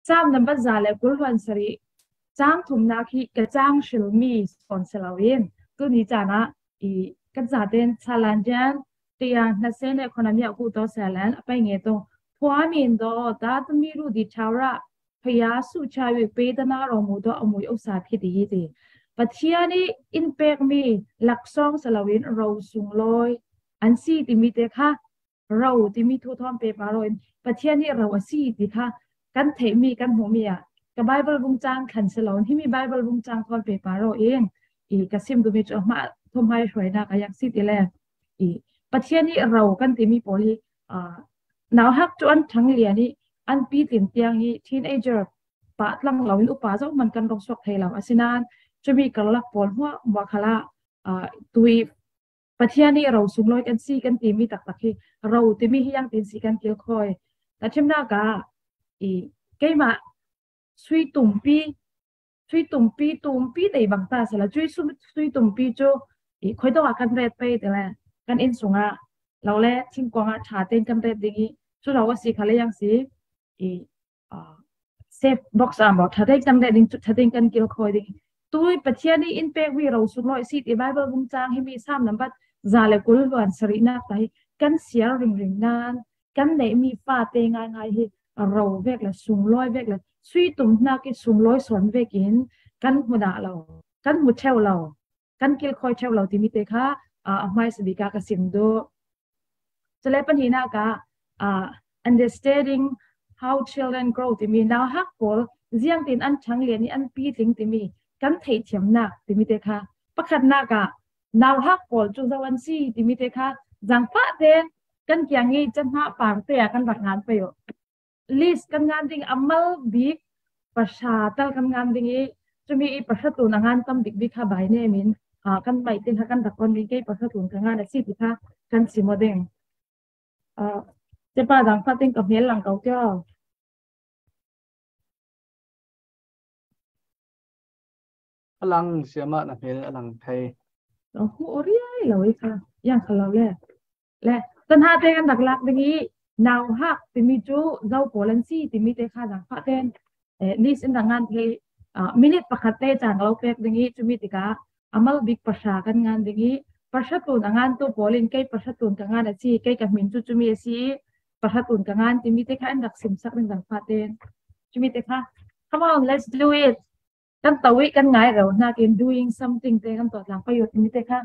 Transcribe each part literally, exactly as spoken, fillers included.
Sam nambat za le kul hluan sarih, cang thumnak hi ka cang hrilmi sawn si loin, tuni caan ah i kan zaten Chalanjan, Tiang, Nasen, Economy a kuh to Selen, a pai nge to, Phua Min Do, Ta Tumi Ru Di Thaura, Phaya Su Cha Wi Pe Tana Ro Mu Do, a mui osa phi di hi ti. Pathian i in pekmi laksawng si loin ro sunglawi an si timi te kha, ro timi thu thawn pe pah rawh in, Pathian nih ro a si ti kha kan theihmi, kan hmuhmi ah ka Bible vung cang khan si lo, himi Bible vung cang thawn pe pah rawh in, i ka sim dumi cu a hmah thumhai hruainak a yak si ti le, i Pathian nih ro kan timi pawl hi, aa, nauhak cu an ṭhang lian i an pitling tiang i teenager pah tlang lo in upa zoh man kan rak suak thei lo. Asinain cumi karlak pawl hmuahhmuah khalah, aa, tui Pathian nih ro sunglawi kan si kan timi taktak hi, ro timi hi ziangtin si kan kilkhawi. Tahṭhimnak ah i keimah sui tumpi, sui tumpi, tumpi nei bang ta sala, cui sum-, sui tumpi cu i khuitawk ah kan ret pei ti le, kan inn sungah lo le thingkuang ah ṭha tein kan ret ding i, cu lo a si kha le ziang si i, aa, safe box ah maw, ṭha tein kan ret ding, cu ṭha tein kan kilkhawi ding. Tui Pathian nih in pekmi ro sunglawi si ti Bible vung cang himi Sam nambat za le kul hluan sarihnak ta hi kan siar ringring nain, kan neihmi fate ngaingai hi ro vek le sunglawi vek le sui tum hnak i sunglawi sawn vekin kan hmu dah lo, kan hmu ṭheu lo, kan kilkhawi ṭheu lo timi te kha, aa, a hmaisa bik ah ka sim duh. Cule pahnihnak ah, aa, understanding how children grow timi, nauhak pawl ziangtin an ṭhang lian i an pitling timi kan theihthiamnak timi te kha. Pakhatnak ah nauhak pawl cu zo an si timi te kha zaangfah tein kan kiang i cahmah parte ah kan rak ngan pei uh. List kan ngan ding a mal bik pahra tal kan ngan ding i, cumi i pahra tlun a ngan tam bik bik kha by name in, aa, kan maih te kha kan rak on ding, kei pahra tlun ka ngan a si ti kha kan sim aw ding. Aa, Tepa, zaangfah tein ka hmel lang ko kio. A lang, siamah na hmel a lang thei. Ka hmuh aw riai lo i kha, ziang kha lo le. Le, tanha te kan rak lak ding i, nauhak timi cu zo pawl an si timi te kha zaangfah tein, eh, list in rak ngan thei, ah, minute pakhat te caan ka lo pek ding i, cumi tikah a mal bik pahra kan ngan ding i, pahra tlun a ngantu pawl in kei pahra tlun ka ngan a si, kei ka hmin cu cumi a si i, pahra tlun ka ngan timi te kha an rak simsak ding zaangfah tein. Cumi te kha, come on, let's do it. Kan to i kan ngai rau hnakin doing something te kan tuah tlang pei uh timi te kha.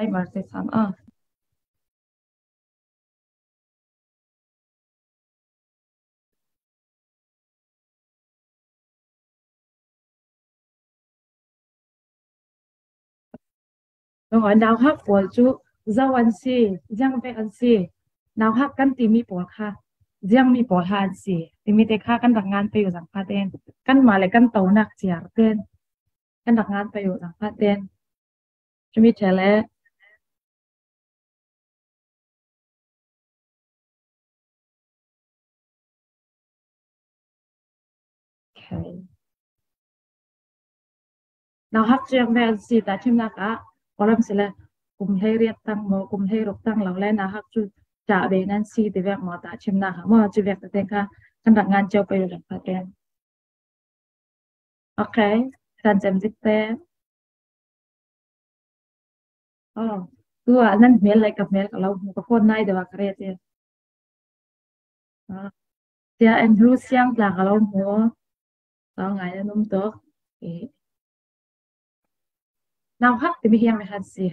Timer te sam a. Nauhak pawl cu zo an si, ziang vek an si, nauhak kan timi pawl kha ziangmi pawl ha an si timi te kha kan rak ngan pei uh zaangfah tein, kanmah le kan tonak ciar tein kan rak ngan pei uh zaangfah tein. Cumi ṭheh le. Okay. Nauhak cu ziang vek an si, tahṭhimnak ah, Kawlram si le kum hleiriat tang maw, kum hleiruk tang lo le nauhak cu ṭah ve nan si ti vek maw, tahṭhimnak ah maw, cu vek te kha kan rak ngan cio pei uh zaangfah tein. Okay, kan cem zik te. Oh, tu ah nan hmel le ka hmel ka lo hmu, ka phone nai deuh ah ka ret i. Ah, Tia Andrew Siang tla ka lo hmu. Tau ngai nan um tuk. Eh. Nauhak timi hiang le han si.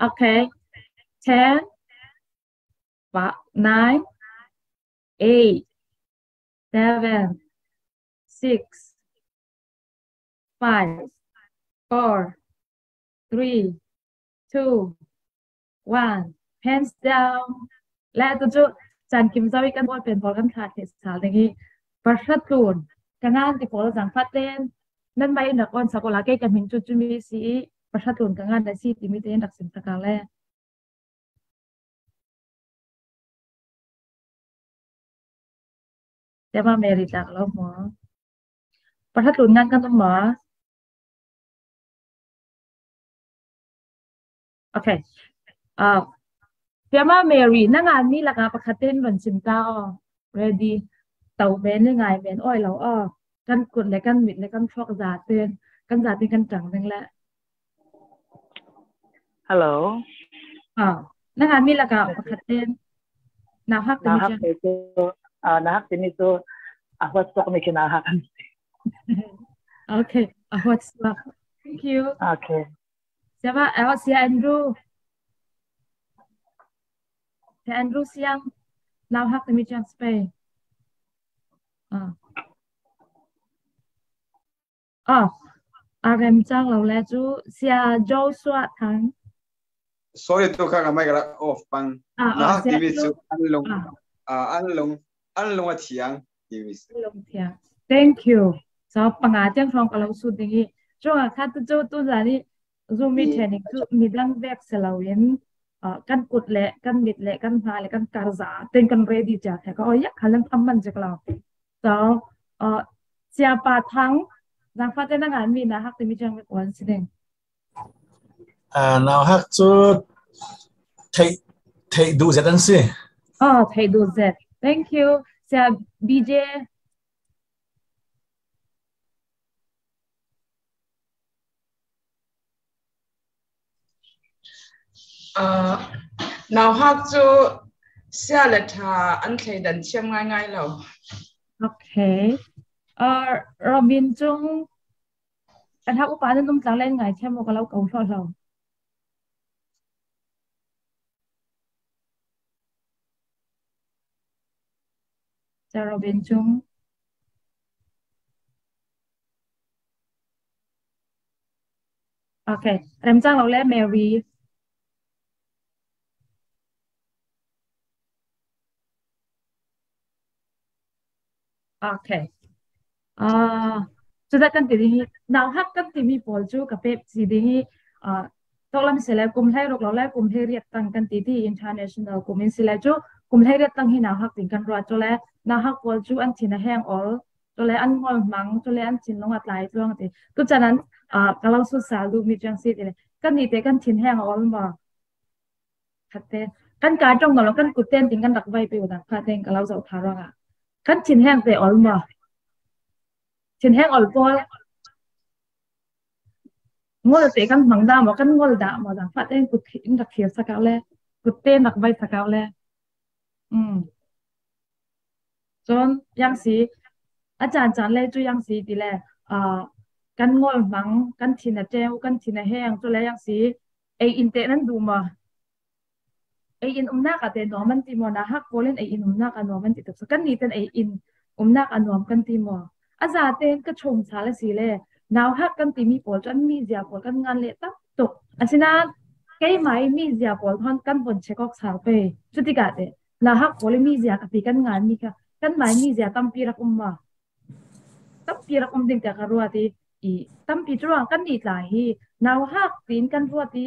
Okay. Ten, pa, nine, eight, seven, six, five, four, three, two, one. Hands down. Le tu cu caan kim zo i kan ball pen pawl kan thlah theh sal ding i, pahra tlun ka ngan ti pawl zaangfah tein nan mai in rak on sak uh la, kei ka hmin cu cumi si i, pahra tlun ka ngan a si timi tein rak sim sak le. Tema Mary tla ka lo hmu. Pakhat lut ngan kan um maw? Okay. Ah, Siama Mary, nang a mi lakah pakhat ten van sim ta aw. Ready. To men le ngai men awi lo aw. Kan kut le kan mit le kan thuak zaten, kan zaten kan tang ding le. Hello. Ah, nang a mi lakah pakhat ten. Nauhak timi Nauhak ciang. Timi cu, ah, nauhak timi cu a huat suak mi khi nauhak an si. Okay, a huat suak. Thank you. Okay. Siapa? Oh, Sia Andrew. Sia Andrew Siang. Nauhak timi ciang space. Ah. Ah, a remcang lo le cu Sia Joshua Thang. Sorry, tu kha ka mic ka rak off pang. Ah, ah, Nauhak Sia timi cu Andrew. An Lung, Ah. ah, An Lung, An Lung a thiang timi cu. Lung thiang. Thank you. So, panga tiang hrawng ka lo sut ding i. Cunga kha tu cu tu zan i Zoom meeting cu midang vek si lo in, ah, kan kut le, kan mit le, kan hna le, kan kar zaten kan ready cia the ka. Oh, ya, kha lam tham man cik lo. So, ah, Siapa Thang, zangfate na ngan mi nauhak timi ciang mi kuan si ding. Ah, nauhak cu theih, theih duh zet an si. Oh, theih duh zet. Thank you. Sia B J. Ah, nauhak cu sia le ṭha an thleidan thiam ngaingai lo. Okay. Uh, Robin Cung, kan hak upa nan um tlang len ngai thiam maw ka lo ko hlo hlo. Sia Robin Cung. Okay. Remcang lo le Mary. Okay. Ah, cuta kan ti ding hi, nauhak kan timi pawl cu ka pep si ding hi, ah, toklam si le kum hleiruk lo le kum hleiriat tang kan ti ti international kum in si le cu kum hleiriat tang hi nauhak ding kan ruat cu le nauhak pawl cu an thin a heng ol, cu le an ngol hmang, cu le an thin lung a tlai tluang ti. Tu can an, ah, ka lo sut sal duh mi ciang si ti le kan ni te kan thin heng a ol maw? Khatte. Kan kai ṭong nawn lo, kan kut ten tin kan rak vai pe u dang kha ten ka lo zoh ṭha ruangah. Kan thin heng te ol maw? Thin heng ol pawl. Ngol te kan hmang dah maw? Kan ngol dah maw? Dang kha ten kut in rak thir sak le. Kut ten rak vai sak le. Um. Cun yang si, a caan caan le cu yang si ti le, ah, kan ngol hmang, kan thin a ṭeu, kan thin a heng, cu le yang si, ei in te nan duh maw? Ei in umnak ah te nuam an ti maw? Nauhak pawl in ei in umnak ah nuam an ti tuk. So kan ni ten ei in umnak ah nuam kan ti maw? A zaten ka chawm sal a si le, nauhak kan timi pawl cu an mizia pawl kan ngan leh tam tuk. Asinain keimah i mizia pawl thawn kan von check awk sal pei. Cutikah te, nauhak pawl i mizia ka ti kan ngan mi kha, kanmah i mizia tampi rak um maw? Tampi rak um ding te ka ruat i, i tampi cu ruang kan nih tla hi, nauhak tiin kan ruat i,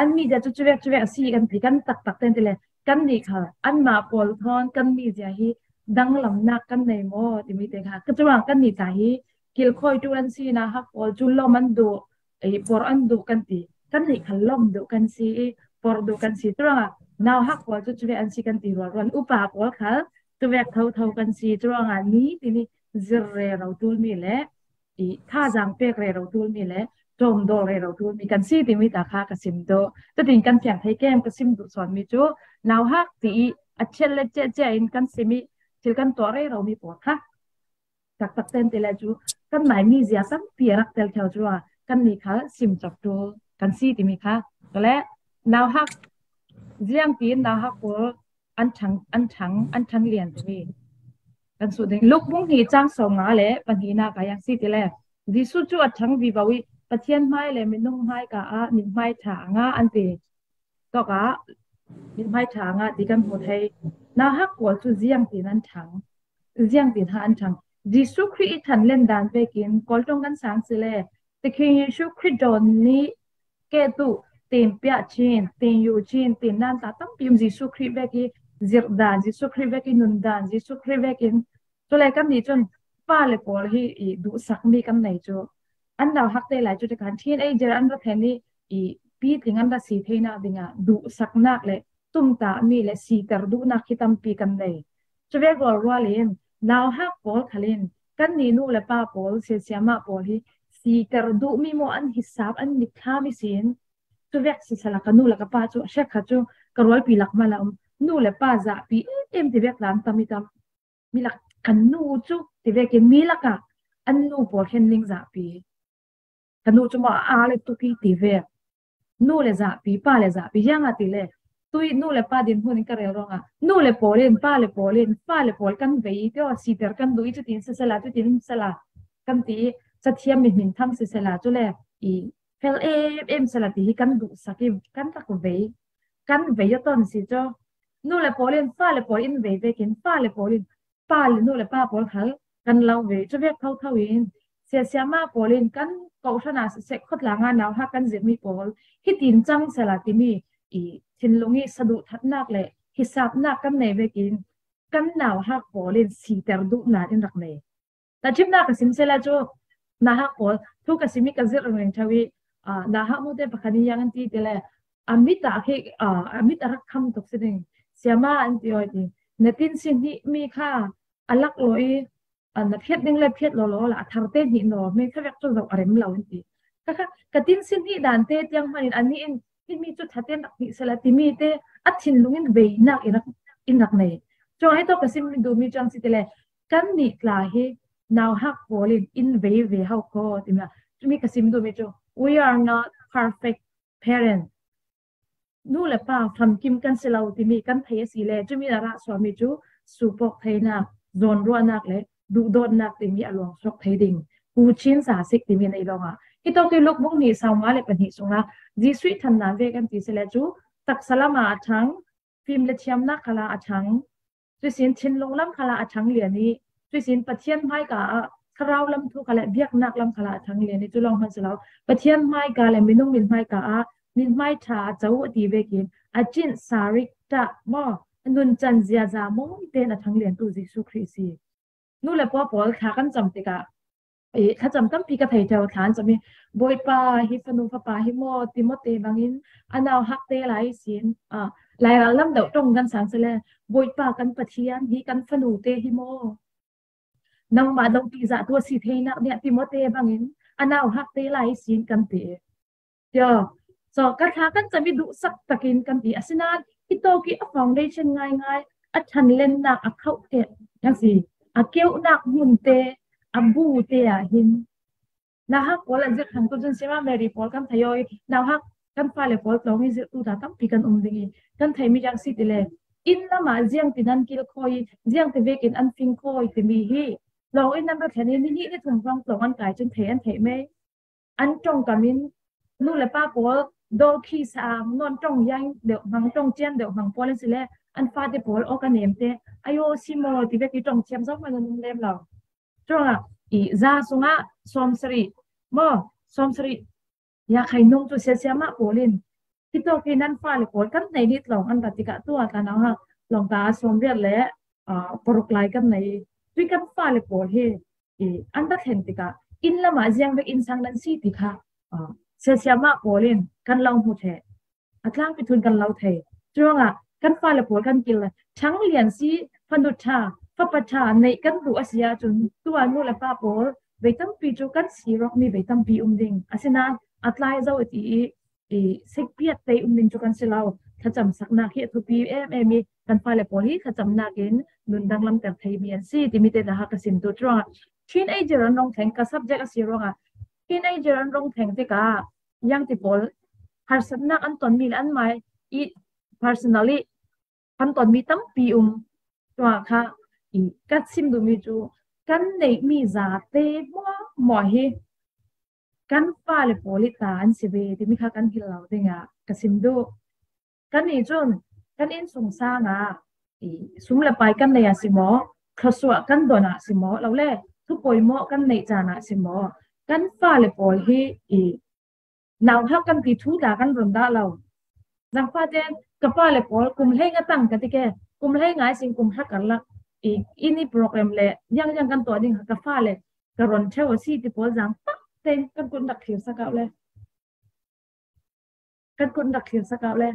an mizia cu cuvek cuvek a si kan ti, kan taktak ten ti le, kan nih khal, anmah pawl thawn kan mizia hi danglamnak kan nei maw timi te kha, ka cu ruang kan nih tla hi, kilkhawi ṭul an si, nauhak pawl cu lawm an duh, ei, por an duh kan ti. Kan nih khal lawm duh kan si i, por duh kan si. Curuangah nauhak pawl cu cuvek an si kan ti rualrual. Upa pawl khal cuvek thotho kan si. Curuangah ni timi zir rero ṭul mi le i thazaang pek rero ṭul mi le ṭawmdawl rero ṭul mi kan si timi ta kha ka sim dawh. Cutin kan fiang thei kem ka sim duh sawn mi cu nauhak ti i a thial le cia cia in kan sim i thil kan tuah rero mi pawl kha taktak ten ti le cu kanmah i mizia tampi a rak tel ṭheu cu a kan ni kha sim cawk ṭul kan si timi kha. Cule nauhak ziangtin nauhak pawl an ṭhang, an ṭhang, an ṭhang lian timi kan sut ding. Luk bung hnih cang sawmnga le pahnihnak ah yang si ti le Jesuh cu a ṭhang vivo i Pathian hmai le minung hmai ka ah mithmai ṭha a ngah an ti. Tawkah mithmai ṭha a ngah ti kan hmu thei. Nauhak pawl cu ziangtin an ṭhang, ziangtin ha an ṭhang. Jesuh Khrih i ṭhanlen dan vekin kawlṭong kan sang si le Pathian Jesuh Khrih dawn nih kehtu tinpiah chin, tinyu chin, tinnan tla tampi um Jesuh Khrih vek i zirh dan, Jesuh Khrih vek i nun dan, Jesuh Khrih vekin cule kan nih cun fale pawl hi i duhsak mi kan nei cu, an nauhakte lai cu tikhan teenager an ra thlen i, i pitling an ra si theinak dingah duhsaknak le tumtah mi le siter duhnak hi tampi kan nei. Cuvek rualrual in nauhak pawl khal in kannih nu le pa pawl, siasiamah pawl hi siter duh mi maw, an hisap, an mitthlam ihsin. Cuvek sisela ka nu le ka pa cu a hrekkhat cu ka rualpi lak hmanh a um, nu le pa zahpi em em tivek tla an tam i tam. Mi lak kan nu cu tivekin mi lakah an nu pawl hen ning zahpi. Ka nu cu maw a aa le tuk i tivek. Nu le zahpi, pa le zahpi, ziangahtile tui nu le pa dinhmun in ka rel ruangah nu le pawl in, pa le pawl in, fale pawl kan vei i tio, siter kan duh i cutin sisela, cutin sela kan ti i, cathiam mithmin tham sisela, cule i fel em em sela ti hi kan duhsak i kan rak vei, kan vei a ton si cu. Nu le pawl in, fale pawl in vei vekin, fale pawl in pa le nu le pa pawl khal kan lo ve. Cuvek thotho in siasiamah pawl in kan kohhran ah siseh, khawtlang ah nauhak kan zirhmi pawl hitin cang sela timi i thinlung i saduhthatnak le hisapnak kan nei vekin kan nauhak pawl in siter duh nan in rak nei. Tahṭhimnak ka sim sela cu nauhak pawl thu ka simi ka zirh ringring ṭheu i, aa, nauhak nute pakhat nih ziang an ti tile, a mit ah khi, aa, a mit a rak kham tuk si ding. Siama an ti aw ti. Na tinsi hnih mi kha a lak lo i, aa, na phiat ding le phiat lo lo la, a tharte hnih naw, mi kha vek cu zoh a rem lo an ti. Ka kha, ka tinsi hnih dante tiang hmanh in anih in himi cu thaten rak hnih sela timi te a thinlung in veinak in rak, in rak nei. Cun hi tawk ka sim duhmi cang si tile, kannih tla hi nauhak pawl in in vei ve ho ko timi, cumi ka sim duhmi cu, we are not perfect parent. Nu le pa famkim kan si lo timi kan thei a si le, cumi a rah suahmi cu supawk theinak, zawnruahnak le duhdawtnak timi a luang suak thei ding. Pu Chin sa sik timi nei lawngah. Hi tawk i Luk bung hnih sau nga le pahnih sungah Jesuh ih thanna ve kan ti si le cu taksa lam ah a ṭhang, fim le thiamnak khal ah a ṭhang, cuisin thinlung lam khal ah a ṭhang lian i, cuisin Pathian hmaika ah thlarau lam thu khal le biaknak lam khal ah a ṭhang lian i, cu lawng hman si lo. Pathian hmaika le minung min hmaika ah min hmai ṭha a co a ti vekin a cin sarik ṭah maw, a nuncan ziaza maw tein a ṭhang liantu Jesuh Khrih si. Nu le pa pawl thla kan cam tikah, eh, thlacam tampi ka thei ṭheu, thla an cam i, Bawipa, hi fanu fapa hi maw, Timote bangin a nauhakte lai ihsin, ah, Lairal lam deuh ṭong kan sang si le, Bawipa kan Pathian, hi kan fanute hi maw, nangmah dongpi zah tu a si theinak nih Timote bangin a nauhakte lai ihsin kan ti. Tio, so, ka thla kan cam i duhsak takin kan ti. Asinain hi tawk i a foundation ngaingai, a ṭhanlennak a khauh te, kan si, a keuhnak hmunte, a bute ah hin nauhak pawl a zirh thangtu cun Sima Mary pawl kan thei aw i, nauhak kan fale pawl tlawng i zirhtu ta tampi kan um ding i, kan theimi ziang si tile, inn lamah ziangtin an kilkhawi i, ziangti vekin an fingkhawi timi hi tlawng in an ra thlen i, ni hnih ni thum hrawng tlawng an kai cun thei an theih mei. An ṭongkam in nu le pa pawl dawlkhi sa-ang, nawn ṭong yang deuh hmang, ṭong cian deuh hmang pawl an si le, an fate pawl awk a nemte, ayo, si maw ti vek i ṭong thiam zong hmanh an um lem lo. Cuangah i za sungah sawmsarih maw, sawmsarih ya khai nung cu siasiamah pawl in, hi tawk hi nan fale pawl kan nei nih tlawng an ra tikah, tu a tla nauhak tlawng ta sawmriat le, aa, paruk lai kan nei. Tui kan fale pawl hi i an ra thlen tikah, inn lamah ziang vek innsang nan si ti kha, aa, siasiamah pawl in kan lo hmu ṭheh. A tlangpi thun kan lo thei. Cuangah kan fale pawl kan kil le, ṭhang lian si, fanu ṭha, fapa ṭha neih kan duh a si ahcun, tu a nu le pa pawl vei tampi cu kan si rawkmi vei tampi um ding. Asinain a tlai zo a ti i, i sikpiat te um ding cu kan si lo. Thlacamsaknak hi a thupi em em i, kan fale pawl hi thlacamnak in nun danglamter theimi an si timi te nauhak ka sim tu. Cuangah teenager an rung thleng, ka subject a si ruangah teenager an rung thleng tikah ziangti pawl harsatnak an tonmi le anmah i personally kan tonmi tampi um. Tua kha i ka sim duhmi cu kan neihmi zate hmuahhmuah hi kan fale pawl i ta an si ve timi kha kan hilh lo dingah ka sim duh. Kannih cun kan innsungsang ah i sum le pai kan neih ah si maw, thluasuah kan don ah si maw, lo le thu poimawh kan neih caan ah si maw, kan fale pawl hi i nauhak kan ti thu tla kan run dah lo. Zangfate, ka fale pawl kum hlei nga tang ka ti ke, kum hlei ngai sin kum hra karlak i, i ni program le, yang yang kan tuah ding ka fa le, ka ron theu a si ti pawl zang pak te, kan kun rak thlir sak au le. Kan kun rak thlir sak au le.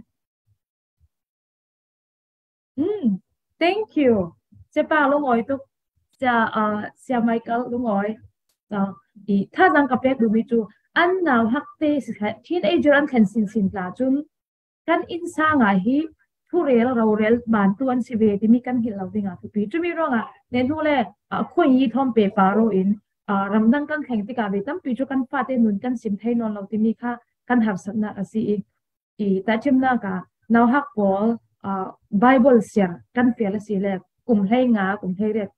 Hmm, thank you. Sia Pa Lungawi tuk, Sia, uh, Sia Michael Lungawi. Uh, i, tha zang ka pek dumi cu, an nau hak te si kha, teenager an thlen sin sin tla cun, kan innsang ah hi thurel, rorel, bantu an si ve timi kan hilh lo ding a thupi. Cumi ruangah, ne hnu le, uh, khuai yi thawm pe pa ro in, uh, ramdang kan thleng tikah ve tampi cu kan fate nun kan sim thei nawn lo timi kha kan harsatnak a si i, i tahṭhimnak ah nauhak pawl, aa, Bible siar kan fial a si le kum hlei nga, kum hlei riat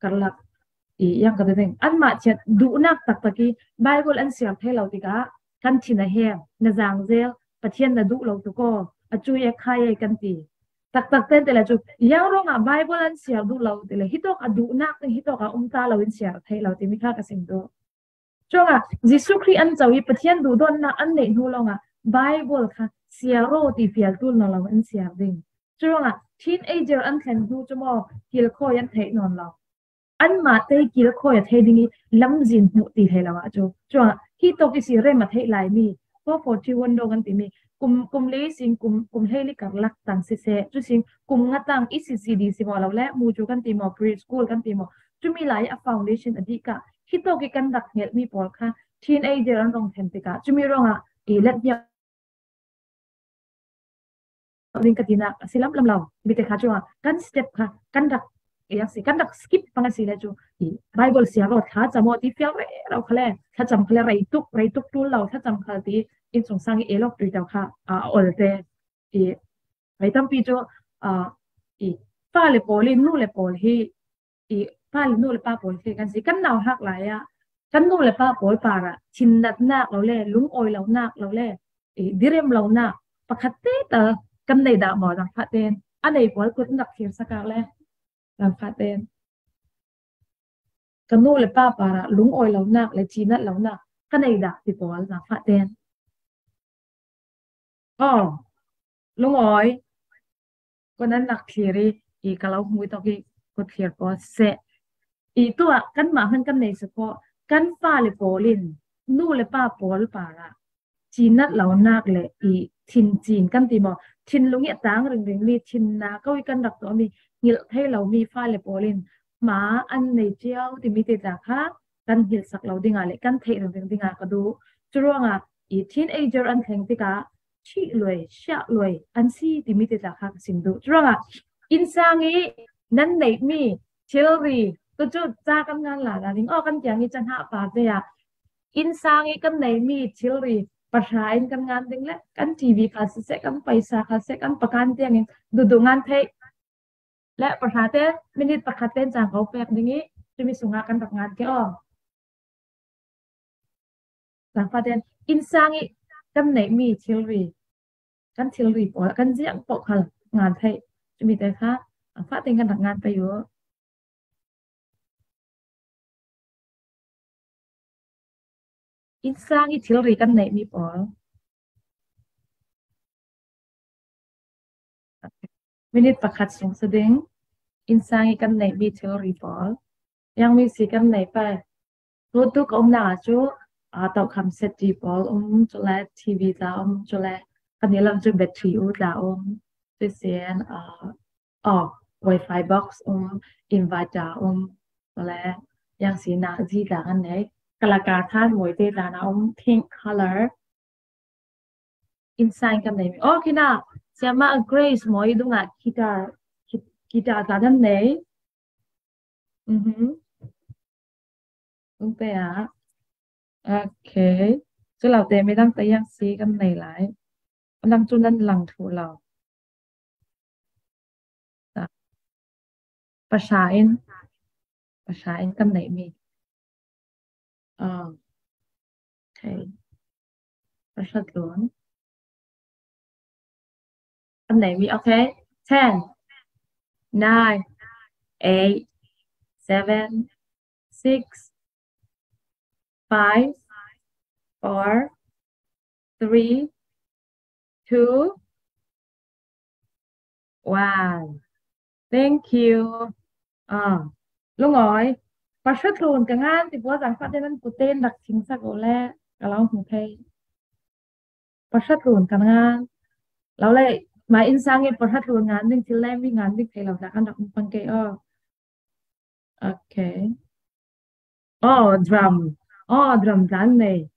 karlak i yang ka ding. Anmah chiat duhnak taktak i Bible an siar thei lo tikah kan thin a hem, na zang zel, Pathian na duh lo tuk aw, a cui e khai e kan ti. Taktak ten te le cu, yang ruangah Bible an siar duh lo ti le, hitawk a duhnak ding, hitawk a um ta lo in siar thei lo timi kha ka sim duh. Cuangah Jesuh Khrih an co i Pathian duhdawtnak an neih hnu lawngah Bible kha siar aw ti fial tul nawn lo an siar ding. Cuangah teenager an thlen hnu cu maw kilkhawi an theih nawn lo. Anmah te kilkhawi a thei ding i lamzin hmuh ti hlei lo ah cu. Cuangah hi tawk i si rem a theih laimi four forty one dawng an timi kum, kum li sin kum, kum hlei li karlak tang siseh, cu sin kum nga tang i si si di si maw lo le mu cu kan ti maw, preschool kan ti maw, cumi lai a foundation a dih kah, hitawk i kan rak hngelhmi pawl kha teenager an rong thlen tikah, cumi ruangah i let hniang ding ka tinak a si lamlam lo. Mite kha cungah kan step kha kan rak, i a si, kan rak skip pang a si le cu i Bible siar aw, thlacam aw ti fial rero kha le, thlacam kha le rei tuk, rei tuk tul lo, thlacam kha ti innsungsang i elok tuitau kha a ol te. I rei tampi cu, aa, i fale pawl i nu le pawl hi, i fale nu le pa pawl hi kan si. Kan nauhak lai ah kan nu le pa pawl par ah thinnatnak lo le, lungawi lonak lo le, i direm lonak pakhat te tal kan nei dah maw, zangfah ten? A nei pawl kut rak thlir sak le, zangfah ten. Ka nu le pa par ah lungawi lonak le cinat lonak ka nei dah ti pawl, zangfah ten. Aw, lungawi, kua nan rak thlir i, i ka lo hmui tawk i kut thlir pawl seh. I tuah kanmah hman kan nei si khawh, kan fale pawl in nu le pa pawl par ah cinat lonak le i thin cin kan ti maw? Thinlung i a tang ringring mi, thinnak ko i kan rak tuahmi, ngilh thei lomi fale pawl in hma an nei cio timi te tla kha kan hngilhsak lo ding ah le kan theih ringring ding ah ka duh. Curuangah i teenager an thleng tikah thih luai, siah luai an si timi te tla kha ka sim duh. Curuangah innsang i nan neihmi thilri, tu cu ca kan ngan la la ding. Aw, kan tiang i can hah pa te ah innsang i kan neihmi thilri pahra in kan ngan ding le kan T V kha siseh, kan paisa kha siseh, kan pakan tiang in duhduh ngan theih le pahra te minute pakhat ten cang ko pek ding i cumi sungah kan rak ngan ke aw. Zangfah ten innsang i kan neihmi thilri, kan thilri pawl kan ziang paoh khal ngan theih. Cumi te kha zangfah ten kan rak ngan pei uh. Innsang i thilri kan neihmi pawl. Minute pakhat sung si ding. Innsang i kan neihmi thilri pawl. Yang mi si kan nei pei. Tutu ka umnak ah cu, aa, tohkham set ti pawl um, cule T V tla um, cule kan i lam cu battery u tla um. Cuisin, aa, aw, Wi-Fi box um, inverter um, cule yang sinak zi tla kan nei. Kalaka than mawi te tla na um, pink color. Innsang kan nei mi. Oh, kina, siama Grace mawi dungah guitar, gui-, guitar tla kan nei. Mhm. Ung pe ah. Okay. Cu lo te midang te yang si kan nei lai. Midang cu nan lang thu lo. Pahra in, pahra in kan neihmi. Ah. Okay. Pahra tlun. Kan neihmi, okay. Ten, nine, eight, seven, six, five, four, three, two, one. Thank you. Ah, Lungawi, pahratlun ka ngan ti pawl zangfah te nan pute in rak thingsak uh le ka lo hmu thei. Pahratlun ka ngan. Lo le, mah inn sang i pahratlun ngan ding thil le mi ngan ding thei lo dah kan rak um pang ke aw. Okay. Oh, drum. Oh, drum dan nei.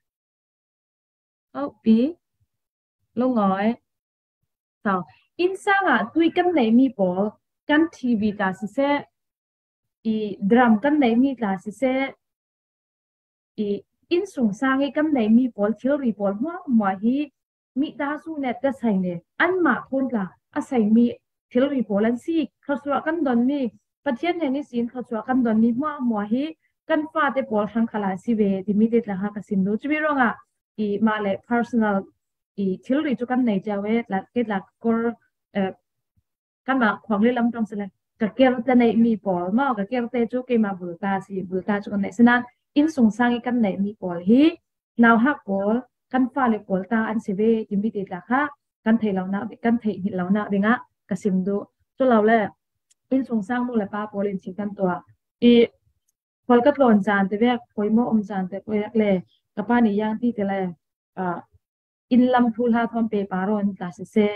Hopi. Lungawi. Sau. Inn sang ah tui kan nei mi pawl kan T V ta siseh, i drum kan nei mi ta siseh, i inn sung sang i kan nei mi pawl thilri pawl hmuahhmuah hi mi ta su net ka sai ne anmah thawn tla a sai mi thilri pawl an si. Thluachuah kan don mi, Pathian hnen i sin thluachuah kan don mi hmuahhmuah hi kan fate pawl hrang khala si ve ti mi te tla ha ka sim du. Cumi ruangah i mah le personal i thilri cu kan nei cia ve tla, ke tla kor, eh, kanmah khuang le lam tong sile ka kerte nei mi pawl maw, ka kerte cu keimah bulta si, bulta cu kan nei. Sinan inn sung sang i kan nei mi pawl hi nauhak pawl kan fale pawl ta an si ve ti mi te tla kha kan theih lo nak, kan theih hmih lo nak dingah ka sim duh. Cu lo le inn sung sang nu le pa pawl in thil kan tuah i khual ka tlawn caan te vek, poimaw um caan te vek le ka pa nih yang ti te le, ah, inn lam thu hla thawn pe pa rawn ta siseh,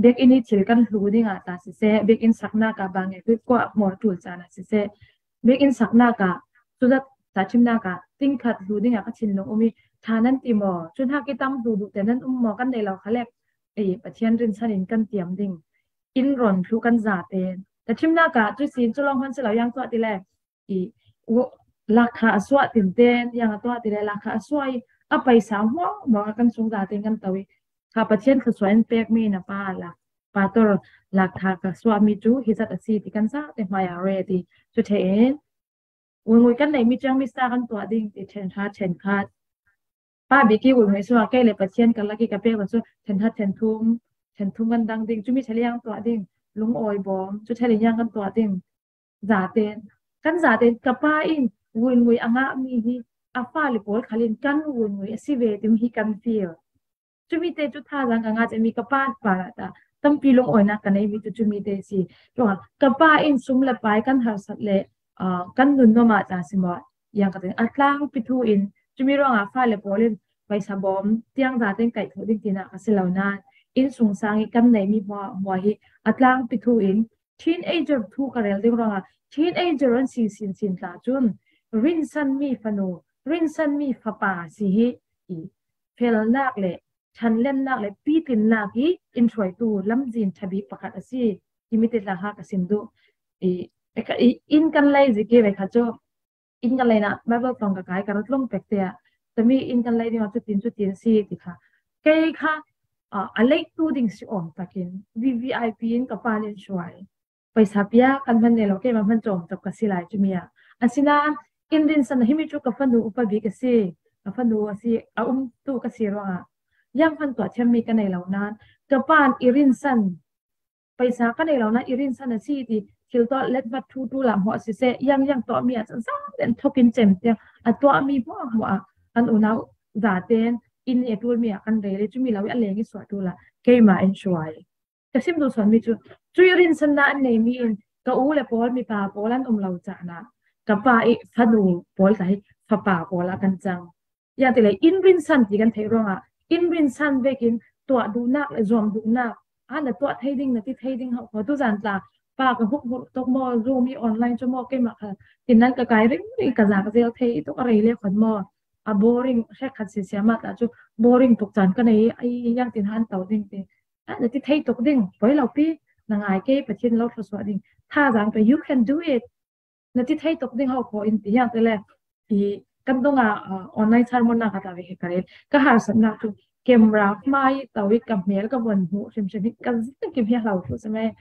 biakinn i thil kan hlu dingah ta siseh, biakinn saknak ah bang nge kuih kuah maw tul caan ah siseh, biakinn saknak ah, cuzat tahṭhimnak ah tingkhat hlu dingah ka thinlung um i ṭha nan ti maw? Cun hak i tam hlu duh te nan um maw? Kan nei lo kha lek, ei, Pathian rinsan in kan tiam ding. Inn ron hlu kan za te tahṭhimnak ah cu sin cu lawng hman si lo yang tuah ti le, i, u-, lakha a suah tinten, yang a tuah ti le lakha a suah i, a paisa hmuahhmuah a kan sung za te kan to i, kha Pathian thluachuah in pek mi na pa lak, pastor lakha ka suah mi cu hi zat a si ti kan za te hmai a re ti cu theih in, uingui kan nei mi ciang mi sa kan tuah ding ti ṭhen hra ṭhen khat. Pa bik i uingui sungah kei le Pathian ka lak i ka pek lo cu ṭhen hra ṭhen thum, ṭhen thum kan dang ding, cumi ṭhaliang tuah ding, lungawi bawm, cu ṭhaliang kan tuah ding. Zaten, kan zaten ka pa in uingui a ngah mi hi a fale pawl khal in kan uingui a si ve ti hi kan fial. Cumi te cu thazaang ka ngah cemi ka pa pa ta tampi lungawinak ka nei mi cu cumi te si. Tua ka pa in sum le pai kan harsat le, ah, kan nun nuam ah ta si maw? Yang ka tin a tlangpi thu in cumi ruangah fale pawl in paisa bawm tiang zaten kaih thawh ding tinak a si lo nain inn sung sang i kan nei mi hmuahhmuah hi a tlangpi thu in teenager thu ka rel ding ruangah teenager an si sinsin tla cun rinsan mi fanu, rinsan mi fapa si hi i felnak le ṭhanlennak le pitlinnak i in hruaitu lamzin ṭhabik pakhat a si. I mi te tla ha ka sim duh. I, i, inn kan lei zik i ve kha cu inn kan lei na Bible tong ka kai ka rat long pek te ah tami inn kan lei ding ah cutin cutin si ti kha. Kei kha, ah, a leitu ding si awm takin V V I P in ka pa len hruai. Paisa pia kan hman ne lo, keimah hman cawm tuk ka si lai cumi ah. Asinain in rinsan himi cu ka fanu upa bik a si. Ka fanu a si, a um tu ka si ruangah yang hman tuah thiam mi ka nei lo nain ka pa in i rinsan, paisa ka nei lo nain i rinsan a si ti thil tuah letmat thu tu lam hmuah siseh, yang yang tuah mi ah cun zan den thok in cem tiang a tuah mi hmuahhmuah ah kan unau zaten in i a tul mi ah kan rel i cumi lo i a leng i suah tu la keimah in hruai. Ka sim duh sawn mi cu, cui rinsannak an nei mi in ka u le pawl, mipa pawl an um lo caan ah ka pa i fanu pawl tla hi fapa pawl ah kan cang. Yang ti le in rinsan ti kan theih ruangah in rinsan vekin tuah duhnak le zuam duhnak, a na tuah thei ding, na ti thei ding hauh kho. Tuzan tla pa ka huk huk tuk maw, Zoom i online cu maw, keimah kha tin nan ka kai ring ring ka zak zel thei i tuk a rei le khon maw, a boring hrekkhat si siamah tla cu boring tuk caan ka nei i yang tin han to ding ti. Ah, na ti thei tuk ding, poi lo pi, na ngai ke, Pathian lo thluasuah ding. Thazaang pe, you can do it. Na ti thei tuk ding hau kho in ti hiang te le, i kan dong a, ah, online sermon na ka ta ve he ka ren. Ka harsatnak cu camera hmai to i ka hmel ka von hmuh hrim hrim hi ka zin kim hi hlau thu se me.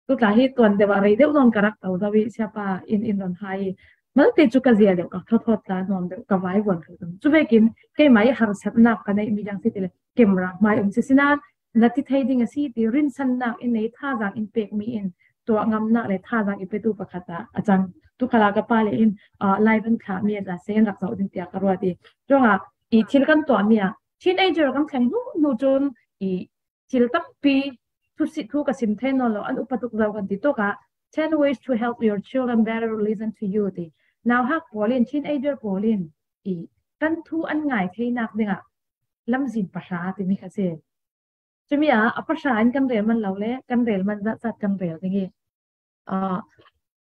Tu tla hi tuan deuh a rei deuh nawn ka rak to zo i siapa in in ron hai. Malte cu ka zia deuh ka thawthawt tla nuam deuh ka vai von thu. Cu vekin keimah i harsatnak ka neih mi dang si ti le camera hmai um si sinan na ti thei ding a si ti rinsannak in nei thazaang in pek mi in tuah ngamnak le thazaang i petu pakhat ah a cang. Tu khala ka pa le in, ah, live an thlah mi a tla se an rak zoh ding tiah ka ruat i. Cuangah i thil kan tuah mi ah teenager kan thleng hnu hnu cun i thil tampi thu si, thu ka sim thei nawn lo, an upa tuk zo kan ti tuk ah ten ways to help your children better listen to you ti. Nauhak pawl in, teenager pawl in i kan thu an ngai theinak dingah lamzin pahra timi kha si. Cumi ah a pahra in kan rel man lo le kan rel man zat zat kan rel ding i, ah,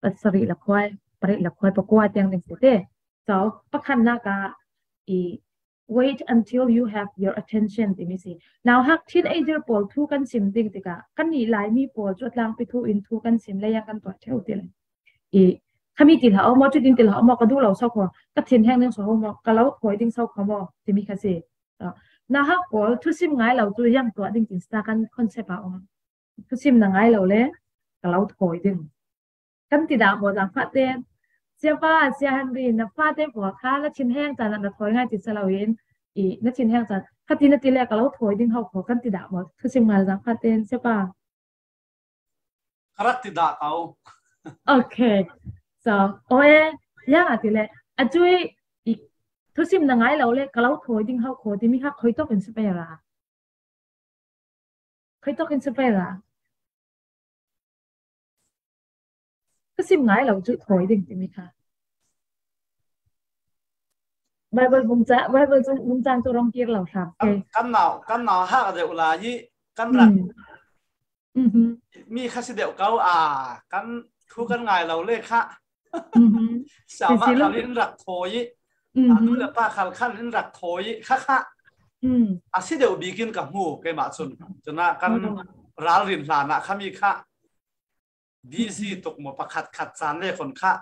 pasarih le khuai, parih le khuai, pakua tiang ding si te. So pakhatnak ah i wait until you have your attention timi si. Nauhak teenager pawl thu kan sim ding tikah kan nih Laimi pawl cu a tlangpi thu in thu kan sim le yang kan tuah ṭheu ti le. I khami ti hlah maw, cutin ti hlah maw, ka duh lo so kho, ka thinheng ding so maw, ka lo thawi ding so kho maw timi kha si. Ah, nauhak pawl thusim ngai lo cu yang tuah ding tin sita kan concept ah um. Thusim na ngai lo le ka lo thawi ding kan ti dah maw, zangfah ten? Siapa, Sia Henry, na fate pawl kha na thinheng caan ah na thawi ngai ti si lo in, i na thinheng caan kha ti na ti le ka lo thawi ding ho kho kan ti dah maw? Thusim ngai lo zangfah ten, siapa. Ka rak ti dah ko. Okay. So, oe, yang a ti le, a cui i thusim na ngai lo le ka lo thawi ding ho kho timi kha khoi tawk in si pei ra. Khoi tawk in si pei ra. Ka sim ngai lo cu thawi ding timi kha. Bible bung ca, Bible bung cang cu rong kir lo hram. Kan nau, kan nau hak deuh lai i kan rak. Mi kha si deuh ko a, kan thu kan ngai lo le kha. Siamah khal in rak thawi i, a nu le pa khal khan in rak thawi i, kha kha. A si deuh bikin ka hmu keimah cun. Cun ah kan ralrin hlan ah khami kha. Busy tuk maw, pakhat khat caan le khon kha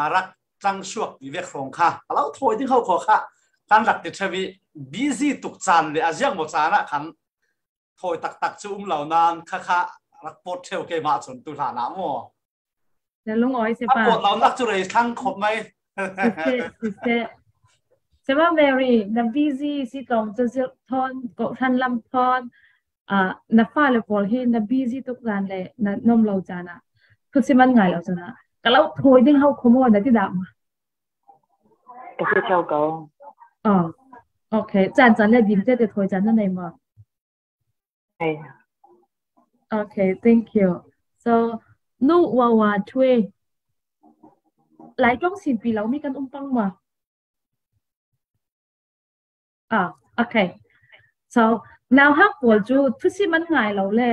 a rak tlang suak ti vek hrawng kha a lo thawi ding ho kho kha kan rak ti ṭheu i, busy tuk caan le a ziang maw caan ah khan thawi taktak cu um lo nain kha kha rak pawt ṭheu keimah cun tu hlan ah maw. Na lungawi si pa. A pawt lo nak cu rei thlang khop mai. Sise, sise. Siapa Mary, na busy si tong cu zilh thawn, kohhran lam thawn, ah, na fale pawl hi na busy tuk zan le na nuam lo caan ah, thusim an ngai lo caan ah, ka lo thawi ding ho kho maw na ti dah maw? Ka si ṭheu ko. Oh, okay. Caan caan le dim tete thawi caan na nei maw? Hei. Okay, thank you. So, nu Wawa Twe. Lai ṭong sin pi lo mi kan um pang maw? Ah, okay. So, nauhak pawl cu thusim an ngai lo le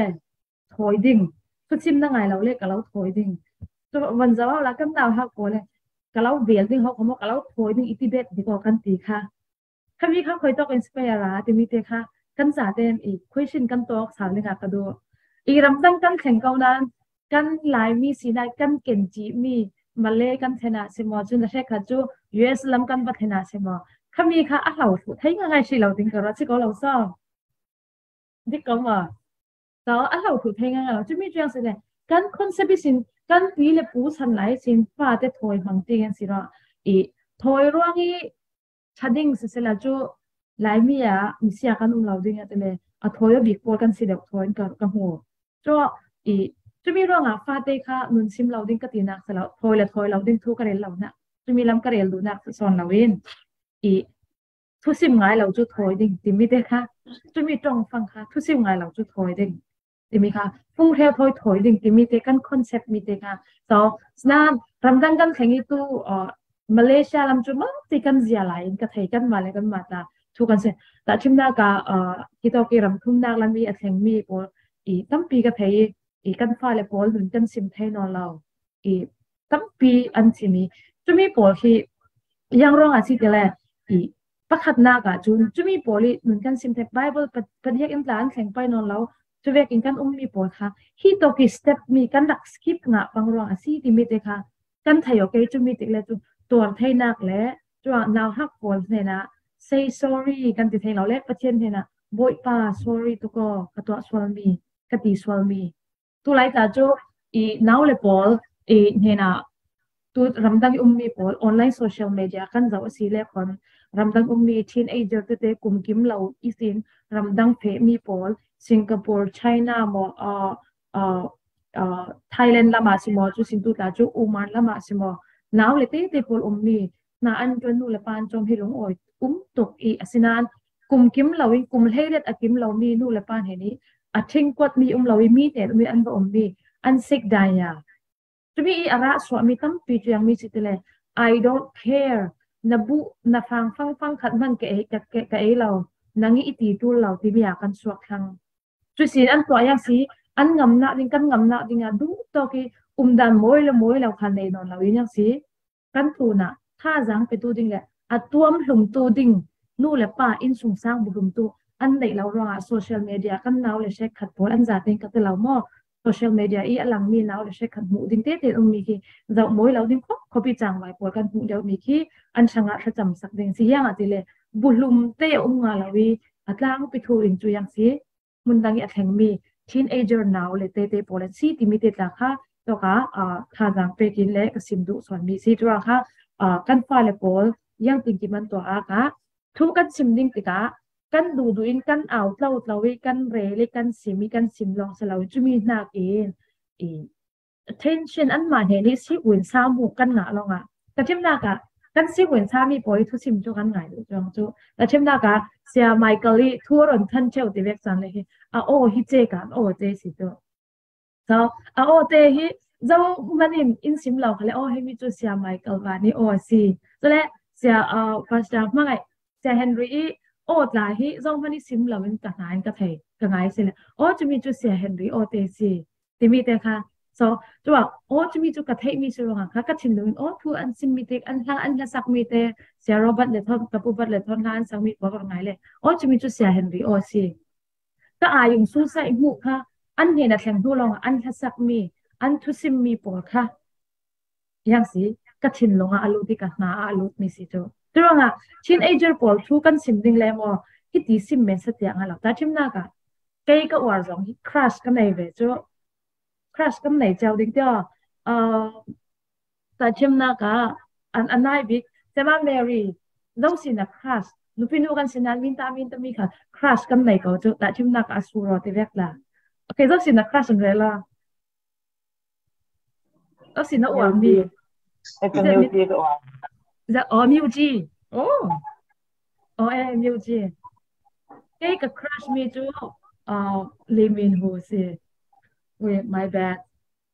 thawi ding. Thusim na ngai lo le ka lo thawi ding. Cu van zoh la kan nauhak pawl le ka lo vel ding ho kho maw, ka lo thawi ding i ti bet ding ko kan ti kha. Khami kha khoi tawk in si pei ra timi te kha kan zaten i question kan tawk sau dingah ka duh. I ramdang kan thleng ko nain kan Laimi sinah kan ken cihmi Malay kan thlen ah si maw, cun a hrekkhat cu U S lam kan va thlen ah si maw, khami kha a hlo thluh thei ngaingai si lo ding ka ruah si ko lo saw. Dik ko maw? So, a hlo thluh thei ngaingai lo. Cumi cu yang si le kan concept i sin kan pi le pu san lai sin fate thawi hmang ti ngen si ruah i thawi ruang i ṭha ding sisela cu Laimi ah misia kan um lo ding ah tile a thawi a bik pawl kan si deuh thawi in ka, ka hmu. Cu i cumi ruangah fate kha nun sim lo ding ka tinak si lo, thawi le thawi lo ding thu ka rel lo nak, cumi lam ka rel duhnak si sawn lo in i thusim ngai lo cu thawi ding timi te kha, cumi ṭong fang kha thusim ngai lo cu thawi ding timi kha, fung hreu thawi thawi ding timi te kan concept mi te kha. So, sinain ramdang kan thleng i tu, uh, Malaysia lam cu maw ti kan zia lai in ka thei, kanmah le kanmah ta thu kan si. Tahṭhimnak ah, uh, hitawk i ram thumnak lam i a thlengmi pawl i tampi ka thei i, i kan fale pawl nun kan sim thei nawn lo i tampi an chim i, cumi pawl hi yang ruangah si ti le i pakhatnak ah cun cumi pawl i nun kan sim thei, Bible pa-, padiak in tla an thleng pai nawn lo, cu vekin kan ummi pawl kha hitawk i step mi kan rak skip ngah pang ruang a si timi te kha kan thei awk ei, cumi tik le cu tuar theinak le cu nauhak pawl hnenah say sorry kan ti thei lo le Pathian hnenah Bawipa sorry tuk aw, ka tuah sual mi, ka ti sual mi. Tulai ta cu i nau le pawl i hnenah tu ramdang i ummi pawl online social media kan zoh a si le khon ramdang ummi teenager tete kum kim lo i sin ramdang fehmi pawl Singapore, China maw, uh, uh, uh, Thailand lamah si maw, cu sin tu ta cu Oman lamah si maw, nau le tete pawl ummi hna an ṭuan nu le pa an cawm hi lungawi um tuk i asinain kum kim lo in kum hleiriat a kim lo mi nu le pa hnen i a ṭhingkuat mi um lo i mi hnen um i an va um mi an sik dai ya. Tumi i a rah suah mi tampi cu yang mi si ti le, "I don't care. Na buh, na fang fangfang khat hman ka ei, ka, ka, ka ei lo. Nang i i ti tul lo," timi a kan suak thlang. Cusin an tuah yang si, an ngamnak ding, kan ngamnak ding a duh tawk i umdan mawi le mawi lo kha nei nawn lo in yang si. Kan tlunah thazaang petu ding le a tuam hlumtu ding, nu le pa innsungsang bu hlumtu an neih lo ruangah social media kan nau le hrekkhat pawl an zaten ka ti lo maw? Social media i a langmi nau le hrekkhat hmuh ding tete ummi khi zoh mawi lo ding khop khop i cangvai pawl kan hmuh deuhmi khi an hrangah thlacamsak ding si. Hiang ah ti le bu hlumte a um nga lo i a tlangpi thu in cu yang si. Hmun dang i a thlengmi teenager nau le tete pawl an si timi te tla kha tawka, aa, thazaang pekin le ka sim duh sawnmi si. Tura kha, aa, kan fale pawl yang tingkim an tuah a ka thu kan sim ding tikah kan duhduh in kan au tlo tlo i kan rel i kan sim i kan sim lawng si lo in cumi hnakin i attention anmah hnen i sibuin sa hmuh kan ngah lawngah ka thimnak ah kan sibuin sa mi pawl i thusim cu kan ngai duh cuang cu. Ka thimnak ah Sia Michael i thu a ron than ṭheu ti vek caan le hi a aw hi ce kan aw te si cu. So a aw te hi zohman in in sim lo khale aw himi cu Sia Michael van i aw a si. Cule Sia, uh, Pastor hmangai Sia Henry i aw tla hi zohman i sim lo in ka hna in ka thei ka ngai si le aw cumi cu Sia Henry aw te si. Timi te kha. So, cua, aw cumi cu ka theihmi si ruangah kha ka thinlung in aw thu an simmi te, an hla, an hlasak mi te, Sia Robert le Thon, ka pu Robert le Thon hla an sangmi pawl ka ngai le, aw cumi cu Sia Henry aw si. Ka ai ung susa i hmuh kha, an hnen a thleng hnu lawngah an hlasak mi, an thusim mi pawl kha. Yang si, ka thinlung ah a lut i ka hna ah a lut mi si cu. Curuangah, teenager pawl thu kan sim ding le maw, hiti sim men sa tiang a lo. Ta thimnak ah, kei ka uar zong hi crush ka nei ve cu. Crush kan nei cio ding tia. Uh, ta thimnak ah, an, an nai bik, Sema Mary, zo si na crush. Nupi nu kan si nan min ta, min ta mi kha crush kan nei ko cu. Ta thimnak ah a suro ti vek la. Okay, zo si na crush an ve la. Zo si na uar mi. Music. It's a music one. Za, oh, music. Oh. Oh, eh, music. Kei ka crush mi cu, uh, Lee Min Ho si. Wait, my bad.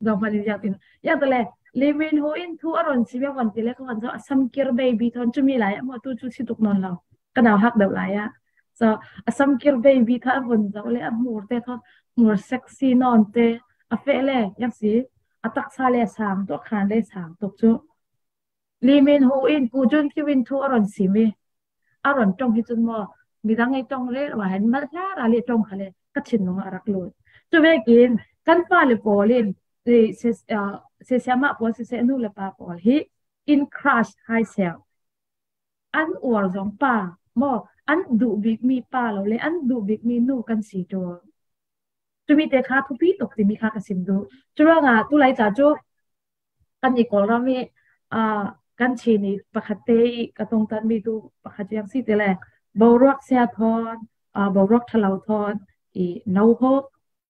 Zong hmanh in yang tin. Yang tale, Lee Min Ho in thu a ron si bia van ti le ka van zo a samkir baby thon cumi lai a mo tu cu si tuk non lo. Ka nau hak deuh lai ah. So, a samkir baby tha a vun zoh le a hmur te thaw, hmur sexy nawn te, a feh le, yang si, a taksa le sang tuk, a khan le sang tuk cu. Lee Min Ho in Pu Jun Kyu in thu a ron sim i, a ron ṭong hi cun maw, midang i ṭong le, wa hen mal hla ra le ṭong kha le, ka thinlung a rak lut. Cu vekin, kan fale pawl in, eh, se, ah, se siamah pawl, se, se nu le pa pawl hi, in crush hai sel. An uar zong pa maw, an duh bikmi pa lo le an duh bikmi nu kan si ṭul. Cumi te kha thupi tuk timi kha ka sim duh. Curuangah tulai ca cu kan i Kawlram i, aa, kan Chin i pakhat te i ka tongtanmi tu pakhat yang si ti le, boruak sia thawn, aa, boruak ṭhalo thawn i no hawk,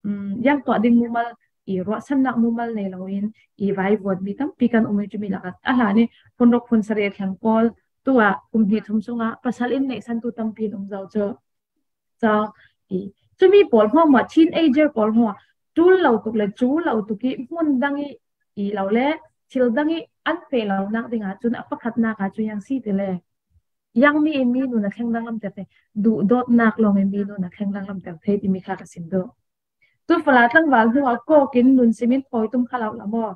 um, yang tuah ding mumal i ruahsannak mumal nei loin i vaivuan mi tampi kan um i cumi lakah a hlan i phun ruk phun sarih a thleng pawl tu ah kum hnih thum sungah pasal in neihsan tu tampi in um zo cu. Ca i cumi pawl hmawmah teenager pawl hmawmah ṭul lo tuk le cu lo tuk i hmun dang i i lo le thil dang i an feh lonak dingah cun a pakhatnak ah cu yang si ti le yang mi in mi nun a thleng danglamter thei, duhdawtnak lawng in mi nun a thleng danglamter thei timi kha ka sim duh. Tu fala tlangval hnu ah kawk in nun sim in thawi tum kha lo la maw?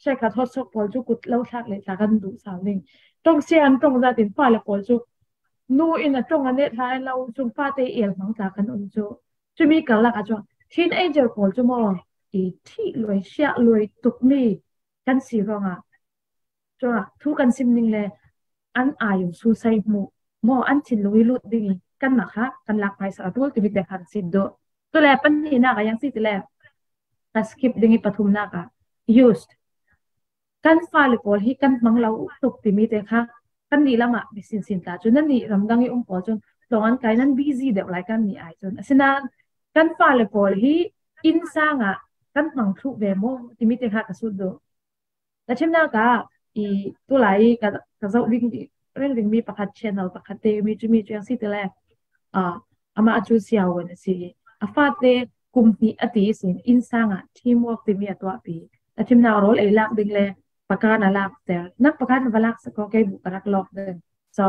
Hrekkhat hot sok pawl cu kut lo thlak le tla kan duh sau ding. Ṭong sia an ṭong zat in fale pawl cu nu in a ṭong a neh hla lo cung fate i el hmang tla kan um cu. Cumi karlak ah cun teenager pawl cu maw i ṭhih luai, hriah luai tukmi kan si ruangah cun thu kan sim ning le an ai u susai hmuh maw, an thinlung i lut ding i kanmah kha kan lak phaisa a ṭul timi te kha ka sim duh. Cule pahnihnak ah yang si ti le ka skip ding i pathumnak ah used. Kan fale pawl hi kan hmang lo tuk timi te kha kan nih lamah mi sinsin tla cu nan nih ramdang i um pawl cun tlawng an kai nan busy deuh lai kan nih ai cun. Asinain kan fale pawl hi innsang ah kan hmang thluh ve maw timi te kha ka sut duh. Ka thimnak ah i tulai i ka, ka zoh ding i ringring mi pakhat, channel pakhat te mi cu mi cu yang si ti le, ah, amah cu siavuan a si. A fate kum hnih a ti sin innsang ah teamwork timi a tuahpi. Tahchimnak rawl ei lak ding le pakan a lak ter. Nak pakan va lak sa ko kei bu ka rak lawk ding. So,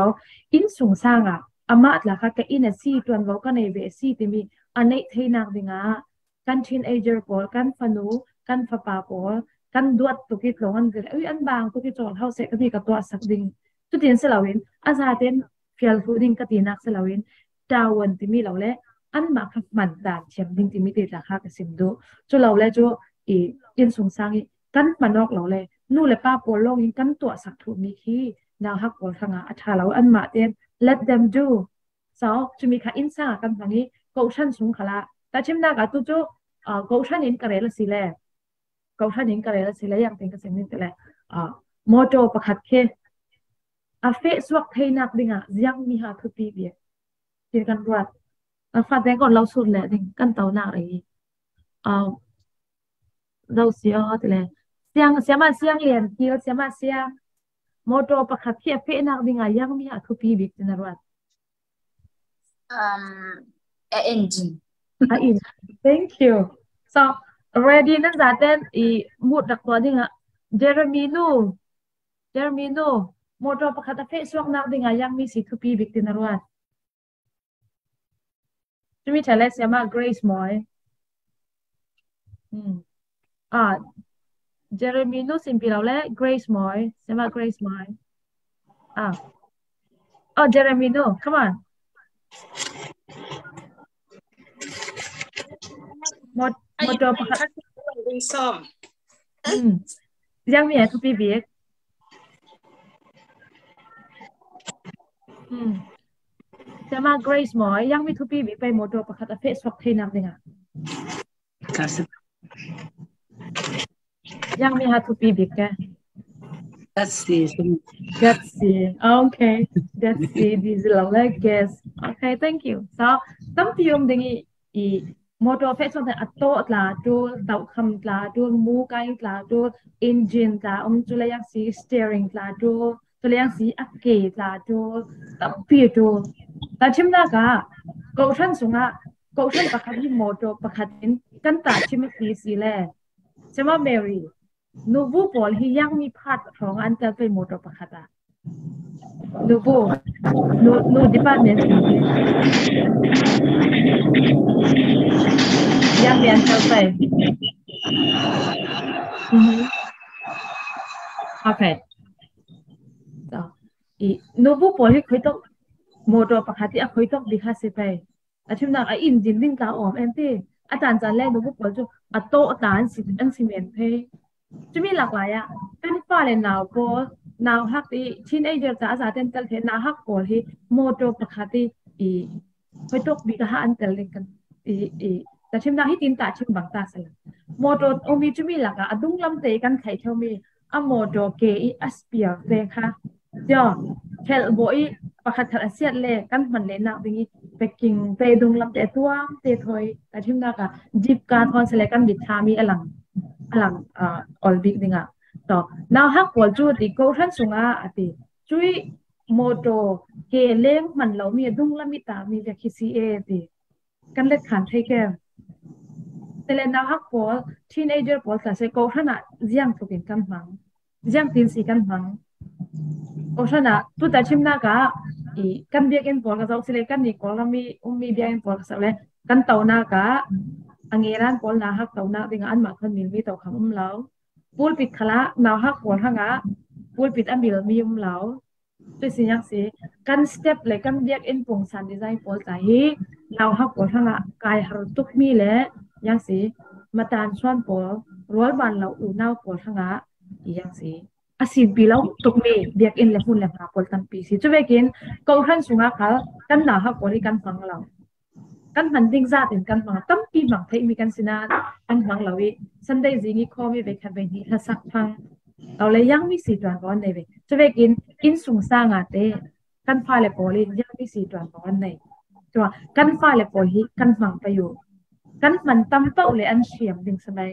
inn sung sangah amah tla kha ka inn a si, tuanvo ka nei ve a si timi a neih theinak dingah kan teenager pawl, kan fanu, kan fapa pawl, kan duat tuk i tlawng an zir, ui, an bang tuk i cawl hauh seh, ka ti ka tuahsak ding. Cutin si loin, a zaten fial hlu ding ka tinak si loin, tawan timi lo le, anmah kha hman dan thiam ding timi te tla kha ka sim duh. Cu lo le cu i inn sung sang i kan hman awk lo le, nu le pa pawl lawngin kan tuahsak thumi khi nauhak pawl hrangah a ṭha lo, anmah ten let them do. So, cumi kha inn sangah kan hmang i, kohhran sung khalah, tahchimnak ah tu cu, ah, kohhran in ka rel a si le, kohhran in ka rel a si le, yang tin ka sim ning ti le, ah, mawṭaw pakhat khi a feh suak theinak dingah ziangmi ha thupi bik tin kan ruat. A fate kan lo sut leh ding kan tonak rei. Ah, zo si aw ti le. Siang, siama siang lian kil, siama siang. Mawṭaw pakhat khi a fehnak dingah ziangmi ha thupi bik tin a ruat. Um, a engine. A in. Thank you. So, ready nan zaten i mut rak tuah dingah. Jeremy nu. Jeremy nu. Mawṭaw pakhat a feh suaknak dingah ziangmi si thupi bik tin a ruat. Cumi ṭha le siama Grace Mawi. Hmm. Ah, Jeremy nu simpi lo le Grace Mawi. Siama Grace Mawi. Ah. Oh, Jeremy nu, come on. Mawṭaw pakhat. Hmm. Ziangmi a thupi bik. Hmm. Siama Grace Mawi, ziangmi thupi bik pei mawṭaw pakhat a feh suak theinak dingah. Ziangmi ha thupi bik ke. That's the That's it. Okay. That's it. This is a guess. Okay, thank you. So, tampi um ding i, i mawṭaw feh suak a tawh tla ṭul, tauhkham tla ṭul, mukai tla ṭul, engine tla um, cu le ziang si steering tla ṭul, cu le ziang si a ke tla ṭul, tampi ṭul. Tahchimnak ah, kohhran sungah, kohhran pakhat hi mawṭaw pakhat in kan tahchim a si si le. Siama Mary, nubu pawl hi ziangmi part hrawng an tel pei mawṭaw pakhat ah. Nubu, nu, nu department. Ziangmi an tel pei. Mhm. Okay. So, i, nubu pawl hi khuitawk mawṭaw pakhat hi a khuitawk bik ha si pei. A thimnak a in din ding tla awm em ti. A tancan le nubu pawl cu a tawh ta an si, an si men thei. Cumi lak lai ah kan fale nau pawl, nauhak i teenager ca a zaten tel thei, nauhak pawl hi mawṭaw pakhat i, i khuitawk bik a ha an tel ding kan i, i tahchimnak hi tin tahchim bang ta sala. Mawṭaw umi cumi lak ah a dunglam te kan theih theu mi a mawṭaw ke i a spare te kha. Cio, khelh bawh i pakhat khat a siat le kan hman le nak ding i packing te dunglam te tuam te thawi tahchimnak ah dip ka thawn sale kan dit tha mi a lang, a lang, ah, ol bik ding ah. To, nauhak pawl cu ti kohhran sungah a ti. Cui mawṭaw ke leng hman lo mi a dunglam i ta mi vek hi si e ti. Kan let khan thei ke. Tele nauhak pawl, teenager pawl tla se kohhran ah ziang tlukin kan hmang. Ziang tin si kan hmang. Kohhran ah tu tahchimnak ah i kan biakinn pawl ka zoh si le kan ni Kawlram i ummi biakinn pawl ka zoh le kan tonak ah a ngeran pawl nauhak tonak ding ah anmah khan milmi to kham um lo. Pulpit khalah nauhak pawl hrangah pulpit a milmi um lo. Cui si nyak si kan step le kan biakinn pungsan design pawl ta hi nauhak pawl hrangah kai har tukmi le nyak si matan suan pawl rualban lo unau pawl hrangah i nyak si a sinpi lo tukmi biakinn le hmun le hma pawl tampi si. Cuvekin kohhran sungah khal kan nauhak pawl hi kan hmang lo. Kan hman ding zat in kan hmang, tampi hmang theihmi kan si nain kan hmang lo i Sunday zing i khawm i vei khat vei hnih hlasak phang. Lo le ziangmi si tuan ko an nei ve. Cuvekin inn sung sangah te kan fale pawl in ziangmi si tuan ko an nei. Tua kan fale pawl hi kan hmang pei uh. Kan hman tam peuh le an hriam ding si mai.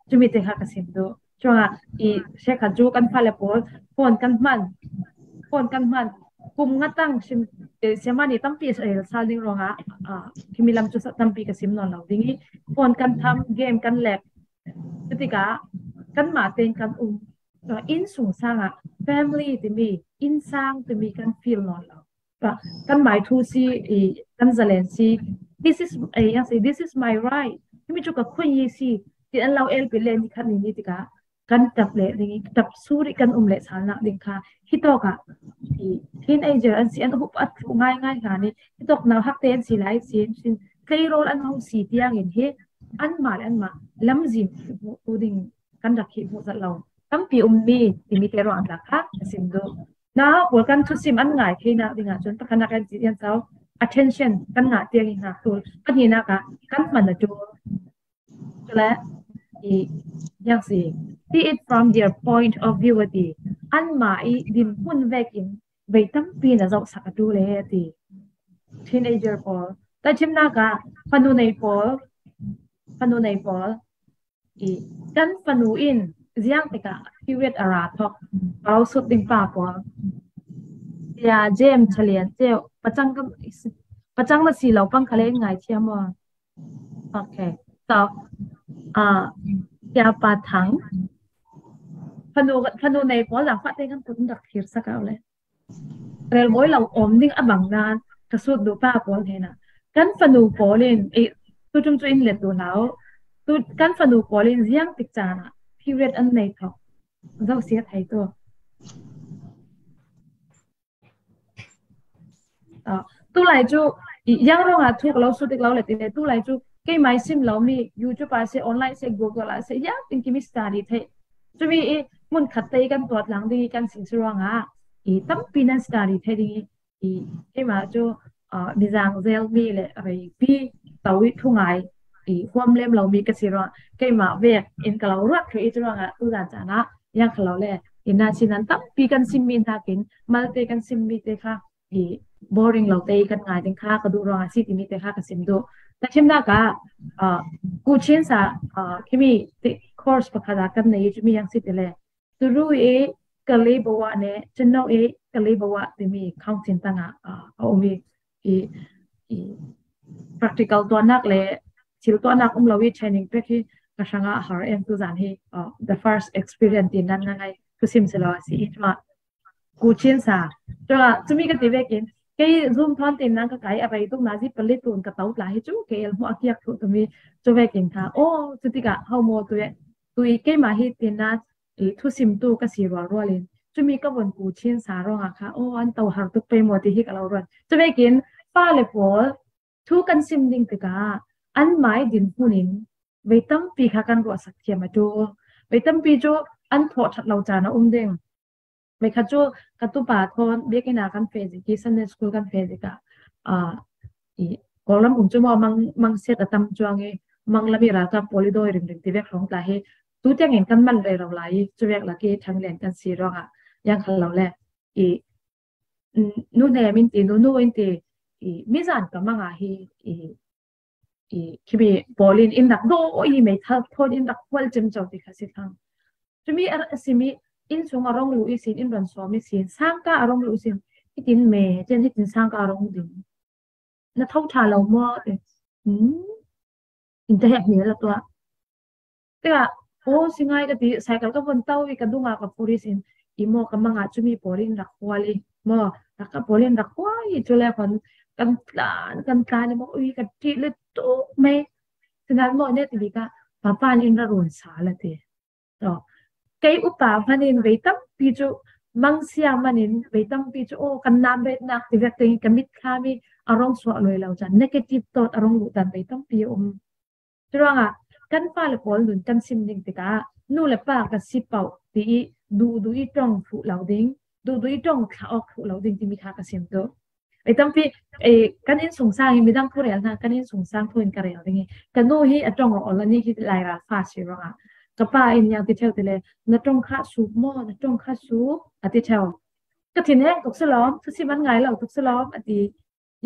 Cumi te kha ka sim duh. Cuangah i hrekhat cu kan fale pawl phone kan hman. Phone kan hman. Kum nga tang sim, eh, siama nih tampi a rel sal ding ruangah, ah, khimi lam cu sa tampi ka sim nawn lo ding i phone kan tham, game kan lek. Cutikah kanmah tein kan um, inn sung sangah family timi, inn sang timi kan feel nawn lo. Kanmah thu si, kan zalen si, this is, this is my right, himi cu ka khun hi si, ti an lo elpi le ni khat ni ni tikah kan tap leh ding i, tap suri kan um leh salnak ding kha, hitawkah teenager an si, an hup a thluh ngaingai hlan i, hitawk nauhakte an si lai sin, sin tleirawl an hong si tiangin hi anmah le anmah lamzin hmuh tu ding kan rak hi hmuh zat lo tampi ummi timi te ruang an lak kha a sim duh. Na pawl kan thusim an ngai theinak dingah cun pakhatnak an cih an sau attention kan ngah tiang i hna tul, pahnihnak ah kan hman a ṭul. Cule i, yang si, see it from their point of view a ti. Anmah i dinhmun vekin vei tampi na zohsak a ṭul e a ti. Teenager pawl, tahṭhimnak ah fanu nei pawl, fanu nei pawl i, kan fanu in ziang tikah period a ra thok, a lo sut ding pa pawl. Tia James Chalian ceu pacang na si lo pang kha le in ngai thiam maw? Okay. So, uh, Tia Pa Thang, fanu, fanu nei pawl zangfah te kan kut rak thir sak le. Rel mawi lo om ding a bang nan ka sut duh pa pawl hnenah kan fanu pawl in, eh, tutum cu in let duh hlah. Tu kan fanu pawl in ziang tik caan ah period an nei thok. Zo si a thei tu. Tulai cu yang ruangah thu ka lo sut dik lo le tile, tulai cu keimah i sim lomi YouTube ah si, online si, Google ah si, yang in kimi study theih. Cumi i hmun khat te i kan tuat lang ding i kan sin si ruangah i tampi nan study theih ding i, i keimah cu mizang zelmi le reipi to i thungai i huam lem lomi ka si ruangah keimah vek in ka lo ruat thluh i cu ruangah tuzan caan ah yang kha lo le, i na si nan tampi kan simmi hnakin malte kan simmi te kha i boring lo te i kan ngai ding kha ka duh ruangah si timi te kha ka sim duh. Tahṭhimnak ah, ah, kuchin sa, ah, khimi course pakhat ah kan nei i cumi yang si tile, turu e kalibawa ne chino e kalibawa timi counting tangah, ah, a um i, i, i practical tuahnak le thil tuahnak um lo i training pek hi ka hrangah a har em tuzan hi, ah, the first experience ti nan na ngai thusim si lo a si i cuma kuchin sa. Cuma cumi ka ti vekin kei Zoom thawn tin nan ka kai a rei tuk nazi pali tun ka to tla hi cu kei el hmuh a kiak thluh tumi cu vekin kha, oh, cutikah ho maw tu, tu i keimah hi tin nan i thusim tu ka si rualrual in cumi ka von kuchin sa ruangah kha, oh, an to har tuk pei maw ti hi ka lo ruat. Cu vekin fale pawl thu kan sim ding tikah anmah i dinhmun in vei tampi kha kan ruahsak thiam a ṭul. Vei tampi cu an thawh ṭhat lo caan a um ding. Vei khat cu ka tupa thawn biakinn ah kan feh zik i Sunday school kan feh zik ah, ah, i Kawlram um cu maw mang, mang siat a tam cuang i Manglam i ralkap pawl i dawi ringring ti vek hrawng tla hi tu tiangin kan man rero lai i cu vek lak i ṭhanglen kan si ruangah yang kha lo le i nu hnem in ti, nu nu in ti, i mizan ka mang ah hi i, i khimi pawl in in rak daw i meithal thawn in rak hual cemco ti kha si thang. Cumi a simi in sung a rong luh i sin, in ron sawm i sin, sangka a rong luh i sin, hitin me cen hitin sangka a rong ding. Na tho ṭha lo maw? In ka hek hmel a tuah. Tikah, aw, si ngai ka ti, cycle ka von to i ka dungah ka puri sin, i maw ka mangah cumi pawl in rak hual i, maw, rak ka pawl in rak hual i, cu le hon kan tlan, kan tlan i maw, ui, ka ṭih le tuk mei. Sinan maw, ne ti bik ah, papa in ra run sa la ti. Kei upa hmanin vei tampi cu, mangsia hmanin vei tampi cu, aw, kan nam retnak ti vek tein ka mit thlami a rong suah luai lo caan, negative thought a rong luh dan vei tampi a um. Curuangah kan fale pawl nun kan sim ding tikah nu le pa ka si paoh ti i duhduh i ṭong thluh lo ding, duhduh i ṭong thlah awk thluh lo ding timi kha ka sim duh. Ei tampi, ei, kan innsungsang hi midang thu rel hna, kan innsungsang thu in ka rel ding i ka nu hi a ṭong awk a ni hi lai ralfa si ruangah ka pa in yang ti ṭheu ti le, na ṭong kha suk maw, na ṭong kha suk a ti ṭheu. Ka thin heng tuk si lawm, thusim an ngai lo tuk si lawm a ti.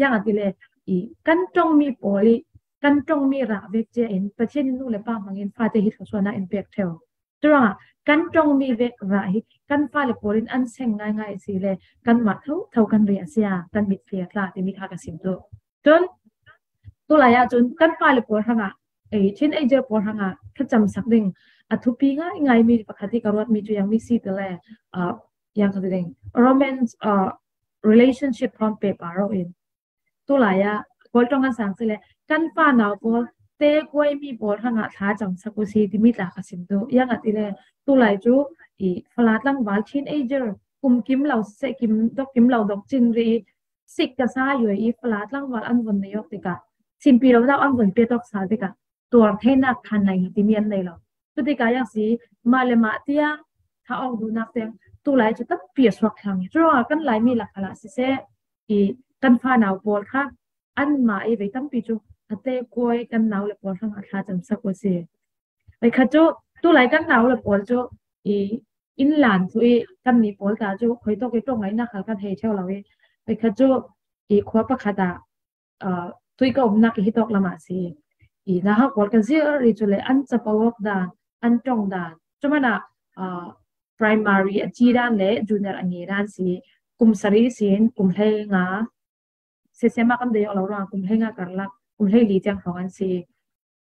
Yang a ti le, i kan ṭongmi pawl i kan ṭongmi rah vek cia in Pathian in nu le pa hmangin fate hi thluasuahnak in pek ṭheu. Curuangah kan ṭongmi vek rah hi kan fale pawl in an seng ngaingai a si le kanmah thotho kan ri a si a, kan mitthli a tla timi kha ka sim duh. Cun tulai ah cun kan fale pawl hrangah, ei, teenager pawl hrangah thlacamsak ding a thupi ngai ngai mi pakhat hi ka ruat mi cu yang mi si te le, uh, yang ka ding romance, uh, relationship hrawm pe pa ro in. Tulai ah Paul ṭong kan sang si le kan fa nau pawl te kuai mi pawl hrangah thla cam sak u si timi tla ka sim tu. Yang a ti le tulai cu i fala tlangval teenager kum kim lo se kim dok kim lo dok cin ri sik ka sa yoi i fala tlangval an vun nei awk tikah simpi lo dau an vun pia tawk sa tikah tuar theinak khan nai hi timi an nei lo. Cutikah yang si mah le mah tiang tha awk duhnak tiang tulai cu tampi a suak thlang hi. Curuangah kan Laimi lak khalah siseh i kan fa nau pawl kha anmah i vei tampi cu a te kuai kan nau le pawl hrangah thla cam sak u si. Vei khat cu tulai kan nau le pawl cu i inn lan cu i kan ni pawl ta cu khoi tawk i ṭong ngaihnak hal kan hei ṭheo lo i vei khat cu i khua pakhat ah, aa, tui ka umnak i hi tawk lamah si. I nauhak pawl ka zir i cu le an capo awk dan, an ṭong dan, cu hmanah, aa, primary a ci dan le junior a nge dan si. Kum sarih sin kum hlei nga sesiama kan dei awk lo ruang kum hlei nga karlak kum hlei li tiang hrawng an si.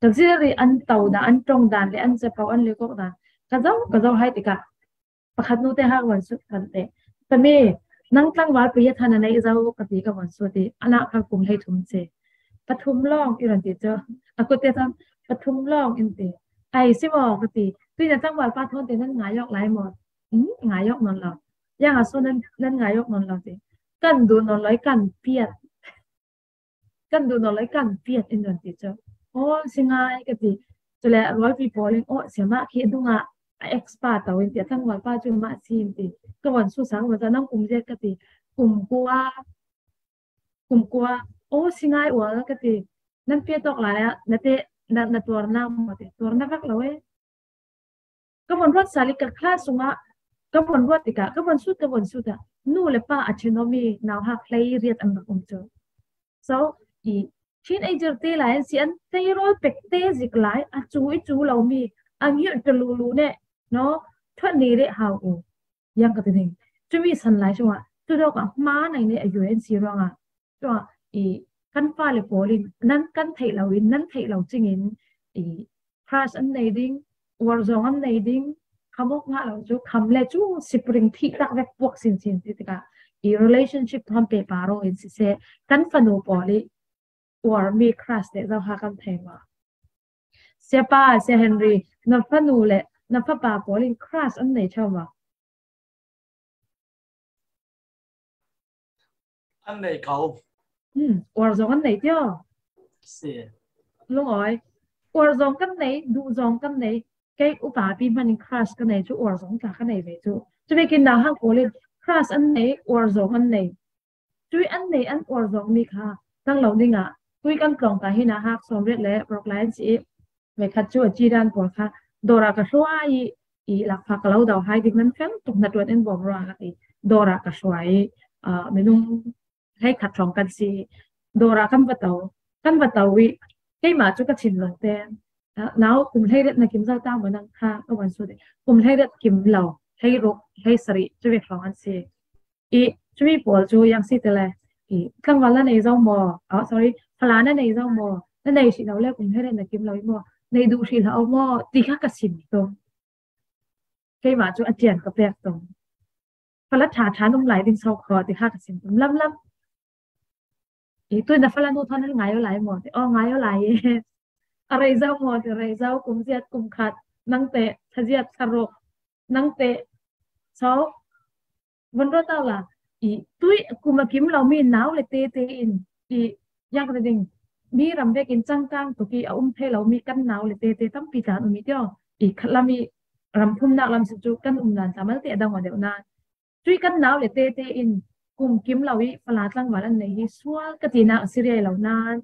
Ka zir i an to dan, an ṭong dan le an capo, an lekawk dan ka zo ka zo hai tikah pakhat nu te hak van sut kan te. Tami, nang tlangval pei a than a neih zo ka ti ka van sut i a nak kha kum hlei thum si. Pathum lawng i ran ti cu a kut te tan pathum lawng in ti. Ai si maw ka ti. Tui na tlangval pa thawn te nan ngai awk lai maw? Ngai awk nawn lo. Yang a so nan ngai awk nawn lo ti. Kan duh nawn lo i kan piat. Kan duh nawn lo i kan piat in nan ti cu. Aw si ngai ka ti. Cule rualpi pawl in aw siamah khi a dungah a expert to in ti a tlangval pa cu mah si in ti. Ka von su sang maw nang kum ziat ka ti. Kum kua. Kum kua. Aw si ngai ual ka ti. Nan piat awk lai ah na te na tuarnak maw ti. Tuarnak rak lo e. Ka von ruat sal i ka class sungah ka von ruat tikah ka von sut ka von sut ah nu le pa a ṭhen awmi nauhak hlei riat an rak um cu. So i teenager te lai an si an tei rawl pek te zik lai a cu i cu lomi a ngirh ṭa lulu ne no thuat ni reh hau u yang ka ti ding. Cumi san lai sungah tudok ah hma nei ne a yuai an si ruangah Tua i kan fale pawl in nan kan theih lo in nan theih lo cingin i crush an nei ding, uar zong an nei ding, khamawk ngah lo cu kham le cu sipring thih tak vek puak sinsin ti tikah i relationship hawm pe pa ro in siseh kan fanu pawl i uar mi crush te zo ha kan thei ma. Siapa, Sia Henry, na fanu le na fapa pawl in crush an nei ṭheu ma. An nei ko. Hmm, uar zong an nei tio. Si. Lungawi. Uar zong kan nei, duh zong kan nei. Kei upa pi hman in crush kan nei cu uar zong tla kan nei ve cu. Cu vekin nauhak pawl in crush an nei, uar zong an nei. Cui an nei an uar zong mi kha tang lo dingah tui kan tlawng ta hi nauhak sawm riat le paruk lai an si i Veikhat cu a ci dan pawl kha dawr ah ka hruai i, i lakfa ka lo do hai ding nan fiang tuk hna tuan in bawm ruang a ti. Dawr ah ka hruai i, aa, minung hleikhat hrawng kan si. Dawr ah kan va to, kan va to i keimah cu ka thinlung te, aa, nau kum hleiriat na kim zo ta maw nang kha ka van sut i kum hleiriat kim lo, hleiruk, hleisarih cu vek hrawng an si. I cumi pawl cu yang si te le i tlangval na nei zo maw? Oh, sorry, fala na nei zo maw? Na nei hrih lo le kum hleiriat na kim lo i maw? Nei duh hrih hlah maw? Ti kha ka sim tung. Keimah cu a ṭian ka pek tung. Fala ṭha ṭha num lai ding so kho ti kha ka sim tum lam lam. I tu na fala nu thawn an ngai aw lai maw ti aw ngai aw lai e. A rei zo maw ti rei zo kum ziat kum khat nang te tha ziat tha ruk nang te so von ro tau la i tui kum a kim lo mi nau le te te in i yang ka ding mi ram vek in changkang tuk i a um thei lo mi kan nau le te te tampi tlan um i tio i khat lam i ram phumnak lam si cu kan um nan ta mal te a dang aw deuh nan tui kan nau le te te in kum kim lo i fala tlangval an nei hi sual ka tinak a si riai lo nan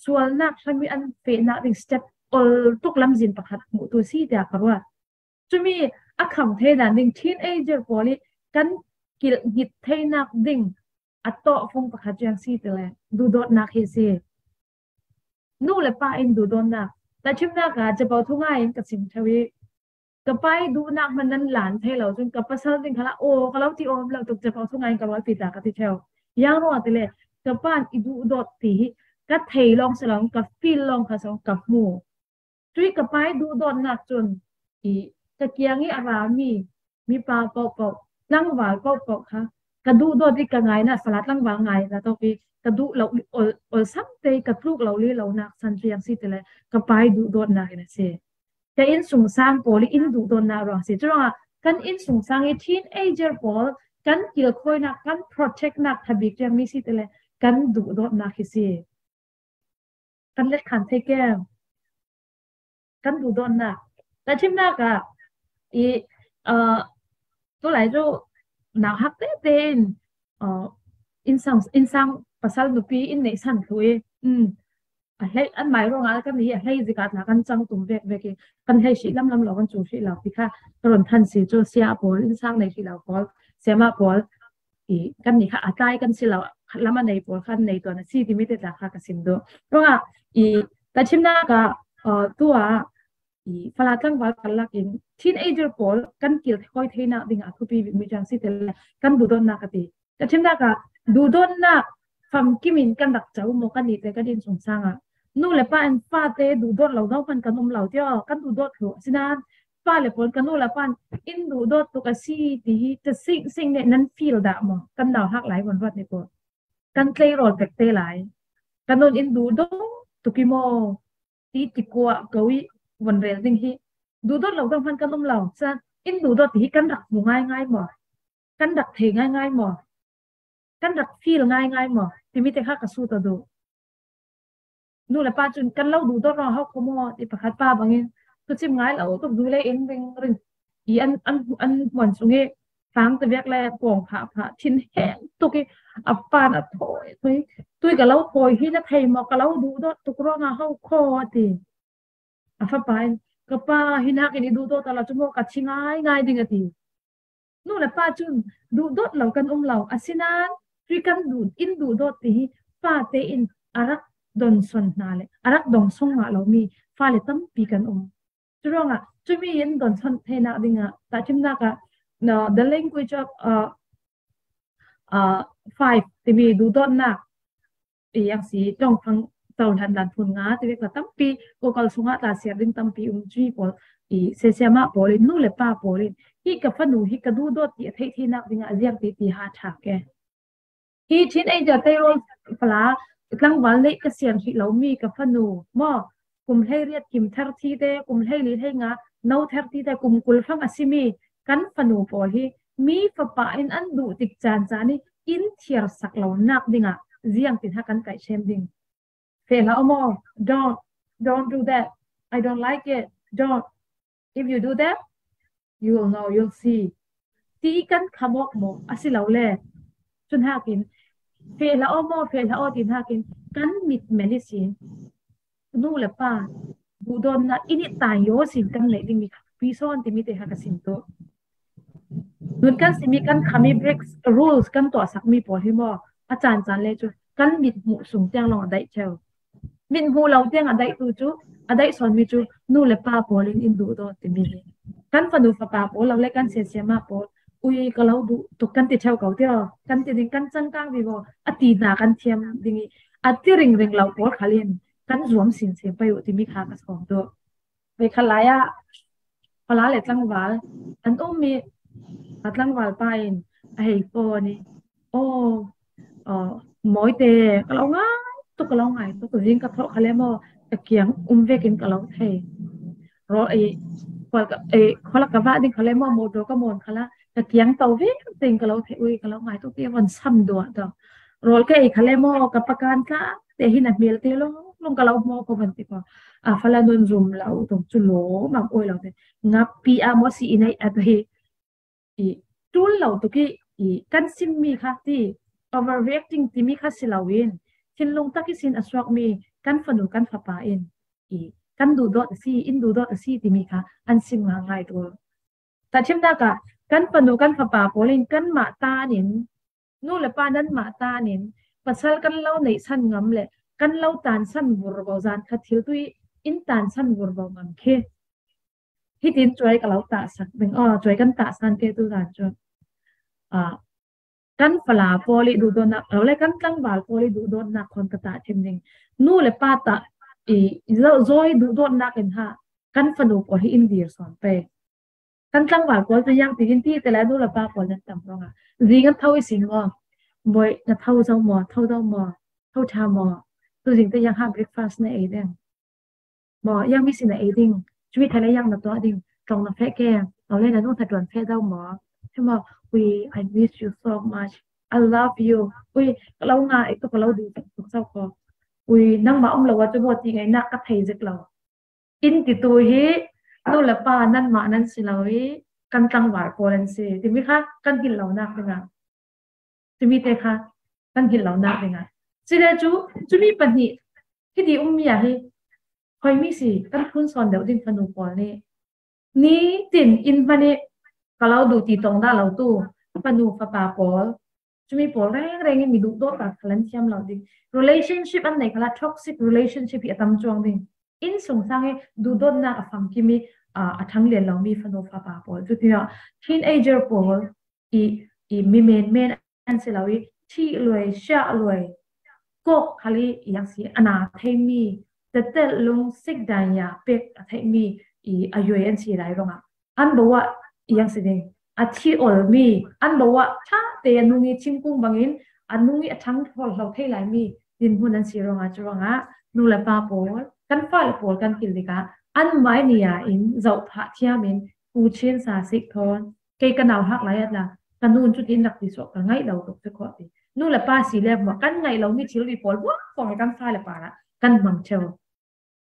sualnak hram i an fehnak ding step ol tuk lamzin pakhat hmuh tu si tiah ka ruat. Cumi a kham thei dan ding teenager pawl i kan kilh hngit theinak ding a tawh fung pakhat cu yang si ti le duhdawtnak hi si. Nu le pa in duhdawtnak tahṭhimnak ah capo thungai in ka sim ṭheu i ka pa i duhnak hman nan lan thei lo cun ka pasal ding khalah aw ka lo ti awm lo tuk capo thungai in ka rualpi ta ka ti ṭheu. Yang ruangah ti le ka pa in i duhdawt ti hi ka thei lawng si lo ka feel lawng kha so ka hmu. Tui ka pa i duhdawtnak cun i ka kiang i a ra mi mipa pohpoh, tlangval pohpoh kha ka duhdawt i ka ngaina, fala tlangval ngaina tawh i ka duh lo, ol, olsam te ka tluk lo li lo nak san ciang si te le ka pai duhdawtnak in a si. Ka innsungsang pawl i in duhdawtnak ruang si. Curuangah kan innsungsang i teenager pawl kan kilkhawinak, kan protectnak thabik ciang mi si te le kan duhdawtnak hi si. Kan let khan thei kem. Kan duhdawtnak. Tahṭhimnak ah i, uh, tulai cu nauhak tete in, uh, innsang, innsang pasal nupi in neihsan thlu i, um, a hlei, an mai ruangah kan hi a hlei zika tla kan cang tum vek vek i kan hlei hrih lamlam lo, kan cu hrih lo ti kha ka run than si cu sia pawl, innsang nei hrih lo pawl, siama pawl i kan ni kha a tlai kan si lo, khat lam a nei pawl kha an nei tuan a si timi te tla kha ka sim duh. Ruangah i tahṭhimnak ah, uh, tuah i fala tlangval karlak in teenager pawl kan kilkhawi theinak dingah a thupi bikmi ciang si te le kan duhdawtnak a ti. Tahṭhimnak ah duhdawtnak famkim in kan rak co maw, kan nih te kan innsungsang ah? Nu le pa in fate duhdawt lo zohman kan um lo tiah kan duhdawt thluh. Asinain fale pawl, ka nu le pa in in duhdawt tuk a si ti hi ta sing sing nih nan feel dah maw? Kan nauhak lai von ruat ni ko. Kan tleirawl pek te lai. Ka nun in duhdawt tuk i maw ti ti kuah ko i von rel ding hi. Duhdawt lo zohman kan um lo. Sa in duhdawt ti hi kan rak hmu ngaingai maw? Kan rak thei ngaingai maw? Kan rak feel ngaingai maw? Timi te kha ka sut aw duh. Nu le pa cun kan lo duhdawt ruang ho kho maw ti pakhat pa bangin tucim ngai lo tuk, du le in ring ring i an, an, an hmuan sung i fang te vek le pawng phah phah thin heng tuk i a pan a thawi tui, tui ka lo thawi hi na thei maw, ka lo duhdawt tuk ruangah ho kho a ti. A fapa in, ka pa hi nakin i duhdawt a la cu maw ka thi ngaingai ding a ti. Nu le pa cun duhdawt lo kan um lo. Asinain tui kan duh, in duhdawt ti hi fate in a rak donson hna le a rak dong song ngah lomi fale tampi kan um. Curuangah cumi in donson theinak dingah tahṭhimnak ah, no, the language of, uh, uh, five timi duhdawtnak i ang si, ṭongfang, cohlan, dan phun nga ti vek la tampi, kokal sungah tla siar ding tampi um, cumi pawl i sesiamah pawl in, nu le pa pawl in hi ka fanu hi ka duhdawt ti a theih theinak dingah ziang ti ti ha ṭha ke. Hi teenager te rawl fala tlangval neih ka sian hrih lomi ka fanu maw, kum hleiriat kim ther thi te, kum hleili hleinga no ther thi te, kum kul fang a simi kan fanu pawl hi mi fapa in an duh tik caan caan i in thiar sak lo nak dingah ziang tin ha kan kaih ṭhem ding? Feh hlah aw maw? Don't, don't do that. I don't like it. Don't. If you do that, you will know, you'll see. Ti kan kham awk maw? A si lo le. Cun hakin, feh hlah aw maw, feh hlah aw, tin hakin kan mit mel i sin. Nu le pa duhdawtnak in i tai yaw sin kan neih dingmi kha pi sawn timi te kha ka sim tu. Nun kan simi kan khami bricks rules kan tuahsakmi pawl hi maw? A caan caan le cu kan mit hmuh sung tiang lawng a daih ṭheu. Mit hmuh lo tiang a daih tu cu, a daih sawnmi cu nu le pa pawl in in duhdawt timi hi. Kan fanu fapa pawl lo le kan sesiamah pawl, ui, ka lo duh tuk kan ti ṭheu ko tiah, kan ti ding, kan cangkang vivo a ti hna kan thiam ding i, a ti ringring lo pawl khal in kan zuam sinsin pei uh timi kha ka sawm tu. Ve kha lai ah fala le tlangval an um i, a tlangval pa in a hei phone i, aw, aw, mawi te, ka lo ngai tuk, ka lo ngai tuk, zing ka thawh kha le maw, ka kiang um vekin ka lo thei. Rawl ei, khual ka, ei, khual ka vah ding kha le maw, motor ka mawn kha la, ka kiang to vek tein ka lo thei, ui, ka lo ngai tuk ti von sam duah tuk. Rawl ka ei kha le maw, ka pakan tla te hi na hmel te lo, long ka lo maw ko van ti ko. A fala nun zum lo tuk cu lo mam oi lo te. Ngapi a maw si i nei a hi. I ṭul lo tuk i, i kan simmi kha ti, overreacting timi kha si loin, thinlung tak ihsin a suakmi kan fanu kan fapa in, i kan duhdawt a si, in duhdawt a si timi kha an sim ngaingai tu. Tahṭhimnak ah kan fanu kan fapa pawl in kanmah tan in, nu le pa nanmah tan in, pasal kan lo neihsan ngam le kan lo tansan vurvo, zan khat thil tu i in tansan vurvo ngam khi. Hitin cuai ka lo tahsan ding, aw, cuai kan tahsan te tu zan cu, ah, kan fala pawl i duhdawtnak, lo le kan tlangval pawl i duhdawtnak khawn ka tahṭhim ding. Nu le pa tah i zo-, zawi duhdawtnak in ha, kan fanu pawl hi in dir sawn pei. Kan tlangval pawl tu yang ti in ti te la nu le pa pawl nan tam rong a. Zing an tho i sin maw? Mawih na tho zo maw? Tho zo maw? Tho tha maw? Tu zing te yang ha breakfast na ei deng. Maw, yang mi sin na ei ding. Cumi thai le yang na tuah ding. Tong na feh ke. Tong le na nu tha tuan feh zo maw? He maw, ui, I miss you so much. I love you. Ui, ka lo nga ei tu ka lo du tuk sau ko. Ui, nang ma um lo wa tu bo ti ngai nak ka thei zik lo. In ti tu hi, nu le pa nan ma nan si lo hi, kan tlangval pawl an si. Ti mi kha, kan hil lo nak ding a. Ti mi te kha, kan hil lo nak ding a. Si le cu, cumi pahnih, hi di um mi a hi, hoi mi si, kan phun sawn deuh ding fanu pawl ni. Ni tin in hmani, ka lo du ti tong dah lo tu, fanu fapa pawl. Cumi pawl reng reng in mi duhdawt ta khalan thiam lo ding. Relationship an nei khala toxic relationship hi a tam cuang ding. In sung sang i duhdawtnak a fangkim i, ah, a thang lian lo mi fanu fapa pawl. Cuti ah teenager pawl i, i mi men men an si lo i thih luai, siah luai, kawk khal i yang si a na thei mi, tetel lung sik dan ya pek a thei mi i a yuai an si lai rong ah. An bo ah yang si ding. A thi ol mi, an bo ah tha te a nung i thingkung bangin, a nung i a thang hol hlo thei lai mi, din hun an si rong ah, cu rong ah, nu le pa pawl, kan fa le pawl kan kil dik ah, an mai ni a in zoh phah thiam in, ku chin sa sik thawn, kei ka nau hak lai at la, ka nun cu tin rak ti suak ka ngaih lo tuk cu khawh ti. Nu le pa si le maw, kan ngaih lo mi thil ri pawl buak kong kan fa le pa lah, kan hmang theu.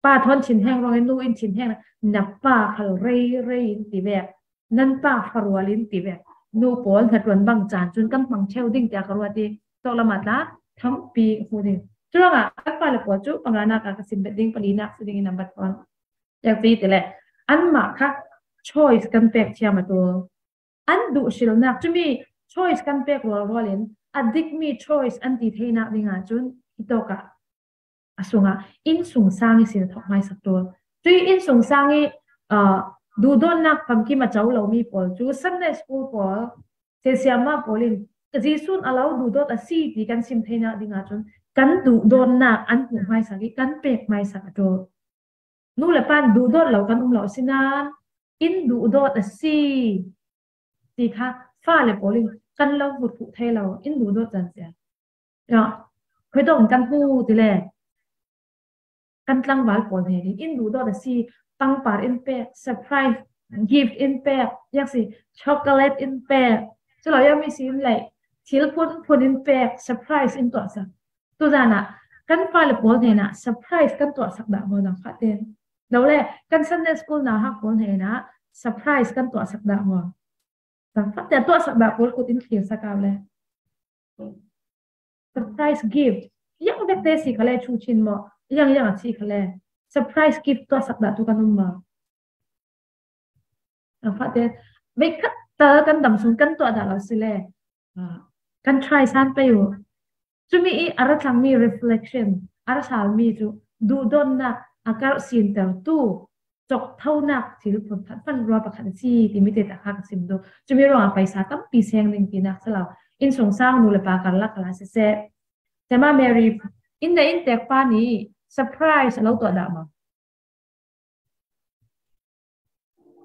Pa thawn thin heng ruangin nu in thin heng na pa khal rei rei in ti vek, nan pa kharual in ti vek, nu pawl hna tuan bang caan cun kan hmang cheu ding tiah ka ruat i, tawk lam ah tla thampi hmu ding. Cu ruangah kan pa le pawl cu panganak ah ka sim bet ding, palinak si ding in an bat tawn. Yak ti ti le, anmah kha choice kan pek thiam a ṭul. An duh hrilnak cumi choice kan pek rualrual in a dikmi choice an ti theinak ding ah cun hitawk ah a sungah innsungsang ihsin a thawk hmaisak ṭul. Cui innsungsang i, aa, duhdawtnak famkim a co lomi pawl cu Sunday school pawl, siasiama pawl in Jesuh a lo duhdawt a si ti kan sim theinak ding ah cun kan duhdawtnak an hmuh hmaisak i kan pek hmaisak a ṭul. Nu le pa in duhdawt lo kan um lo a si nain in duhdawt a si ti kha fa le pawl in kan lo hmuh thei lo, in duhdawt caan cia. Ya, khuitawk in kan hmu ti le kan tlangval pawl hnen in in duhdawt a si, pangpar in pek, surprise gift in pek, yak si chocolate in pek, cu lo yak mi si in lei thil phun phun in pek, surprise in tuahsak. Tuzan ah kan fale pawl hnen ah surprise kan tuahsak dah maw nang fate? Lo le kan Sunday school nauhak pawl hnen ah surprise kan tuahsak dah maw? Nang fate tuahsak dah pawl kut in thlir sak au le. Surprise gift. Yang vek te si khale chu chin maw? Yang yang a si khale. Surprise gift tuahsak dah tu kan um maw? Nang fate, veikhat tal kan dam sung kan tuah dah lo si le, ah, kan try san pei uh. Cumi i a ra tlangmi reflection, a ra salmi cu duhdawtnak a karh sintertu, cawkthonak thil phun khat hman rua pakhat a si timi te tak kha ka sim duh. Cumi ruangah paisa tampi seng ding tinak si lo. Innsungsang nu le pa karlak khala siseh, Tema Mary, in na inntek pa nih surprise a lo tuah dah maw?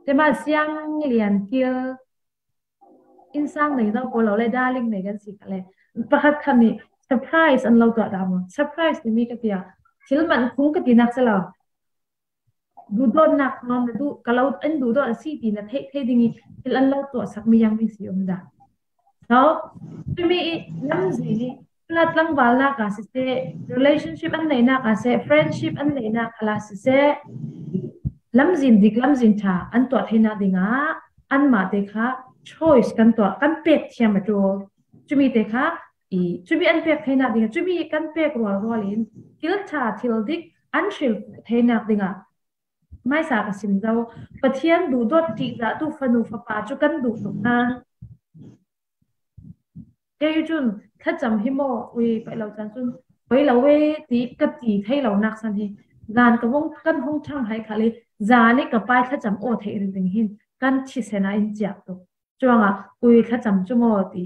Tema Siang Lian Kil, innsang nei no ko lo le darling nei kan si kha le. Pakhat khat nih surprise an lo tuah dah maw? Surprise timi ka tia, thil man khung ka tinak si lo. Duhdawtnak hna na duh, ka lo, an duhdawt a si ti na theih thei ding i thil an lo tuahsak mi yang mi si um dah. So, cumi i lamzin i, na tlangvalnak ah siseh, relationship an neinak ah siseh, friendship an neinak ah siseh, lamzin dik, lamzin ṭha an tuah theinak ding ah anmah te kha choice kan tuah, kan pek thiam a ṭul. Cumi te kha i, cumi an pek theinak ding ah, cumi kan pek rualrual in thil ṭha, thil dik an hrilh theinak ding ah hmaisa ka sim zo. Pathian duhdawt ṭihzah tu fanu fapa cu kan duh tuk hna. Kei cun thlacam hi maw ui paih lo caan cun poi lo e ti ka ti thei lo nak san hi. Zan ka vung kan hung ṭhang hai khal i zan i ka pai thlacam aw theih ringring hin kan thisen ah in ciah tuk. Cuangah ui thlacam cu maw ti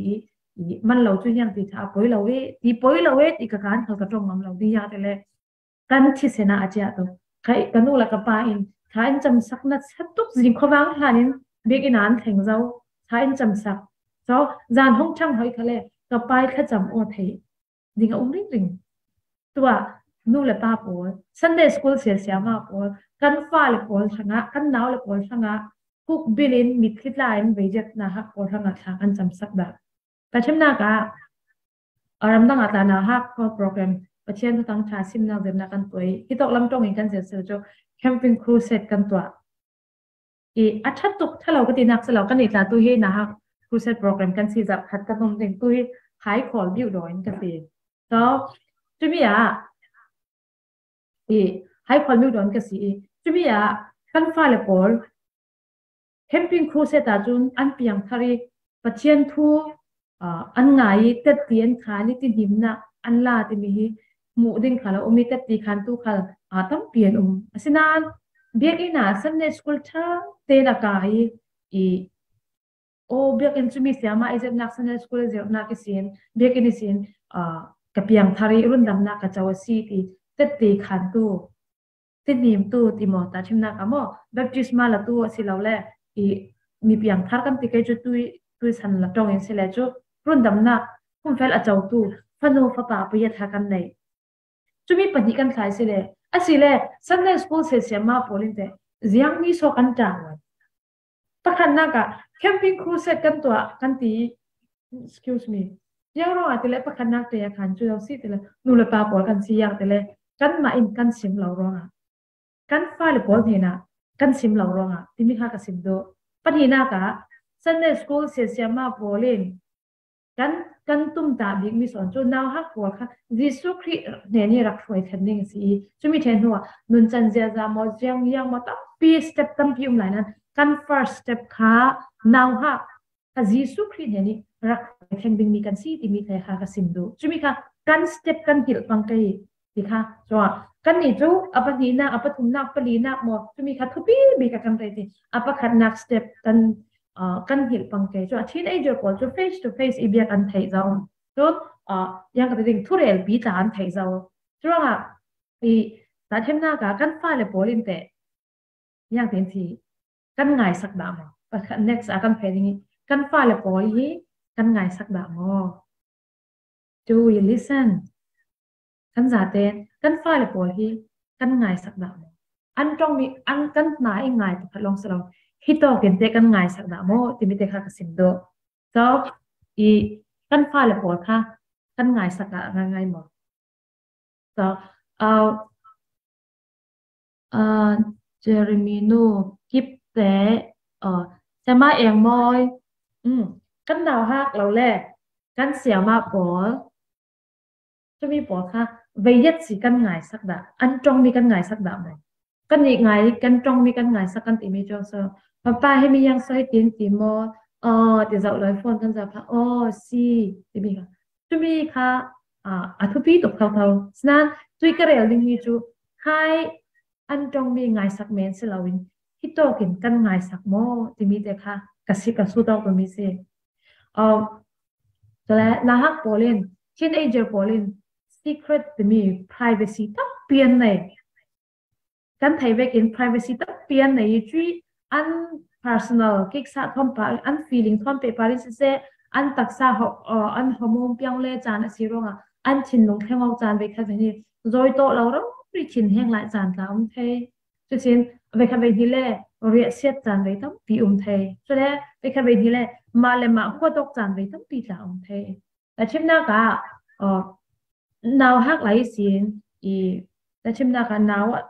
i man lo cu hiang ti ṭha poi lo e ti, poi lo e ti ka kan khal ka ṭong ngam lo ding ya te le kan thisen ah a ciah tuk. Khai ka nu le ka pa in Thla in camsak na sa tuk zing khuavang hlanin biakinn ah an thleng zo. Thla in camsak. So, zan hong ṭhang hoi kha le ka pai thlacam aw thei ding a um ringring. Tua nu le pa pawl, Sunday school sia siama pawl, kan fale pawl hrangah, kan nau le pawl hrangah, huk bilin mitthli tla in veizet nauhak pawl hrangah thla kan camsak dah. Ka ṭhemnak ah, a ramdang ah tla nauhak khaw program, Pathian thuthang ṭha simnak zirna kan tuai. Hitawk lam ṭawngin kan zir sel cu Camping Crusade kan tuah. I a ṭha tuk ṭha lo ka tinak si lo, kan i tla tu hi nauhak Crusade program kan si zat khat kan um ding, tu hi Haikhawl Biudaw in ka si. So, cumi ah, i Haikhawl Biudaw in ka si i, cumi ah kan fale pawl Camping Crusade ah cun an piang thar i Pathian thu, ah, an ngai i tetti an khan i tinhimnak an la timi hi hmuh ding khal a um i tetti khan tu khal, ah, tampi an um. Asinain biakinn ah Sunday school ṭha tein a kai i, i aw, biakinn cumi siama i zirnak Sunday school i zirnak i sin, biakinn i sin, ah, ka piang thar i rundamnak ka co a si ti tetti khan tu tinhim tu ti maw, tahṭhimnak ah maw, baptisma la tu a si lo le, i mi piang thar kan ti kei cu tui, tui san la ṭawngin si le cu rundamnak humfel a co tu fanu fapa pui a thla kan nei. Cumi pahnih kan thlai si le, a si le Sunday school sia siama pawl in te ziangmi saw kan ṭang lo. Pakhatnak ah Camping Crusade kan tuah kan ti, excuse me, ziang ruangah ti le pakhatnak te a khan cu lo si ti le nu le pa pawl kan si ziang ti le kanmah in kan sim lo ruangah, kan fale pawl hnenah kan sim lo ruangah timi kha ka sim duh. Pahnihnak ah Sunday school sia siama pawl in kan, kan tumtah bikmi sawn cu nauhak pawl kha Jesuh Khrih hnen i rak hruai thlen ding a si i, cumi ṭhen hnuah nuncan ziaza maw, ziangziang maw, tampi step tampi um lai nan kan first step kha nauhak kha Jesuh Khrih hnen i rak hruai thlen dingmi kan si timi te kha ka sim duh. Cumi kha kan step kan hilh pang kei ti kha. Cua kannih cu a pahnihnak, a pathumnak, palinak maw, cumi kha thupi bik a kan rei ti. A pakhatnak step kan, ah, kan hilh pang kei. Cua teenager pawl cu face to face i biak an theih zo. Cun, ah, yang ka ti ding thurelpi tla an theih zo. Curuangah i tahṭhimnak ah kan fale pawl in teh yang tin si kan ngaisak dah maw? Pakhat next a kan feh ding i kan fale pawl hi kan ngaisak dah maw? Do we listen? Kan zaten kan fale pawl hi kan ngaisak dah maw? An ṭongmi, an kan hna i ngai pakhat lawng si lo, hitawk in te kan ngaisak dah maw timi te kha ka sim duh. So, i kan fale pawl kha kan ngaisak dah ngaingai maw? So, uh, uh, Jeremy nu, Kip te, uh, Sema Eng Mawi, um, kan nauhak lo le kan siama pawl, cumi pawl kha veiyet si kan ngaisak dah, an ṭongmi kan ngaisak dah maw? Kan nih ngai, kan ṭongmi kan ngaisak kan timi cu so, papa himi yang so hitin ti maw, uh, ti zoh lai phone kan zoh kha, oh, si timi kha. Cumi kha, ah, a thupi tuk thotho. Sinan, tui ka rel dingmi cu, khai an ṭongmi ngaisak men si loin, hitawk in kan ngaisak maw timi te kha ka si, ka su tawk mi si. Um, cule, nauhak pawl in, teenager pawl in, secret timi privacy tampi an nei. Kan thei vekin privacy tampi an nei i cui an personal kiksa thawn pah, an feeling thawn peh pah in siseh, an taksa ho, uh, an hormone piang le caan a si ruangah an thinlung thleng awk caan veikhat ve ni zawi tawh lo rori thinheng lai caan tla um thei. Cutin veikhat ve ni le riahsiat caan vei tampi um thei. Cule veikhat ve ni le mah le mah huat awk caan vei tampi tla um thei. Tahṭhimnak ah, uh, nauhak lai sin i tahṭhimnak ah nau a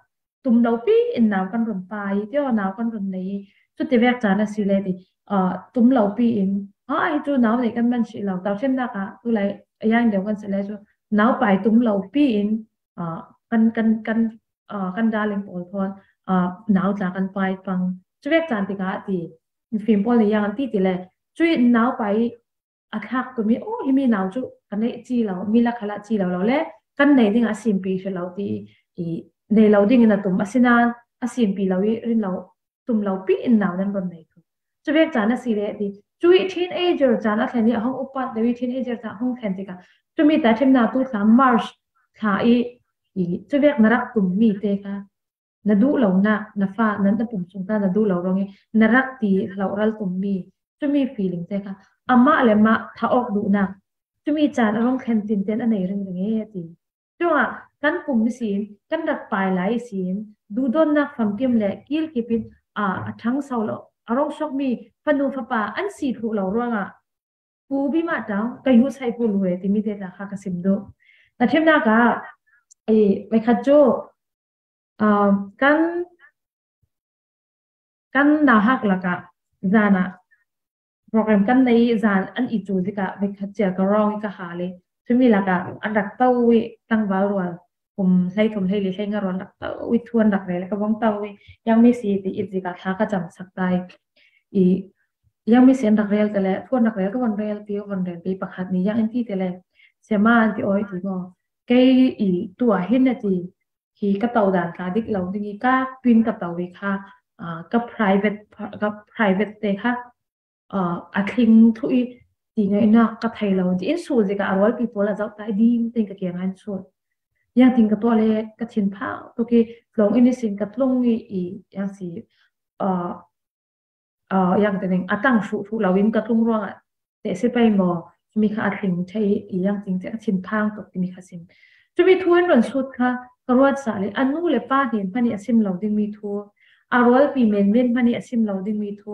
tum lopi in nau kan run pai, tio nau kan run nei. Cuti vek caan a si le ti, ah, tum lopi in, ah, hi cu nau nei kan man si lo. Tahṭhimnak ah tu lai a yang deuh kan si le cu nau pai tum lopi in, ah, kan, kan, kan, ah, kan darling pawl thawn, ah, nau tla kan pai pang. Cu vek caan tikah ti, fim pawl nih yang an ti ti le, cui nau pai a thlak tum i, oh, himi nau cu ka neih ci lo, mi lakhalah ci lo lo le, kan nei dingah a simpi hri lo ti i, nei lo dingin a tum. Asinain a simpi lo i rin lo, tum lopi in nau nan run nei thung. Cu vek caan a si le ti, cui teenager caan a thlen i a hong upat deuh i teenager caan a hong thlen tikah, cumi tahṭhimnak tu thla March thla i, i cu vek na rak tum mi te kha na duh lo nak, na fa, na, na pum sung ta na duh lo ruangin na rak ti lo ral tum mi, cumi feeling te kha amah le mah tha awk duh nak, cumi caan a rong thlen tin ten a nei ringring e a ti. Cuangah kan pum sin, kan rak pai lai sin, duhdawtnak famkim le kilkip in, a, a thangso lo, a rong sok mi fanu fapa an si thluh lo ruangah, pu bi mah tang, ka yu sai pu lu e, timi te ta kha ka sim duh. Na thimnak ah, ei, vai khat cu, ah, kan, kan nauhak lakah, zan ah, program kan nei i zan an i cu zik ah, vai khat cia ka rong i ka hal i, cumi lakah, an rak to i, tangval rual, kum hlei thum hlei li hlei nga rual rak to i, thu an rak rel, ka vong to i, yang mi si ti i zik ah thla ka cam sak ta i, i, yang mi si an rak rel te le, thu an rak rel, ka von rel pi, von rel pi pakhat ni, yang in ti te le, siama an ti awi ti maw. Kei i tuah hin a ti, hi ka to dan tla dik lo ding i ka pin ka to i kha, ah, ka private, ka private te kha, ah, a tling thu i ti ngai nak ka thei lo. Ti in sul zik ah a rualpi pawl a zoh ta i ding ting ka kiang an sul. Yang ting ka tuah le ka thin phang tuk i tlawng in i sin ka tlung i, i yang si, ah, ah, yang te ning a tang hruh hruh lo in ka tlung ruangah te si pei maw, cumi kha a tling thei i yang ting te ka thin phang tuk timi kha sim. Cumi thu an ron sut kha ka ruat sa le a nu le pa hnen hmani a sim lo ding mi thu, a rualpi men men hmani a sim lo ding mi thu,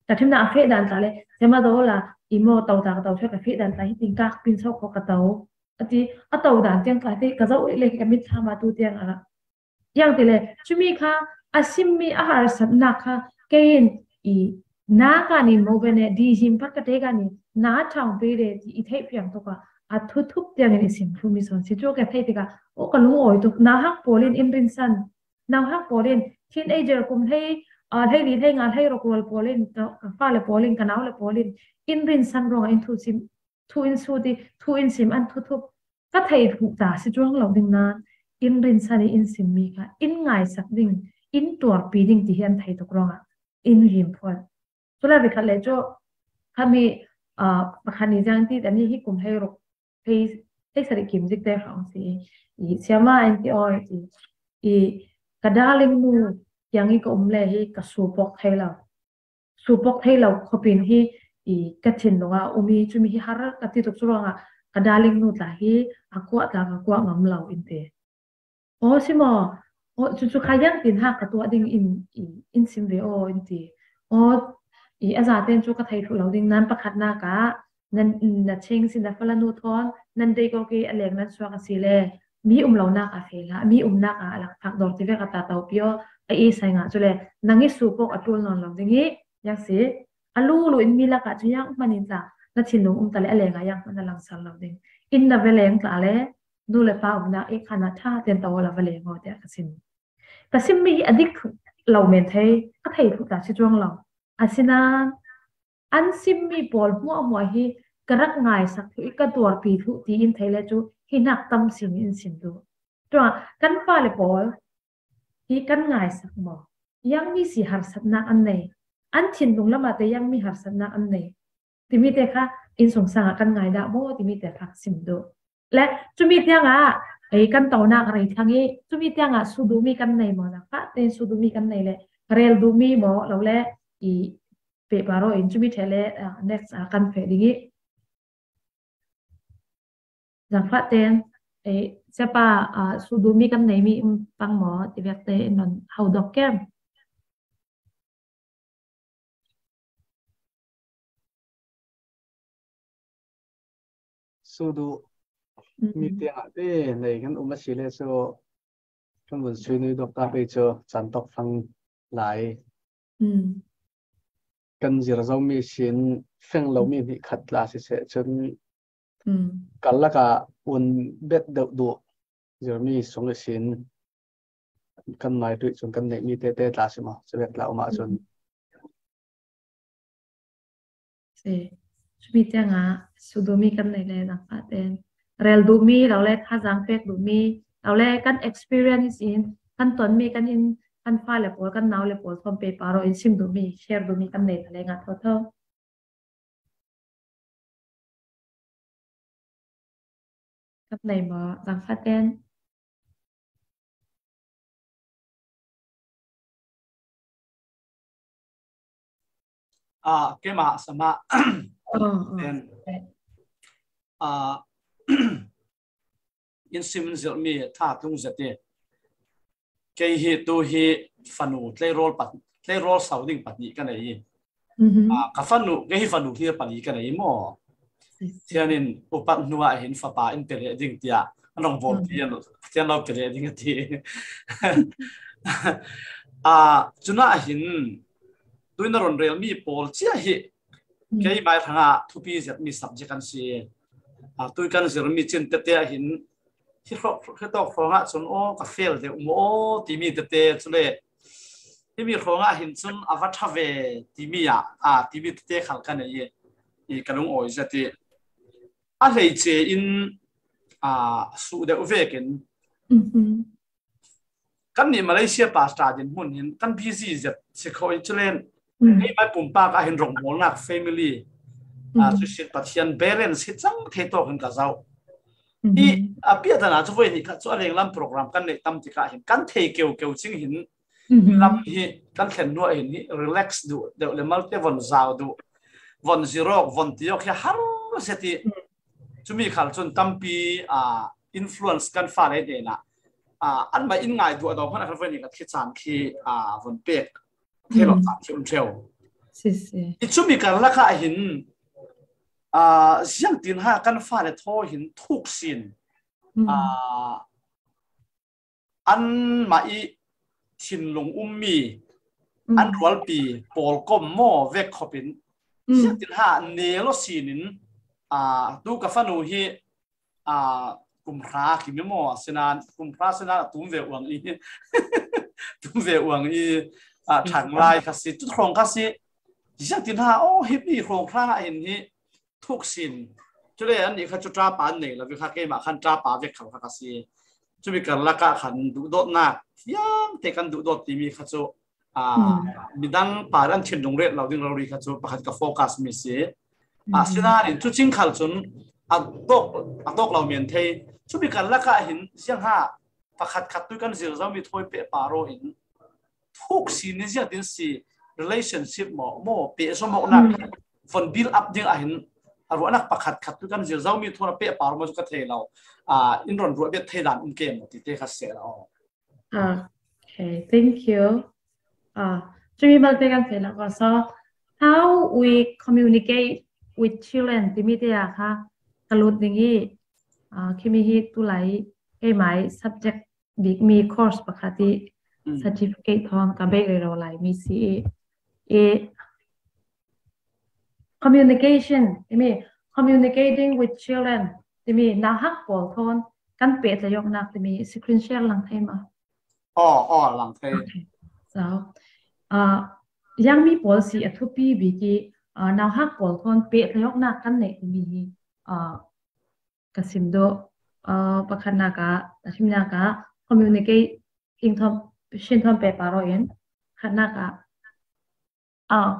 ka thimna a feh dan tla le, sema do la, i maw to ta ka to, ka feh dan tla hi ting ka pin so kho ka to. A ti, a to dan tiang tla te, ka zoh le ka mit tha ma tu tiang a la. Yang ti le, cumi kha, a simmi a harsatnak kha, kei in i na ka ni mo bene, di him pat ka te ka ni, na thang pe le, ti i theih piang tuk a, a thuthup tiang in i sim thumi son. Si cu ka theih tika, o ka lung awi tuk, na hak pawl in in rinsan, na hak pawl in, teenager kum hlei, a, hlei li, hlei nga, hlei ruk rual pawl in, ka, ka fa le pawl in, ka nau le pawl in, in rinsan ruang in thu sim, thu in sut i, thu in sim an thuthup. Ka thei thluh ta si cuang lo ding nan, in rinsan i in simmi kha, in ngaisak ding, in tuarpi ding ti hi an thei tuk ruangah, in rim phuan. Cu la ve khat le cu, khami, ah, pakhat ni ziang ti, ani hi kum hlei ruk, hlei, hlei sarih kim zik te hrawng si, i siama an ti aw, i, i ka darling nu, tiang i ka um le hi ka supok thei lo. Supok thei lo khopin hi i ka thinlung ah um i, cumi hi har ka ti tuk cu ruangah ka darling nu tla hi a kuah tla ka kuah ngam lo in ti. Aw, si maw? Aw, cucu kha yang tin ha ka tuah ding in, i, in sim ve aw in ti. Aw, i a zaten cu ka thei thluh lo ding nan pakhatnak ah nan, na ching si na fala nu thawn nan dei ko ke a leng nan suak a si le mi um lo nak a feh hlah, mi um nak a a lak phak dawr ti vek a ta to pio a i sai ngah cu le nang i supok a tul nawn lo ding i yang si a lulu in mi lakah cu yang hman in tla na thinlung um ta le a leng a yang hman a langsar lo ding in na va leng tla le nu le pa umnak i khan a tha ten to la va leng aw tiah ka sim. Ka simmi hi a dik lo men thei, ka thei thluh ta si cuang lo. Asinain an simmi pawl hmuahhmuah hi ka rak ngaisak thluh i ka tuarpi thluh ti in thei le cu hi hnak tam sin in sim duh. Cuah kan fale pawl hi kan ngaisak maw? Yang mi si harsatnak an nei. An thinlung lamah te yang mi harsatnak an nei. Timi te kha innsungsang ah kan ngai dah maw? Timi te kha sim duh. Le cumi tiangah ei kan tonak rei thlang i cumi tiangah suduhmi kan nei maw? Zangfah tein suduhmi kan nei le rel duhmi maw? Lo le i pehpar aw in cumi ṭheh le, ah, next, ah, kan feh ding i zangfah tein ei siapa, ah, suduhmi kan neimi um pang maw? Ti vek te in non hau dok kem? Sudu mi tiangah te nei kan um a si le cu kan vun sui nui dok ta pei cu caan tawk fang lai. Kan zir zomi sin feng lomi hnih khat tla siseh cun kal lakah un bet deuh duh zirmi sung ihsin kan mai tuih cun kan neihmi tete tla si maw? Cuvek tla um ahcun. Si. Cumi tiangah suduhmi kan nei le zangfah tein rel duhmi lo le thazaang pek duhmi lo le kan experience in kan tonmi kan inn kan fale pawl kan naule pawl thawn pehpar aw in sim duhmi share duhmi kan nei ta le ngah thotho. Kan nei maw zangfah tein? Ah, keimah sama. Then, ah, in sim in zilh mi tha tung zet i. Kei hi tu hi fanu tleirawl pat, tleirawl sau ding pahnih ka nei i. Ah, ka fanu, kei hi fanu hi pali ka nei maw. Thianin upat hnuah hin fapa in pe leh ding tia an rong bawl ti an, tian lo pe leh ding a ti. Ah, cunah hin tuin a ron rel mi pawl cia hi kei mai hrangah thupi zet mi subject an si. Ah, tui kan zir mi cin tete ah hin hi hrawk, hi tawk hrawngah cun aw ka fail deuh maw aw timi tete cule himi hrawngah hin cun a va ṭha ve timi ah, ah, timi tete khal ka nei i, i ka lungawi zet i a hleice in, ah, suh deuh vekin kannih Malaysia pastor din hmun hin kan busy zet si kho i culen kei mai pumpak ah hin rongbawlnak family, ah, cu sin Pathian balance hi cang thei tawk hin ka zoh. I a piahtana cu voi nih kha cu a lenglam program kan neih tam tikah hin kan thei keu keu cing hin lam hi kan thlen hnuah hin hi relax duh deuh le malte von zau duh, von zirawk, von tiawk hi a har zet i cumi khal cun tampi, ah, influence kan fale hnenah, ah, anmah in ngai duah dawng hmanh a kan voi nih kha khi caan khi, ah, von pek thei lo caan khi um ṭheu. I cumi karlak ah hin, ah, ziangtin ha kan fale thaw hin thuk sin, ah, anmah i thinlung ummi an rualpi pawlkom maw vek khopin ziangtin ha ne law sinin, ah, tu ka fanu hi, ah, kum hra kim i maw a sinan, kum hra sinan a tum ve uang i tum ve uang i, ah, ṭhang lai kha si, tu hrawng kha si. Ziangtin ha aw hi mi hrawng hra ah hin hi thuk sin. Cule annih kha cu ṭapa an nei lo, kha keimah khan ṭapa vek khal kha ka si. Cumi karlak ah khan duhdawtnak fiangte kan duhdawt timi kha cu, ah, midang par an thinlung ret lo ding rori kha cu pakhat ka focus mi si. Ah, sinain cu cing khal cun a tawk, a tawk lo men thei. Cumi karlak ah hin ziang ha pakhat khat tu kan zir zomi thawi peh pah raw in thuk si ni ziangtin si relationship maw, maw pehzom awknak von build up ding ah hin a ruahnak pakhat khat tu kan zir zomi thawn a peh pah raw maw cu ka thei lo. Ah, in ron ruah bet thei dan um ke maw tite kha seh lo. Okay, thank you. Ah, cumi malte kan theih lo ko so how we communicate with children timi te ah kha ka lut ding i, ah, khimi hi tulai keimai subject bik mi course pakhat i certificate thawn ka bei rero lai mi si i, i communication timi, communicating with children timi nauhak pawl thawn kan pehtlaihawknak timi screen share lang thei maw? Aw, aw, lang thei. Okay. So, ah, young mi pawl si a thupi bik i, ah, nauhak pawl thawn pehtlaihawknak kan neih timi hi, ah, ka sim dawh, ah, pakhatnak ah, a himnak ah communicating thawn, shin thawn pehpar aw in, khatnak ah, ah,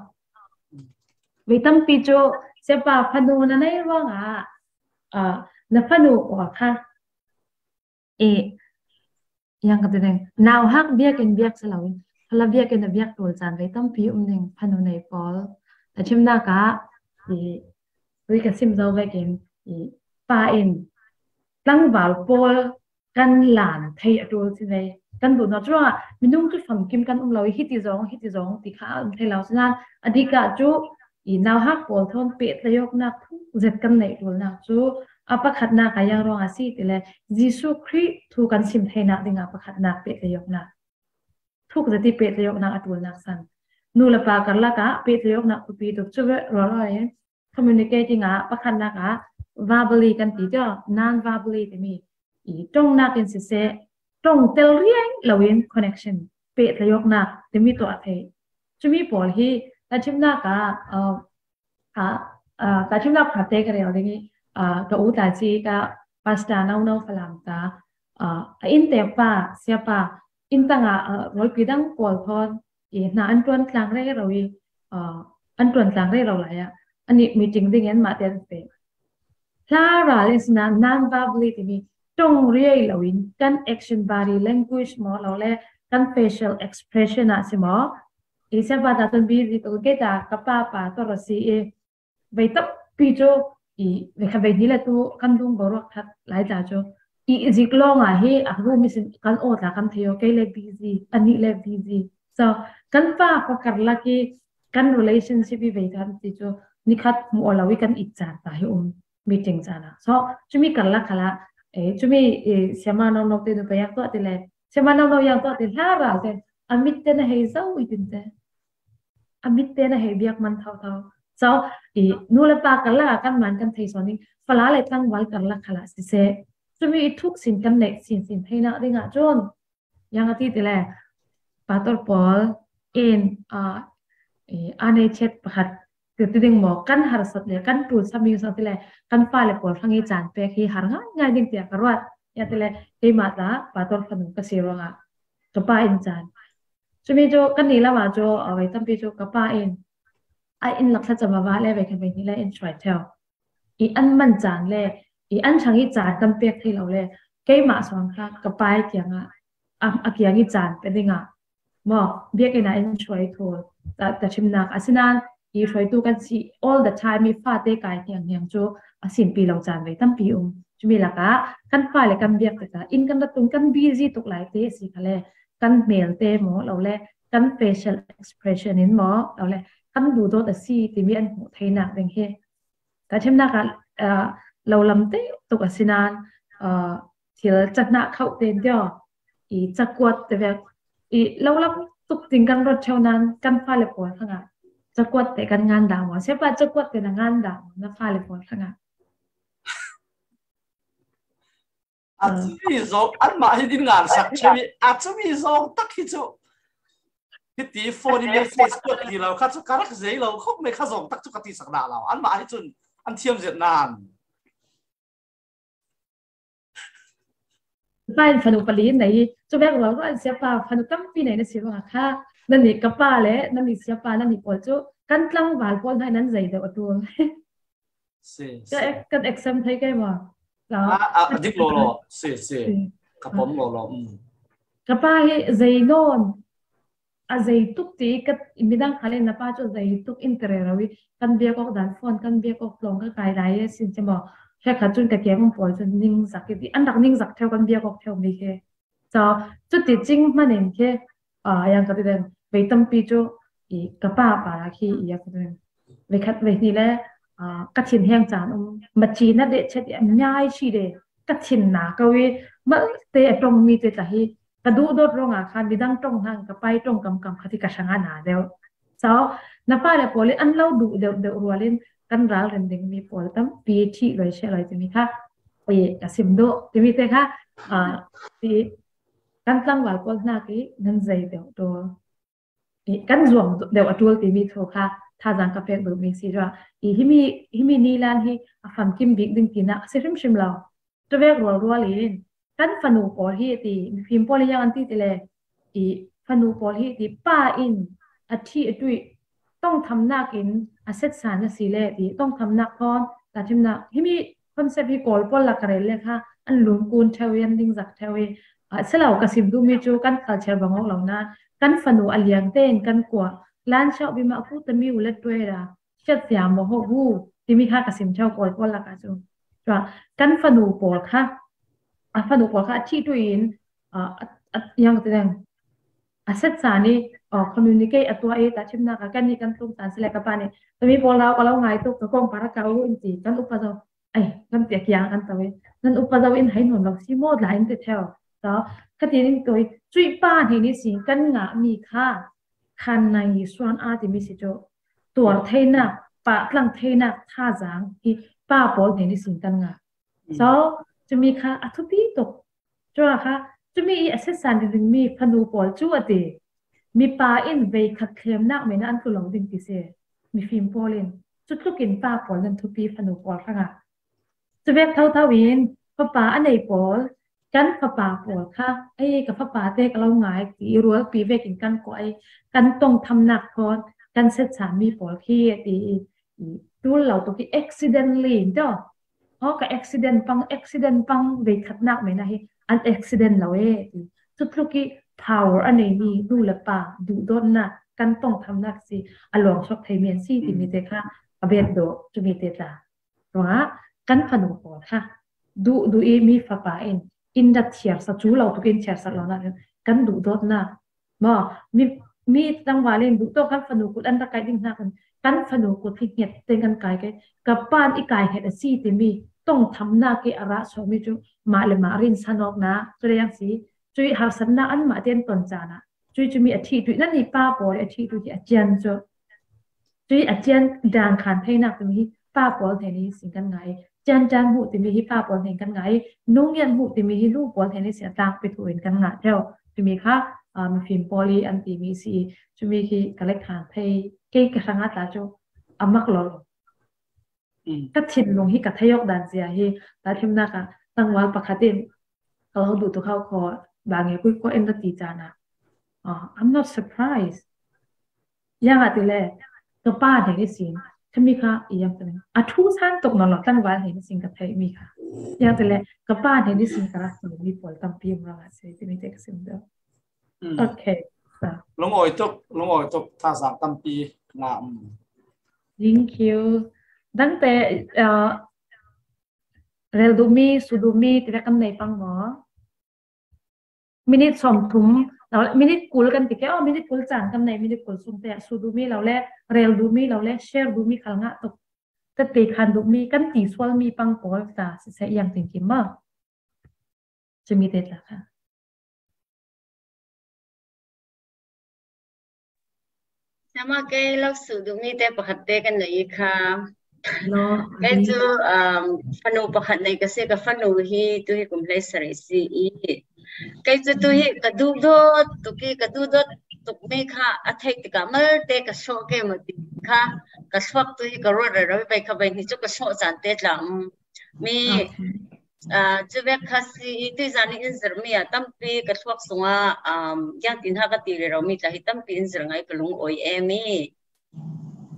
vei tampi cu siapa fanu na nei ruangah, ah, na fanu aw kha i yang ka ti ding. Nauhak biakinn biak si loin, fala biakinn a biak ṭul caan vei tampi um ding fanu nei pawl. A himnak ah i tui ka sim zo vekin i pa in tlangval pawl kan lan thei a ṭul si ve. Kan duhnak cu ruangah minung cu famkim kan um lo i hiti zong, hiti zong ti kha a um thei lo. Sinan a dik ah cu i nauhak pawl thawn pehtlaihawknak thuk zet kan neih ṭulnak cu a pakhatnak ah yang ruangah si ti le Jesuh Khrih thu kan sim theinak dingah pakhatnak pehtlaihawknak thuk zet i pehtlaihawknak a ṭulnak san. Nu le pa karlak ah pehtlaihawknak thupi tuk cu ruah ruah in communicating ah pakhatnak ah verbally kan ti cio, non-verbally timi i ṭongnak in siseh, ṭong tel riai loin connection pehtlaihawknak timi tuah a theih. Cumi pawl hi tahṭhimnak ah, ah, ah, ah, tahṭhimnak phate ka rel ding i, ah, ka u ta ci ka pastor no no Falam ta, ah, a inntekpa, siapa, inn tangah, ah, rualpi dang pawl thawn i hna an ṭuan tlang rero i, ah, an ṭuan tlang rero lai ah, anih meeting dingin mah te an feh. Hla ral in sinan non-verbally timi ṭong riai loin kan action, body language maw lo le kan facial expression ah si maw, I siapa ta tun busy tuk, kei ta ka pa pa tawh ra si i, vei tampi cu i vei khat vei hnih le tu kan dung boruak khat lai ta cu i zik lawng ah hi a room i sin kan aw ta kan thei aw, kei le busy, anih le busy. So kan pa kha karlak i kan relationship i vei kan ti cu nikhat hmuh aw lo i kan it caan ta hi um, meeting caan ah. So cumi karlak khalah, eh, cumi, eh, siama no no te nu pa yak tuah ti le, siama no no yak tuah ti hla ral te, a mit te na hei zo i tin te. A mit te na hei biak man thau thau. So i nu le pa karlak ah kan man kan thei sawn i fala le tlangval karlak khalah siseh, cumi i thuk sin kan neih sin sin theinak dingah cun yang a ti ti le, Pastor Paul in, ah, eh, a nei chet pakhat ti ti ding maw, kan harsat le kan tul sami sang ti le kan fale pawl hrang i caan pek hi har ngai ngai ding tiah ka ruat. Ya ti le keimah ta Pastor fanu ka si ruangah ka pa in caan. Cumi cu kan ni lamah cu a vei tampi cu ka pa in a inn laksat cam a va le vei khan vei ni le in hruai theu. I an man caan le i an hrang i caan kan pek thei lo le keimah sawn kha ka pa i kiangah a, a kiang i caan pe dingah maw, biakinn ah in hruai thul ta, ta thimnak a si nan i hruaitu kan si all the time i fate kai hniang hniang cu a simpi lo caan vei tampi um. Cumi lakah kan fale kan biak tikah in kan rat tung kan busy tuk lai te a si kha le kan hmel te maw lo le kan facial expression in maw lo le kan duhdawt a si timi an hmuh theinak ding hi. Ka thimnak ah, ah, lo lam te tuk a si nan, ah, thil cahnah khauh te deuh i cakuat te vek i lo lam tuk ding kan ruat theu nan kan fale pawl hrangah cakuat te kan ngan dah maw? Siapa cakuat te na ngan dah maw na fale pawl hrangah? A cumi zong anmah hi din ngan sak theu i a cumi zong tak hi cu. Hiti phone i message kuat ti lo kha cu ka rak zei lo khawk mai kha zong tak cu ka ti sak dah lo. Anmah hi cun an thiam zet nan. Ka pa in fanu pali in nei, cu vek ruang ruang siapa fanu tampi nei na si ruangah kha, nannih ka pa le nannih siapa nannih pawl cu kan tlangval pawl hna nan zei deuh a ṭul. Si, Ka si. ek-, kan exam thei kai maw? Ka A, a, a dik law law. Si, si. Si. Ka pom law law. Mm. Ka pa hi zei nawn, a zei tuk ti ka midang kha le na pa cu zei tuk in tere ro i kan biak awk dan phone kan biak awk tlawng ka kai lai e sin che maw? Hre khat cun ka kiang um pawl cun ningzak i ti an rak ningzak theu kan biak awk theu mi khi. So cuti cing hman in khi, ah, yang ka ti den vei tampi cu i ka pa pa khi i a ka ti den vei khat vei hnih le, ah, ka thin heng caan um maci na deh chet i a nyai si de ka thin na ko i malte a ṭong mi te ta hi ka duhdawt ruangah kha midang ṭong hna ka pai ṭong kam kam kha ti ka hrang a na deuh. So na pa le pawl i an lo duh deuh deuh rual in kan ral ren ding mi pawl tampi thih loi sia loi timi kha i ka sim duh timi te kha, ah, ti kan tlangval pawl hna ki nan zei deuh ṭul. I kan zuam deuh a ṭul timi thu kha thazaang ka pek duh mi si rua. I himi, himi ni lan hi a famkim bik ding tinak a si hrimhrim lo. Cuvek rualrual in kan fanu pawl hi ti, mifim pawl i yang an ti ti le, i fanu pawl hi ti pa in a thi a tuih tongthamnak in a setsan a si le ti, tongthamnak thawn tahṭhimnak himi concept hi Kawl pawl lak ka rel le kha an lungkun theu i an dingzak theu i, ah, si lo ka sim duhmi cu kan culture bang awk lo na kan fanu a liang tein kan kuah lan siauh bima ku tami u le tuai ra siat siam maw ho bu timi kha ka sim theu Kawl pawl lak ah cu. Cua kan fanu pawl kha, a fanu pawl kha a thih tuin, ah, a, a, yang te dang a set sa ni, ah, communicate a tuah i tahṭhimnak ah kan ni kan tlung san si le ka pa ni tami pawl rau ka lo ngai tuk ka kong para ka u in ti kan upa zo. Ai, kan ti a kiang kan to i nan upa zo in hai nun lo si maw la in ti theu. To ka ti ning to i cui pa hei ni si kan ngah mi kha khan nai suan a timi si cu tuar theinak, pahtlang theinak thazaang hi pa pawl hei ni si kan ngah. So cumi kha a thupi tuk. Cua kha cumi i a setsan ding mi fanu pawl cu a ti. Mipa in vei khat thlemnak mena an tlu lo ding ti si. Mifim pawl in cutluk in pa pawl nan thupi fanu pawl hrangah. Cuvek thotho in fapa a nei pawl, kan fapa pawl kha, ei, ka fapa te ka lo ngai ti i rualpi vekin kan kuah i kan tongthamnak thawn kan setsan mi pawl khi a ti i, i tul lo tuk i accidentally in tawh. Aw, ka accident pang, accident pang veikhatnak mena hi an accident lo e ti. Cutluk i power a nei mi nu le pa duhdawtnak kan tongthamnak si a lawng suak thei mi an si timi te kha a bet dawh tumi te tla. Ruangah kan fanu pawl kha duh duh i mi fapa in in rat thiar sa cu lo tuk in thiar sak lo nak kan duh dawt na maw mi mi tangval in duh tawh kan fanu kut an rak kai ding hna kan kan fanu kut hi nget teng kan kai kai ka pan i kai nget a si timi tongthamnak i a rah so mi cu mah le mah rin sanawknak cu le yang si cu i harsatnak anmah te an ton caan ah cu i cu mi a thih tuih nan i pa pawl i a thih tuih hi a cian cu Cui a cian dang khan theinak timi hi pa pawl hnen i sin kan ngai. Cian dang hmuh timi hi pa pawl hnen kan ngai. Nung ngian hmuh timi hi nu pawl hnen i sin a tlak pe thu in kan ngah theu. Timi kha mifim pawl i an timi si i cumi hi ka lek khan thei kei ka hrang a tla cu a mak lo. Ka thinlung hi ka thei awk dan zia hi ta thimnak ah tangval pakhat in ka lo duh tu khau kho ba nge kui ko en ka ti caan ah I'm not surprised. Yang a ti le ka pa hnen i sin ka mi kha i yang tene a thu san tuk no lo tangval hnen i sin ka thei mi kha yang ti le ka pa hnen i sin ka rak tu mi pawl tampi um rang a se ti mi te ka sim do. Okay. Lungawi tuk, lungawi tuk, thazang tampi nga um. Thank you. Dangte uh, rel duh mi, su duh mi ti kan nei pang maw? Minute sawm thum, minute kul kan ti ke, oh, minute kul caan kan nei, minute kul sung te su duh mi lo le, rel duh mi lo le, share duh mi khal ngah tuk. Tete khan duh mi kan ti sual mi pang pawl ta si se yang ting kim ma. Cumi te tla kha. Sama kei lo su duh mi te pakhat te kan nei kha. Kei cu um, fanu pakhat nei ka si ka fanu hi tu hi kum hlei sarih si i. Kei cu tu hi ka duh dawt tuk i ka duh dawt tuk mi kha a theih tikah malte ka sawh ke maw ti kha ka suak tu hi ka ruat rero i bai kha bai hi cu ka sawh caan te tla um. Mi Cuvek kha si i tuizan i in zirmi ah tampi ka thluak sungah ziangtin ha ka ti rero mi tla hi tampi in zir ngai ka lung awi em i.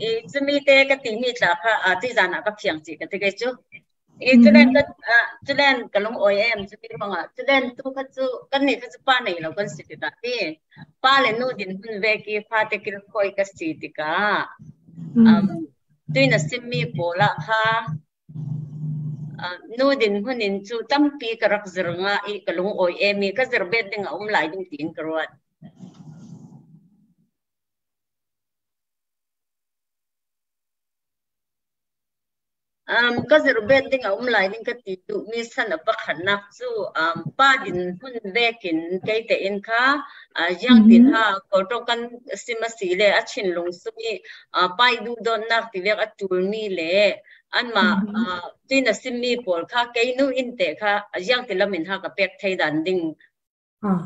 I cumi te ka timi tla kha tuizan ah ka fiang ci ka ti kei cu. I culen ka, culen ka lung awi em cumi ruangah culen tu kha cu kan nih kha cu pa nei lo kan si ti ta ti. Pa le nu din hun vek i fate kilkhawi ka si tikah tui na simmi pawl ah kha nu din hmun in cu tampi ka rak zir ngah i ka lung awi em i ka zir bet ding a um lai ding tiin ka ruat. Um, ka zir bet ding a um lai ding ka ti duh mi san a pakhatnak cu um, pa din hmun vekin kei te in kha uh, ziang tin ha kawlṭawng kan sim a si le a thinlung sung i uh, pai duhdawtnak ti vek a ṭul mi le anmah uh, tin a simmi pawl kha kei nu in te kha ziang ti lam in ha ka pek thei dan ding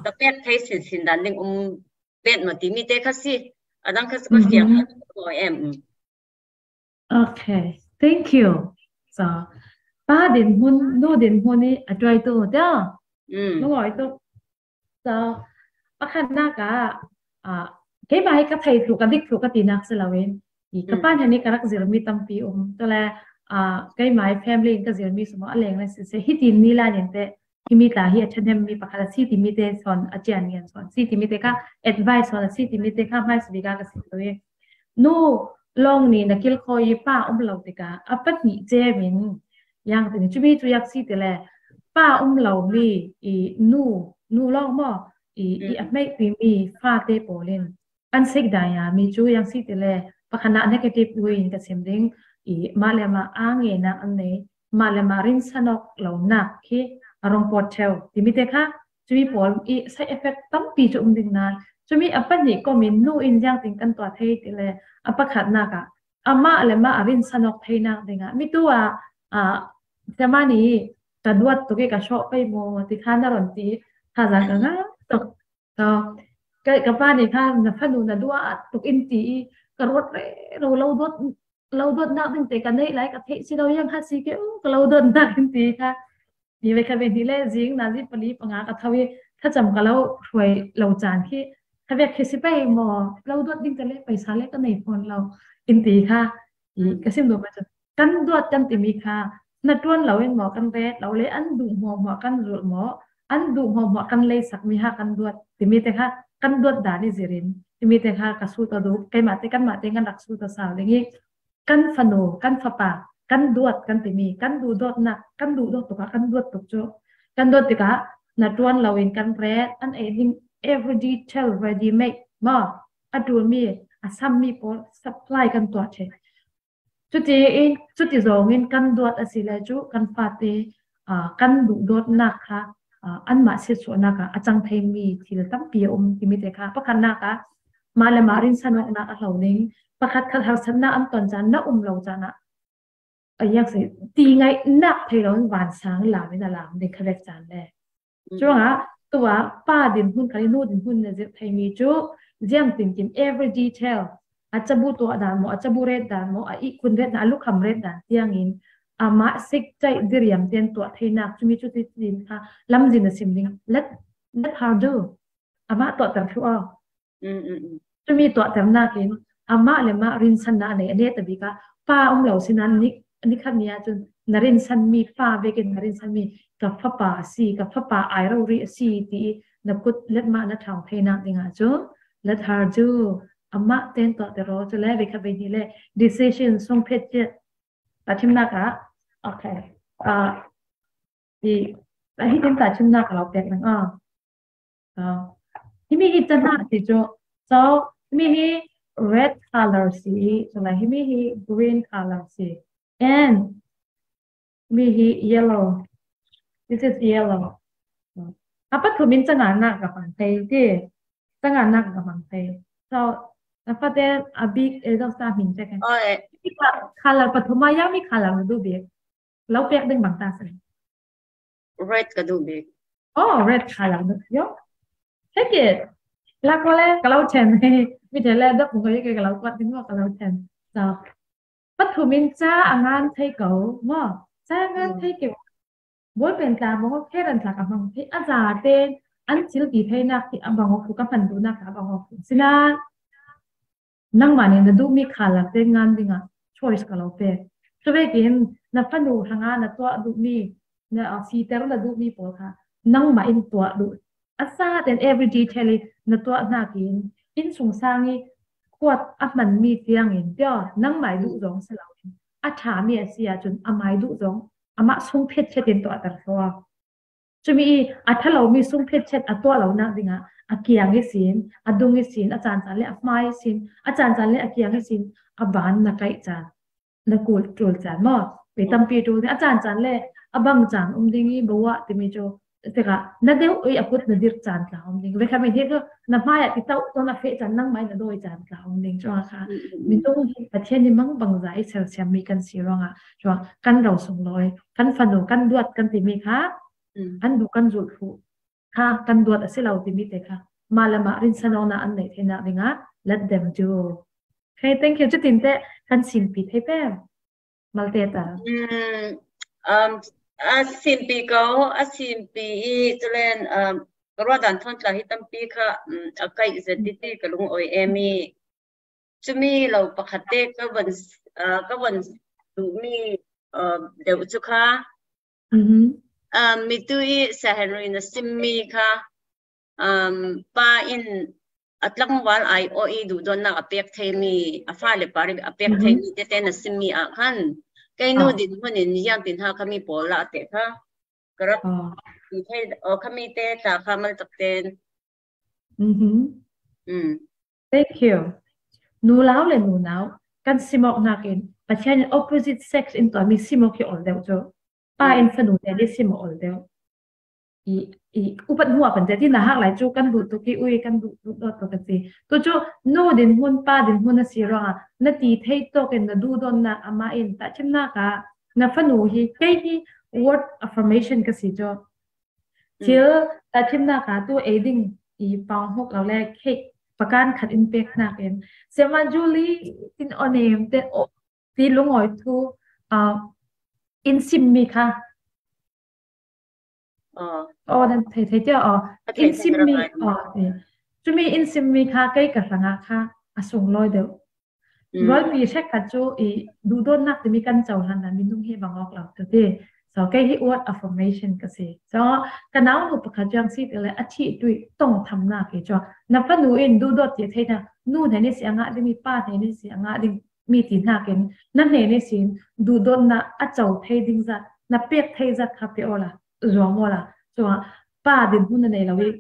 ka pek thei sinsin dan ding um bet maw timi te kha si a dang kha si ka fiang kha em. Okay, thank you. So, pa din hmun, nu din hmun i a ṭuai tu tia. Lungawi tu. So, pakhatnak ah, ah, keimah hi ka thei thluh, ka dik thluh ka tinak si loin, i ka pa hnen i ka rak zirmi tampi um. Tule, ah, keimah hi family in ka zirmi sungah a leng le sise, hiti ni lai nin te, himi tla hi a ṭhahnem mi pakhat a si timi te sawn, a cian ngian sawn, si timi te kha advice sawn, a si timi te kha hmaisa bik ah ka si tu i. Nu lawng nih na kilkhawi i pa um lo tikah a pahnih cem in yang tini cumi cu yak si ti le pa um lo mi i nu, nu lawng maw i, i a hmeihpi mi fate pawl in an sik dai a mi cu yang si ti le pakhatnak negative way in ka sim ding i mah le mah a ngenak an nei mah le mah rinsan awk lonak khi a rung pawt ṭheu timi te kha cumi pawl i side effect tampi cu um ding nain cumi a pahnih kom in nu in ziangtin kan tuah thei ti le a pakhatnak ah amah le mah a rinsan awk theinak dingah mitu ah, ah, Semani ka duat tuk i ka sawh pei maw ti kha na ron ti kha zan ka ngah tuk. Ka, ka pa nih kha na fanu na duat tuk in ti i ka ruat rero lo dot lo dotnak ding te ka neih lai ka theih si lo yang kha si ke u ka lo dotnak in ti kha. Ni ve kha ve ni le zing na zi pali panga ka tho i thlacam ka lo hruai lo caan khi kha ve khi si pei maw lo dot ding te le paisa le ka nei fawn lo in ti kha. I ka sim duh ma cun kan duat kan timi kha na ṭuan lo in maw kan ret lo le an duh hmuahhmuah kan zulh maw an duh hmuahhmuah kan leisak mi ha kan duat timi te kha kan duat dan i zir in Timi te kha ka sut aw ding, keimah te, kanmah te kan rak sut aw sau ding i, kan fanu, kan fapa, kan duat kan timi, kan duhdawtnak, kan duhdawt tuk ah kan duat tuk cu, kan duat tikah na ṭuan loin kan ret, an ei ding every detail ready made maw, a ṭulmi, a sammi pawl supply kan tuah ṭheh. Cuti in, cuti zawngin kan duat a si le cu kan fate, aa, kan duhdawtnak kha, aa, anmah siatsuahnak ah a cang theimi thil tampi a um timi te kha pakhatnak ah mah le mah rinsan awknak a hlo ding, pakhat khat harsatnak an ton caan na um lo caan ah a yak si ti ngaihnak thei loin vansang lam in a lam ding kha vek caan le. Cuangah tuah pa dinhmun kha le nu dinhmun na zirh theimi cu ziang tinkim every detail, a cabu tuah dan maw, a cabu ret dan maw, a ihkhun ret dan, a lukham ret dan tiangin amah sik caih diriam tian tuah theinak cumi cu ti tin kha lamzin a sim ding. Let, let her do. Amah tuahter thluh aw. Cumi tuahternak in amah le mah rinsannak a nei a neta bik ah pa um lo sinan ni, nikhat ni ah cun na rinsanmi pa vekin na rinsanmi ka fapa a si, ka fapa ai rori a si ti i na kut let mah na ṭhawng theinak dingah cun let her do. Amah ten tuahter aw cu le veikhat veihnih le decision sung phet ciat. Tahṭhimnak ah, okay. Ah, i, a hi tin tahṭhimnak a lo pek ding ah. Ah. Himi hi cahnak ti cu. So, himi hi red color si, so like himi hi green color si. And himi hi yellow. This is yellow. A pathum in cangannak ka hmang thei ti. Cangannak ka hmang thei. So, na fate a bik e dawk sa hming cek. Oh, eh. Color pathum a yang mi color na duh bik. Lo pek ding bang ta si. Red ka duh bik. Oh, red color duh. Yo. Take it. Lak ko le ka lo chen. Mi te le dok ko ye ka lo kwat ding ka lo chen. So, pathum in ca a ngan thei ko. Mo. Ca a ngan thei ko. Ball pen tla mo, kheran tla ka hmang thei. A za te an thil ti theinak ti a bang awk tu ka hman duhnak a bang awk tu. Sinan nangmah nih na duhmi color te ngan dingah choice ka lo pek. Cuvekin na fanu hrangah na tuah duhmi, na, ah, siter na duhmi pawl kha nangmah in tuah duh. A sa ten every detail i na tuah hnakin innsungsang i kuat a hmanmi tiangin tia nangmah i duh zong si loin a ṭhami a si ahcun amah i duh zong amah sung phet phet in tuahter hrawh. Cumi i a ṭha lomi sung phet phet a tuah lonak dingah a kiang ihsin, a dung ihsin, a caan caan le a hmai ihsin, a caan caan le a kiang ihsin a ban na kaih caan, na kul ṭul caan maw? Pe tampi ṭul ding, a caan caan le a bang caan um ding i bawa timi cu tikah na deuh i a kut na dirh caan tla um ding. Vekhat mi hi cu na hmai ah ti tauh tawn a feh caan nangmah in na dawi caan tla um ding. Cuang kha minung hi Pathian i mang bangza i sersiammi kan si ruangah cuang kan ro sunglawi, kan fanu, kan duat kan timi kha an duh kan zulh hmuh kha kan duat a si lo timi te kha mah le mah rinsan awknak an neih theinak dingah let them do. Okay, thank you. Cutin teh kan sinpi thei peng. Malte ta. Um, a sinpi ko, a sinpi i culen, um, ka ruah dan thawn tla hi tampi kha, um, a kaih zet titi ka lungawi em i. Cumi lo pakhat te ka von, uh, ka von duhmi, uh, deuh cu kha. Um, mitu i Sir Henry na simmi kha, um, pa in a tlangval ai aw i duhdawtnak a pek theimi, a fale par i a pek theimi tete na simmi ah khan kei nu dinhmun in ziangtin ha khami pawl lah te kha ka rak ti thei, aw, khami te tla kha maltak ten. Thank you. Nu lau le nu nau kan simawk nakin Pathian in opposite sex in tuahmi simawk hi ol deuh cu pa in fanu te le simawk ol deuh. I, i upat hnu ah kan ti na hak lai cu kan duh tuk i ui kan duh tuk dawt tuk kan ti. Tu cu nu dinhmun pa dinhmun a si ruangah na ti thei tawk in na duhdawtnak amah in tahṭhimnak ah na fanu hi kei hi word affirmation ka si cu. Thil tahṭhimnak ah tu ei ding i pau hmuk lo le cake pakan khat in pek hnakin Siama Julie in aw nem te aw ti lungawi thu, ah, in simmi kha. Aw, nan thei thei tia aw. In simmi, aw, eh. Cumi in simmi kha kei ka hrangah kha a sunglawi deuh. Rualpi hrekkhat cu i duhdawtnak timi kan cohlan ah minung hi bang awk lo tu ti. So kei hi word affirmation ka si. So ka naunu pakhat yang si tile a thi tui tong tham na ke cho. Na pa nu in du dot ti thei na, nu ne ni si anga ding mi, pa ne ni si anga ding mi ti na ken, na ne ni sin du dot na a chau thei ding zat, na pek thei zat kha pe ola, zuam ola. So pa din hun na nei lo i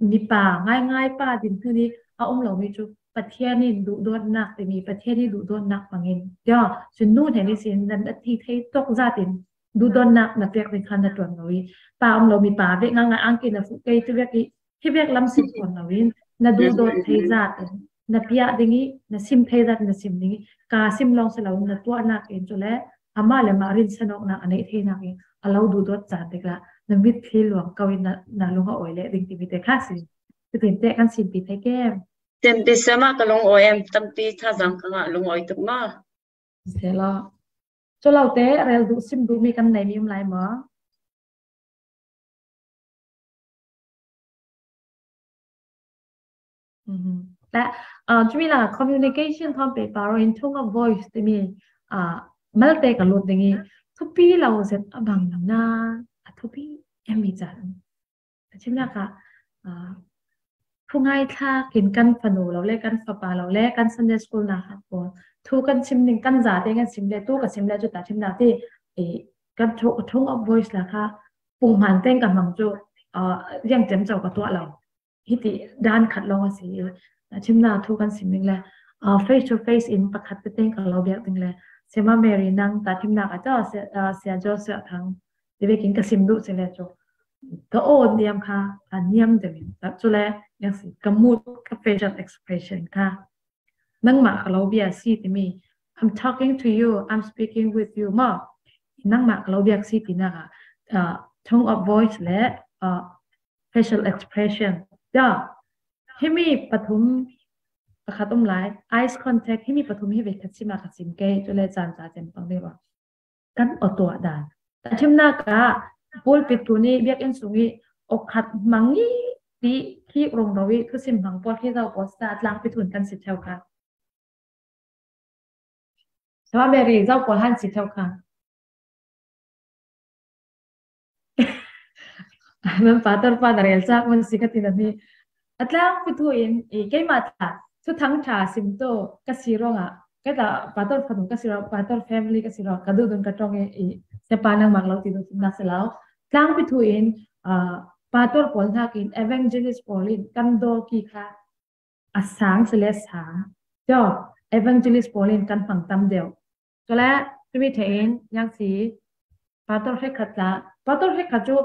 mipa ngaingai pa din hun i a um lo mi chu Pathian in duhdawtnak timi, Pathian in duhdawtnak pangin. Tia, cun nu hnen ihsin nan a thi thei tok zatin duhdawtnak na pek ding khan na tuan lo i, pa um lo mipa vek ngaingai angki na fuh kei tu vek i, hi vek lam sin tuan lo in, na duhdawt thei zatin, na piah ding i, na sim thei zatin, na sim ding i, ka sim lawng si lo in na tuahnak in cu le, amah le mah rinsanawknak a neih theinak in a lo duhdawt caan tikla na mitthli luang ko in na, na lung a awi leh ding timi te kha si. Cutin te kan simpi thei kem? Simpi sema ka lung awi em, tampi thazang ka ngah lung awi tuk ma. Sela. Cu lo te rel duh sim duh mi kan nei mi um lai maw? Mhm. Cumi la communication thawn pehpar in tone of voice timi, ah, malte ka lut ding i thupi lo zet a bang na a thupi em i caan. A chimnak ah, ah, thu ngaithlak in kan fanu lo le kan fapa lo le kan Sunday school na khat pawl thu kan sim ding, kan zate kan sim le tu ka sim le cu ta chimnak ti i kan tho-, tone of voice la kha pungman teng ka hmang cu, ah, riang cem co ka tuah lo. Hiti dan khat lawng a si i, a chimnak thu kan sim ding le, ah, face to face in pakhat te teng ka lo biak ding le, Sema Mary nang ta chimnak a ca, Sia, ah, Sia Joseph Thang, ti vekin ka sim duh si le cu ka aw niam kha a niam deuh in, cu le, yang si, ka mood, ka facial expression kha nangmah ka lo bia si timi, I'm talking to you, I'm speaking with you maw? Nangmah ka lo biak si tinak ah, ah, tone of voice le, ah, facial expression. Ya, himi pathum pakhat um lai, eyes contact, himi pathum hi ve khat sim a khat sim kei, cu le caan ca cem pang ding rua. Kan aw tuah dan. A chimnak ah pulpit tu ni biakinn sung i aw khat hmang i ti khi rung ro i thusim hmang pawl khi zau pawl sa tlangpi thun kan si theu kha. Sema Mary zau pawl han si theu kha. Nan pastor pa na rel cak man si ka ti na mi. A tlangpi thu in i keimah tla thuthang ṭha sim tu ka si ruangah, kei tla pastor fanu ka si ruang, pastor family ka si ruang, ka duhdun ka ṭong i, i sepa nangmah lo ti duh nak si lo. Tlangpi thu in, ah, pastor pawl hnakin evangelist pawl in kan daw ki kha a sang si le sang. Cio, evangelist pawl in kan hmang tam deuh. Cule tumi ṭha in yang si pastor hrekkhat tla, pastor hrekkhat cu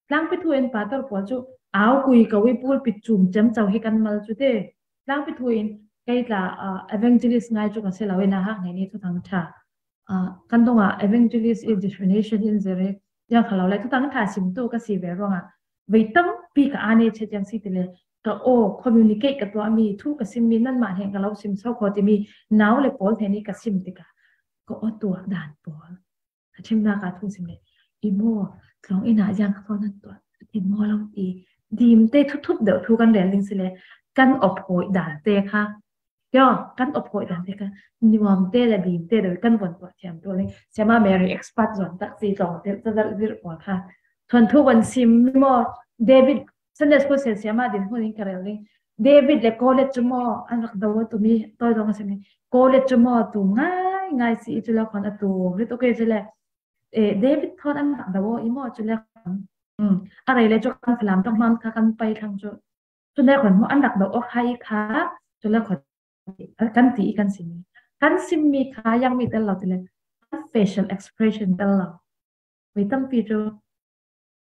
tlangpi thu in pastor pawl cu au kui ko i pulpit cum cem co hi kan mal cu te. Tlangpi thu in kei tla, ah, evangelist ngai cu ka si lo i nauhak hnen i thuthang ṭha, ah, kan dongah evangelist i definition in zir i, yang kha lo le thuthang ṭha sim tu ka si ve ruangah vei tampi ka aa ne chet yang si ti le ka aw communicate ka tuahmi, thu ka simmi, nanmah hnen ka lo sim so kho timi nau le pawl hnen i ka sim tikah ka aw tuah dan pawl. A chimnak ah thu sim le, i maw, tlawng inn ah ziang kha nan tuah, i maw lo ti, dim te thuthup deuh thu kan rel ding si le, kan aw phawi dan te kha, cio, kan aw phawi dan te kha, nuam te le dim te deuh kan von tuah thiam tu le, Sema Mary expert zon tak si tlawng te, zazal zir pawl kha. Thuan thu von sim mi maw, David, Sunday school sia siama din hun in ka rel ding. David le Goliath cu maw an rak do a tumi, tawi zong a simi. Goliath cu maw tu ngai ngai si i cu le khuan a tu rit, okay, cu le, eh, David thawn an rak do i maw cu le khuan. Um, a rei le cu kan Falam ṭong hmang kha kan pai thlang cu. Cu le khuan maw an rak do awk hai kha cu le khuan kan ti i kan sim. Kan simmi kha yang mi tel lo ti le kan facial expression tel lo. Vei tampi cu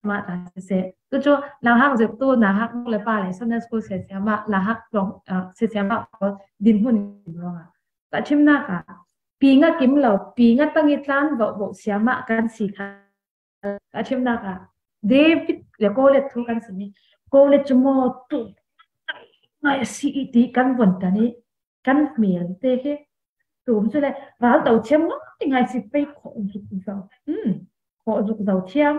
mah ta siseh. Tu cu nauhak zirtu, nauhak nu le pa le Sunday school sia siama, nauhak tlawng, ah, sia siama pawl dinhmun ruangah ka chimnak ah pi nga kim lo, pi nga tang i tlan vohvoh siama kan si kha. Ka chimnak ah David le Goliath thu kan simi. Goliath cu maw tu ngai a si i ti kan von tan i kan hmel te hi. Tum cu le ral do thiam ngai ngai si pei khawh zuk zo. Hmm. Khawh zuk zo thiam.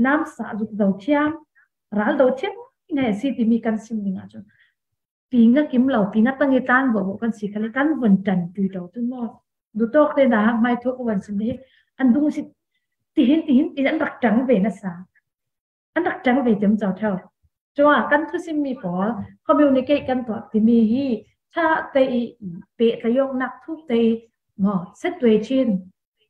Namsa zuk zo thiam. Ral do thiam ngai ngai si timi kan sim ding ah cun. Pi nga kim lo, pi nga tang i tlan vohvoh kan si kha le kan von tan tui lo cun maw. Dutawk te nauhak hmai thuk van sim hi an dung si tihin tihin in an rak ṭang ve nasa, an rak ṭang ve ciamco ṭheu. Cua kan thusimmi pawl communicate kan tuah timi hi ṭha te i pehtlaihawknak thuk te i maw, situation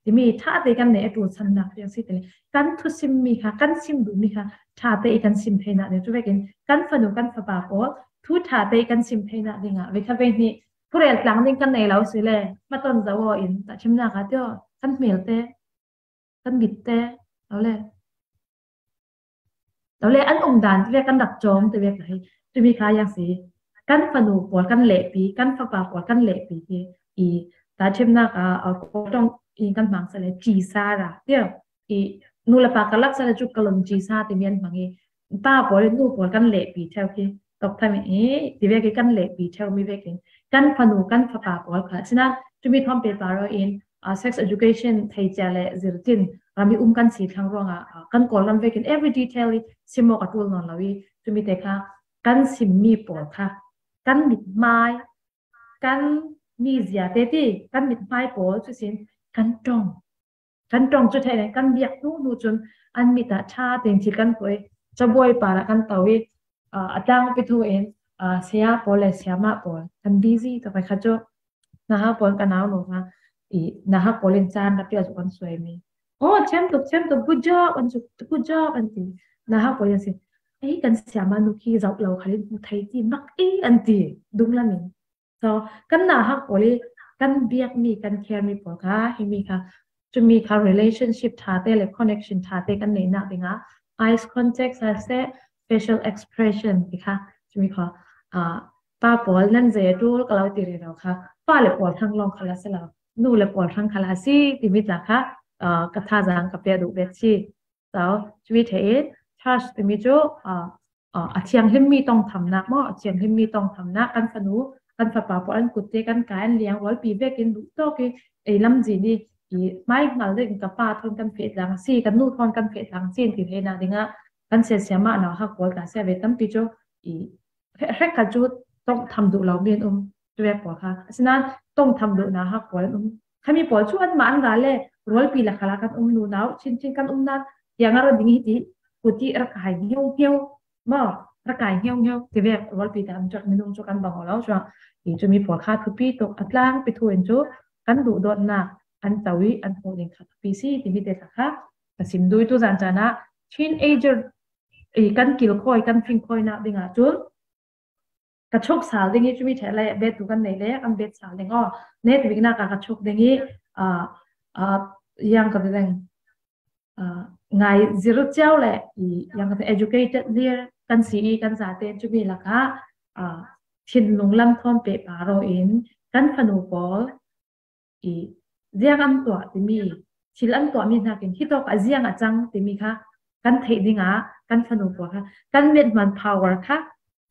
timi ṭha te kan nei a ṭulsannak tiang si te le kan thusimmi kha, kan sim duhmi kha ṭha te i kan sim theinak ding cu vekin kan fanu kan fapa pawl thu ṭha te i kan sim theinak dingah ve kha ve hnih thurel tlang ding kan nei lo si le maton zo aw in tahṭhimnak ah tio kan hmel te kan mit te lo le lo le an um dan te kan rak cawm te vek hi tumi kha yang si kan fanu pawl kan lehpi kan fapa pawl kan lehpi hi i tahṭhimnak ah a kawtong in kan hmang sa le ṭi sa ra tio i nu le pa ka lak sa le cu ka lung ṭi sa timi an hmang i pa pawl nu pawl kan lehpi ṭheu hi tok thami i ti vek i kan lehpi ṭheu mi vekin kan fanu kan fapa pawl kha sina tumi thawm pe paro in sex education thei cia le zirtin rami um kan si thlang ruangah kan Kawlram vekin every detail i simawk a ṭul nawn lo i tumi te kha kan simmi pawl kha kan mithmai kan mizia te ti kan mithmai pawl cu sin kan ṭong kan ṭong cu theih kan biak hnu hnu cun an mit ah ṭha tein thil kan puai cabuai parah kan to i a tang pi thu in saya pawl le sayamah pawl kan busy tuk kha cu nahak pawl ka nau nu kha i nahak pawl in caan na pia cu kan suai mi aw thiam tuk thiam tuk good job an cu good job an ti nahak pawl in si ei kan sayamah nu khi zoh lo khalin hmu thei ti mak ei an ti dunglam in So kan nahak pawl i kan biakmi kan caremi pawl kha himi kha tumi kha relationship ṭha te le connection ṭha te kan neihnak dingah eye contact siseh facial expression ti kha tumi kha pa pawl nan zei a ṭul ka lo ti rero kha pa le pawl hrang lawng kha la si lo nu le pawl hrang kha la si timi tla kha ka thazaang ka pia duh bet si. So tumi theih in touch timi cu a thianghlimmi tongthamnak maw a thianghlimmi tongthamnak kan fanu kan fapa pawl an kutte kan kai an liang rualpi vekin duh tawk i ei lamzin i i hmai hngal ding ka pa thawn kan feh tlang a si kan nu thawn kan feh tlang a si ti theinak dingah kan siasia mah nauhak pawl ta sia ve tampi cu i hrek kha cu tongtham duh lo mi an um. Tuek pawl kha asinain tongtham duh nauhak pawl an um. Khami pawl cu anmah an ra le rualpi le khala kan um nunau chinchin kan um nan tiang a ra ding hi ti kuti rak kai hngeu hngeu maw rak kai hngeu hngeu ti vek rualpi te an cak minung cu kan bang aw lo cuang i cumi pawl kha thupi tuk a tlang pi thu in cu kan duhdawtnak an to i an hmuh ding kha thupi si timi te kha kha ka sim dui tu zan caan ah teenager i kan kilkhawi kan fingkhawinak dingah cun ka chuk sal ding i cumi ṭheh le bet tu kan nei le kan bet sal ding aw net biknak ah ka chuk ding i yang ka deng ngai zir ciau le i yang ka educated lir kan si i kan zate cumi lakah thinlung lam thawn pehpar aw in kan fanu pawl i ziang an tuah timi thil an tuahmi hnakin hitawk a ziang a cang timi kha kan theih dingah kan fanu pawl kha kan mithman power kha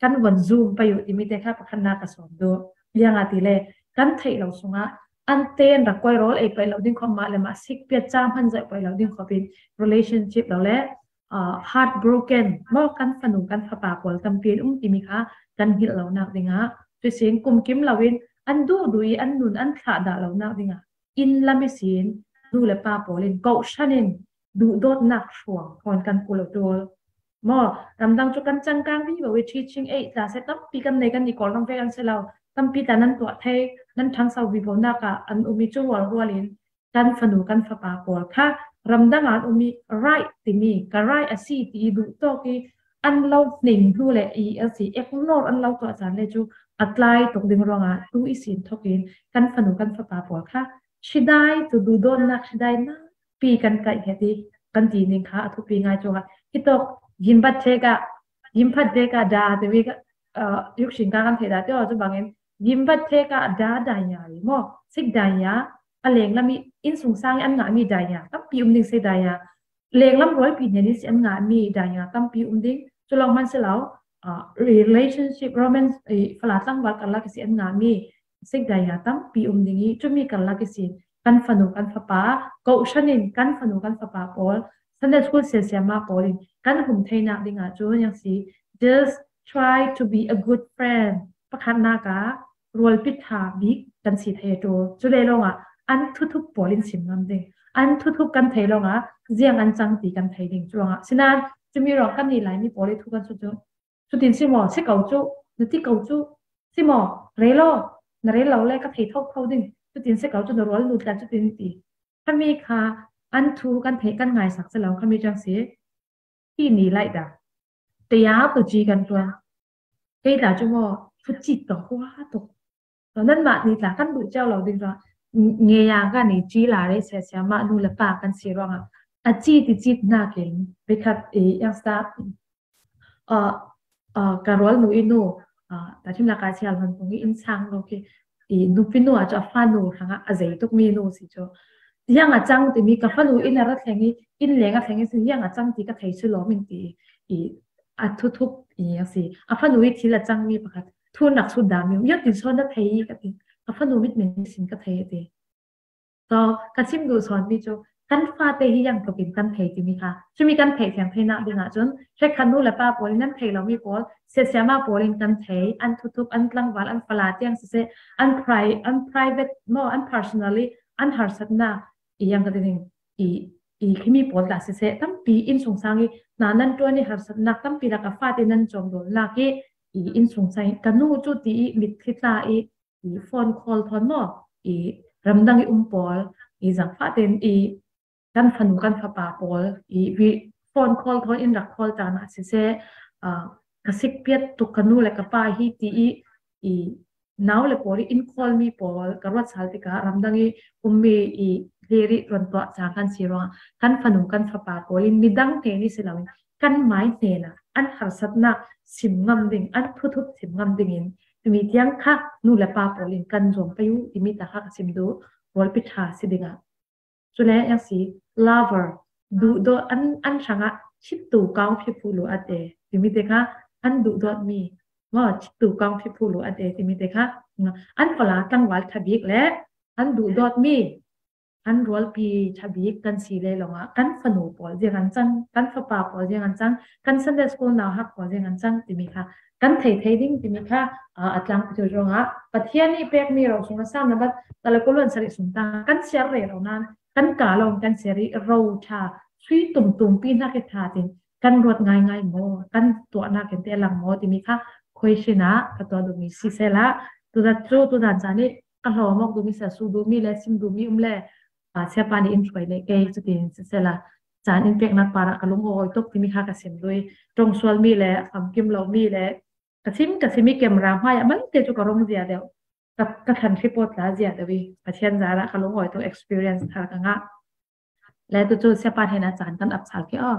kan von zum pai uh timi te kha pakhatnak ka sawm duh. Ziangah ti le kan theih lo sungah an ten rak koi rawl ei paih lo ding khawp mah le mah sik piat cam han zaih paih lo ding khawp in relationship lo le heartbroken maw kan fanu kan fapa pawl tampi an um timi kha kan hngilh lonak dingah cuisin kumkim loin an duh duh i an nun an thlah dah lonak dingah inn lam ihsin nu le pa pawl in kohhran in duhdawtnak hruang thawn kan kul aw ṭul. Maw ramdang cu kan cangkang vivo i teaching aid tla se tampi kan nei kan i Kawlram vek an si lo tampi tla nan tuah thei nan ṭhangso vivonak ah an um i cu rualrual in kan fanu kan fapa pawl kha ramdang ah an um i right timi ka right a si ti i duh tawk i an lo hning hnu le i a si ignore an lo tuah caan le cu a tlai tuk ding ruangah tu i sin thokin kan fanu kan fapa pawl kha hridai cu duhdawtnak hridai na pi kan kaih he ti kan ti ning kha a thupi ngai cu hitawk gimbat thek ah gimbat thek ah da timi yuksin ka kan thei da ti aw cu bangin gimbat thek ah da daya i maw sik daya a lenglam i innsungsang i an ngahmi daya tampi um ding sei daya lenglam rualpi hnen i si an ngahmi daya tampi um ding cu lawng hman si lo relationship romance fala tlangval karlak i si an ngahmi sik daya tampi um ding i cumi karlak i si kan fanu kan fapa kohhran in kan fanu kan fapa pawl Sunday school siasia mah pawl in kan hum theinak dingah cun yang si just try to be a good friend pakhatnak ah rualpi ṭha bik kan si thei a ṭul cu le lawngah an thuthup pawl in sim ngam ding an thuthup kan thei lo nga, ziang an cang ti kan thei ding cu ruangah. Sinan, cumi ruang kan ni lai mi pawl i thu kan sut cu, cutin si maw, si ko cu, na ti ko cu, si maw, rel law, na rel lo le ka thei thotho ding, cutin si ko cu, na rual nu tla cutin ti. Khami kha an thu kan thei kan ngaisak si lo, khami cang si. Hi ni lai da. Taya tu ci kan tuan. Kei ta cu maw, thu ci tong khua tuk. Nan mah ni tla kan duh ciau lo ding tuan. Nge ya ka ni ci la re sia sia mah nu le pa kan si ruangah. A ci ti ci nakin, bikhat i yang sa, a, a, ka rual nu i nu, a, ta thim la ka sial hon pung i in sang lo ki, i nupi nu a cu a fa nu hrangah a zei tuk mi nu si cu. Hiang a cang timi ka fa nu in a ra thleng i, in leng a thleng i si hiang a cang ti ka thei si lo min ti i a thuthup i a si. A fa nu i thil a cang mi pakhat thu nak sut dah mi. Hiang tin sawn na thei i ka ti. Ka fa nu mit min sin ka thei a ti. So, ka sim duh sawn mi cu kan fate hi yang tukin kan thei timi kha. Cumi kan thei thiang thei nak dingah cun, hrekkhat nu le pa pawl in nan thei lo mi pawl, siasiama pawl in kan thei, an thuthup, an tlangval, an fala tiang siseh, an pri-, an private maw, an personally, an harsatnak i yang ka ti ding i, i khimi pawl ta siseh, tampi in sungsang i, na nan tuan i harsatnak tampi lak a fate nan cawm dawlnak i, i in sungsang i, ka nu cu ti i, mitthli tla i, i phone call thawn maw, i ramdang i um pawl, i zangfah ten i kan fanu kan fapa pawl, i vi-, phone call thawn in rak call caan ah siseh, a, ka sik piat tuk ka nu le ka pa hi ti i, i nau le pawl i in call mi pawl, ka ruat sal tikah ramdang i ummi i hlir i ruan tuah caan kan si ruangah kan fanu kan fapa pawl in midang hnen i si loin kan mai hnenah an harsatnak sim ngam ding, an thuthup sim ngam dingin timi tiang kha nu le pa pawl in kan zuam pei uh timi ta kha ka sim duh, rualpi ṭha si dingah. Cule yang si lover, duhdawt an, an hrangah chittu kaung phiphu lu a te timi te kha an duhdawt mi, maw, chittu kaung phiphu lu a te timi te kha an fala tlangval ṭha bik le an duhdawt mi, an rualpi ṭha bik kan si le lawngah kan fanu pawl ziang an cang, kan fapa pawl ziang an cang, kan Sunday school nauhak pawl ziang an cang timi kha kan thei thei ding timi kha, a, a tlang pi cu ruangah Pathian nih pekmi ro sung a Sam labat tala kuluan sarih sung ta kan siar rero nan kan ka lawng kan siar i ro ṭha sui tumtum pi hnak i ṭha tin kan ruat ngaingai maw, kan tuahnak in te lang maw timi kha question ah ka tuah duhmi si sehla, tudat cu tudan caan i ka hlawm awk duhmi, sa su duhmi le sim duhmi um le, a, siapa nih in hruai le kei cutin si sehla, caan in peknak parah ka lungawi tuk timi kha ka sim duh i, ṭong sual mi le famkim lo mi le ka sim, ka sim i camera hmai ah man te cu ka rung zia deuh, ka, ka thlan report la zia deuh i Pathian zarah ka lungawi tuk, experience thar ka ngah. Le tu cu siapa hnenah caan kan ap sal ke aw.